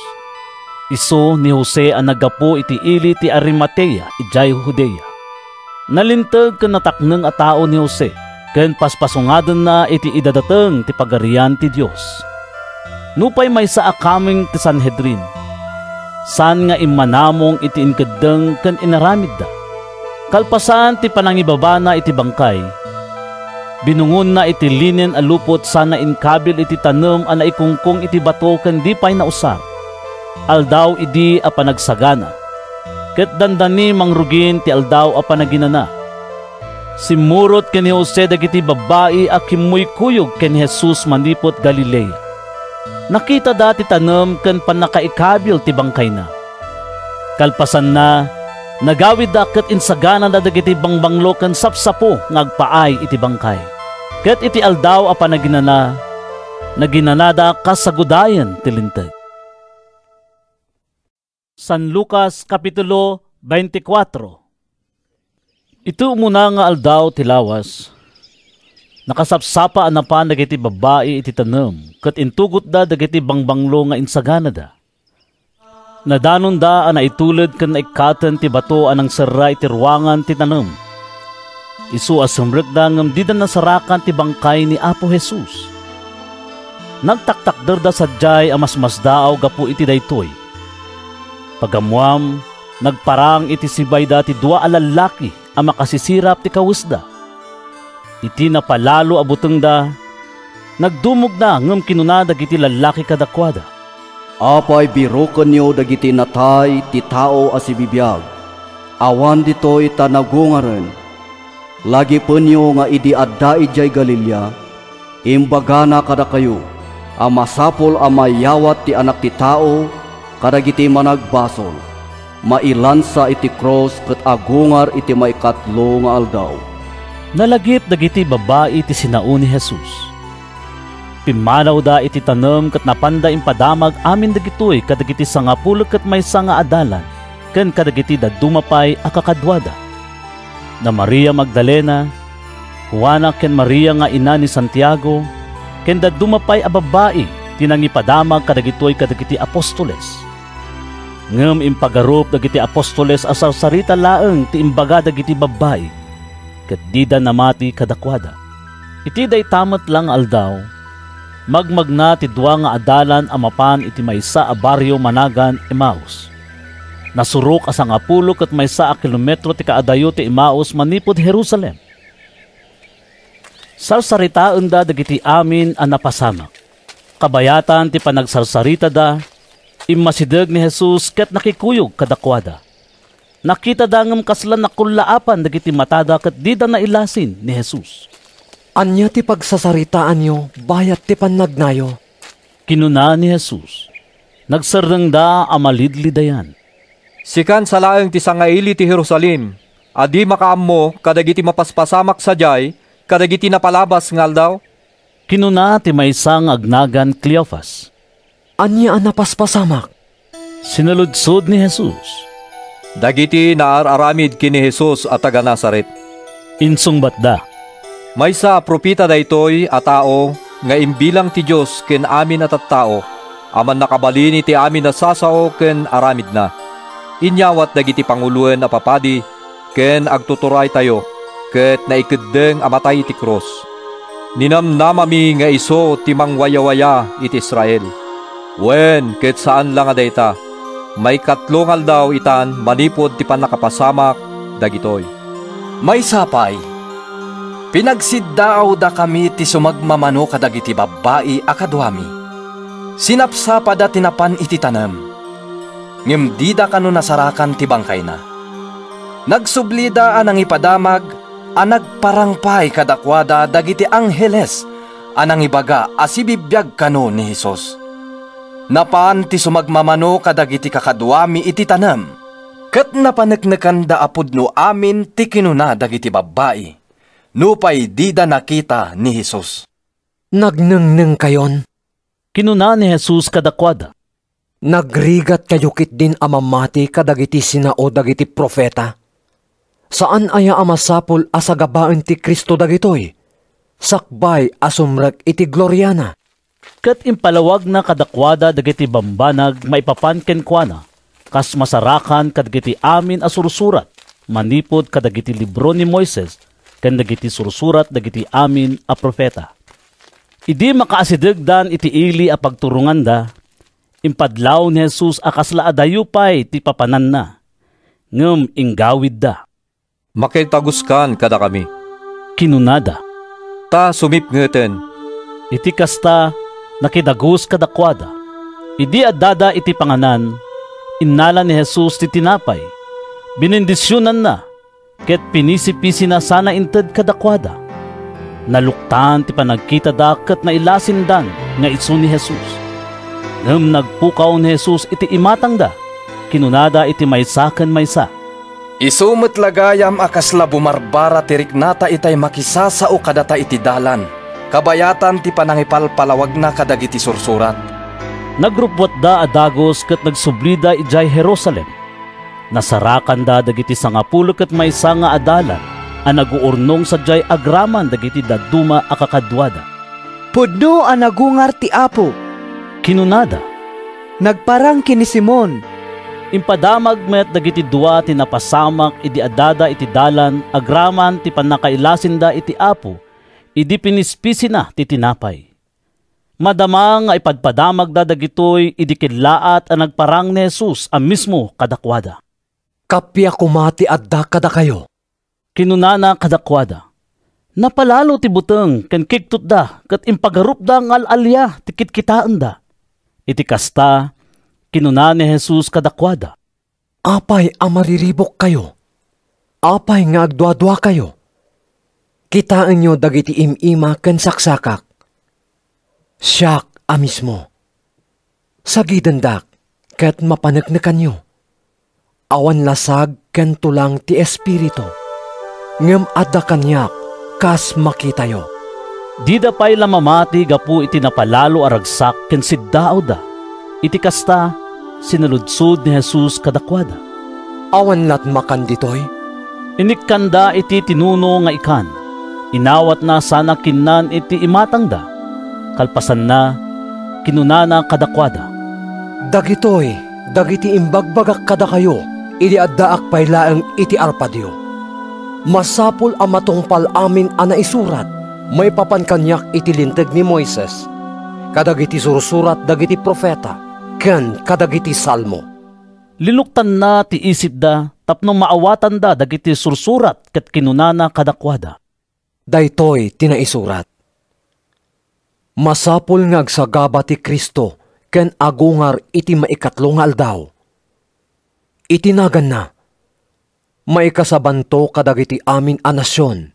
Isu ni Jose a naggapu iti ili ti Arimatea idiay Judea. Nalinteg ken natakneng a tao ni Jose, ken paspasungadenna iti idadateng ti Pagarian ti Dios. Nupay maysa a kameng ti Sanhedrin, saan nga immanamong iti inkeddeng ken inaramidda. Kalpasan ti panangibabana iti bangkay, binungonna iti linen a lupot sana inkabil iti tanem a naikungkong iti bato ken di pay nausar. Aldaw idi a panagsagana, ket dandani mangrugin ti Aldaw a Panaginana. Simmurot ken ni Jose dagiti babbai a kimmuykuyog ken ni Jesus manipud Galilea. Nakitada ti tanem ken pannakaikabil ti bangkayna. Kalpasanna, nagawidda ket insaganada dagiti bangbanglo ken sapsapo nga agpaay iti bangkay. Ket iti Aldaw a Panaginana, naginanada kas sagudayen ti Linteg. San Lucas, Kapitulo twenty-four. Iti umuna nga aldaw ti lawas, nakasapsapa a napan dagiti babbai iti tanem ket intugotda dagiti bangbanglo nga insaganada. Nadanonda a naituled ken naikkaten ti bato a nangserra iti ruangan ti tanem. Isu a simrekda ngem dida nasarakan ti bangkay ni Apo Jesus. Nagtaktakderda sadiay a masmasdaaw gapu iti daytoy. Pagammuam, nagparang iti sibayda ti dua a lallaki a makasisirap ti kawesda. Iti napalalo a butengda, nagdumogda ngem kinuna dagiti lallaki kadakuada, "Apay birokenyo dagiti natay ti tao a sibibiag? Awan ditoy ta nagungaren. Lagipenyo nga idi adda idiay Galilea, imbagana kadakayo a masapul a mayawat ti Anak ti Tao kadagiti managbasol, mailansa iti krus ket agungar iti maikatlo nga aldaw." Nalagip dagiti babbai ti sinao ni Jesus. Pimmanawda iti tanem ket napanda impadamag amin dagitoy kadagiti sangapulo ket maysa nga adalan ken kadagiti dadduma pay a kakaduada. Da Maria Magdalena, Juana ken Maria nga ina ni Santiago, ken dadduma pay a babbai ti nangipadamag kadagitoy kadagiti apostoles. Ngem impagarup dagiti apostoles a sarsarita laeng ti imbaga dagiti babbai, ket dida namati kadakuada. Iti dayta met la nga aldaw, magmagna ti dua nga adalan a mapan iti maysa a barrio managan Emaus. Nasurok a sangapulo ket maysa a kilometro ti kaadayo ti Emaus manipud Jerusalem. Sarsaritaenda dagiti amin a napasamak. Kabayatan ti panagsarsaritada, immasideg ni Jesus ket nakikuyog kadakuada. Nakitada ngem kasla nakullaapan dagiti matada ket dida nailasin ni Jesus. "Ania ti pagsasaritaanyo bayat ti pannagnayo?" kinuna ni Jesus. Nagsardengda a malidlidayan. "Sikan sa laeng ti sangaili ti Jerusalem a di makaammo kadagiti mapaspasamak sadiay kadagiti napalabas nga aldaw?" kinuna ti maysa nga agnagan Cleofas. "Ania a napaspasamak?" sinaludsod ni Jesus. "Dagiti naar-aramid ken ni Jesus a taga-Nazaret," insungbatda. "Maysa a propeta daytoy a tao nga imbilang ti Dios ken amin a tattao a mannakabalin iti amin a sasao ken aramidna. Inyawat dagiti panguloen a papadi ken agtuturaytayo, ket naikeddeng a matay iti krus. Ninamnamami nga isu ti mangwayawaya iti Israel. Wen, ket saan la nga dayta, maikatlo nga aldaw itan manipud ti pannakapasamak dagitoy." Maysa pay, pinagsiddaawdakami ti sumagmamano kadagiti babbai a kaduami. Sinapsapada ti napan iti tanem, ngem dida kano nasarakan ti bangkayna. Nagsublida a nangipadamag a nagparang pay kadakuada dagiti angheles a nangibaga a sibibiag kano ni Jesus. Napan ti sumagmamano kadagiti kakaduami iti tanem, ket napaneknekanda a pudno amin ti kinuna dagiti babbai, nupay dida nakita ni Jesus. "Nagnengnengkayon?" kinuna ni Jesus kadakuada. "Nagrigatkayo ketdin a mamati kadagiti sinao dagiti profeta? Saan aya a masapul a sagabaen ti Cristo dagitoy, sakbay a sumrek iti gloriana?" Ket impalawagna kadakuada dagiti bambanag maipapan kenkuana, kas masarakan kadagiti amin a sursurat manipud kadagiti libro ni Moises ken dagiti sursurat dagiti amin a profeta. Idi makaasidegdan iti ili a pagturonganda, impadlaw ni Jesus a kasla adayo pay ti papananna, ngem inggawidda. "Makidaguskan kadakami," kinunada, "ta sumipngeten." Iti kasta, nakidagus kadakuada. Idi addada iti panganan, innala ni Jesus ti tinapay, binendisionanna, ket pinisipisina sana inted kadakuada. Naluktan ti panagkitada ket nailasindan nga isu ni Jesus. Ngem nagpukaw ni Jesus iti imatangda. Kinunada iti maysa ken maysa, "Isu met la gayam a kasla bumarbara ti riknata itay makisasao kadata iti dalan, kabayatan ti panangipalpalawagna kadagiti sursurat." Nagruppuatda a dagus ket nagsublida idiay Jerusalem. Nasarakanda dagiti sangapulo ket maysa nga adalan a naguurnong sadiay agraman dagiti dadduma a kakaduada. "Pudno a nagungar ti Apo," kinunada. "Nagparang ken ni Simon." Impadamag met dagiti dua ti napasamak idi addada iti dalan agraman ti pannakailasinda iti Apo idi pinispisina ti tinapay. Madama nga ipadpadamagda dagitoy idi kellaat a nagparang ni Jesus a mismo kadakuada. "Kappia koma ti adda kadakayo," kinunana kadakuada. Napalalo ti buteng ken kigtotda ket impagarupda nga al-alia ti kitkitaenda. Iti kasta, kinuna ni Jesus kadakuada, "Apay a mariribukkayo? Apay nga agduaduakayo? Kitaenyo dagiti im-ima ken saksakak. Siak a mismo. Sagidendak ket mapaneknekanyo. Awan lasag ken tulang ti Espiritu, ngem adda kaniak kas makitayo." Dida pay la mamati gapu iti napalalo a ragsak ken siddaawda. Iti kasta, sinaludsod ni Jesus kadakuada, "Awan latmakan ditoy?" Inikkanda iti tinuno nga ikan. Inawatna sana kinnan iti imatangda. Kalpasanna, kinunana kadakuada, "Dagitoy dagiti imbagbagak kadakayo idi addaak pay laeng iti arpadyo. Masapul a matungpal amin a naisurat maipapan kaniak iti Linteg ni Moises, kadagiti sursurat dagiti profeta, ken kadagiti Salmo. Linuktanna ti isipda tapno maawatanda dagiti sursurat ket kinunana kadakuada, "Daytoy ti naisurat: Masapul nga agsagaba ti Cristo ken agungar iti maikatlo nga aldaw. Iti naganna, maikasabanto kadagiti amin a nasion,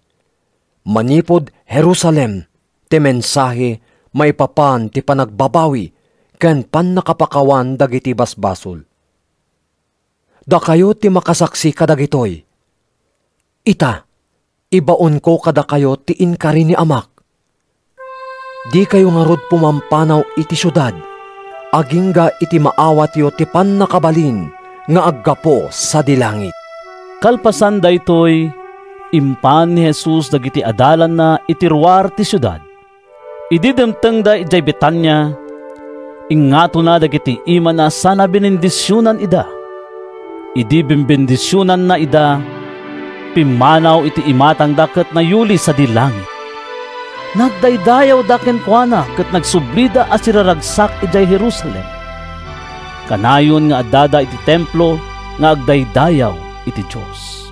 manipud Jerusalem, ti mensahe maipapan ti panagbabawi ken pannakapakawan dagiti basbasol. Dakayo ti makasaksi kadagitoy. Ita, ibaonko kadakayo ti inkari ni Amak. Dikayo ngarud pumampanaw iti siudad, agingga iti maawatyo ti pannakabalin nga aggapu sadi langit." Kalpasan daytoy, impan ni Jesus dagiti adalanna iti ruar ti siudad. Idi dimtengda idiay Betania, ingngatona dagiti imana sana binendisionan ida. Idi bimbendisionanna ida, pimmanaw iti imatangda ket nayuli sadi langit. Nagdaydayawda kenkuana ket nagsublida a siraragsak idiay Jerusalem. Kanayon nga addada iti templo nga agdaydayaw iti Dios.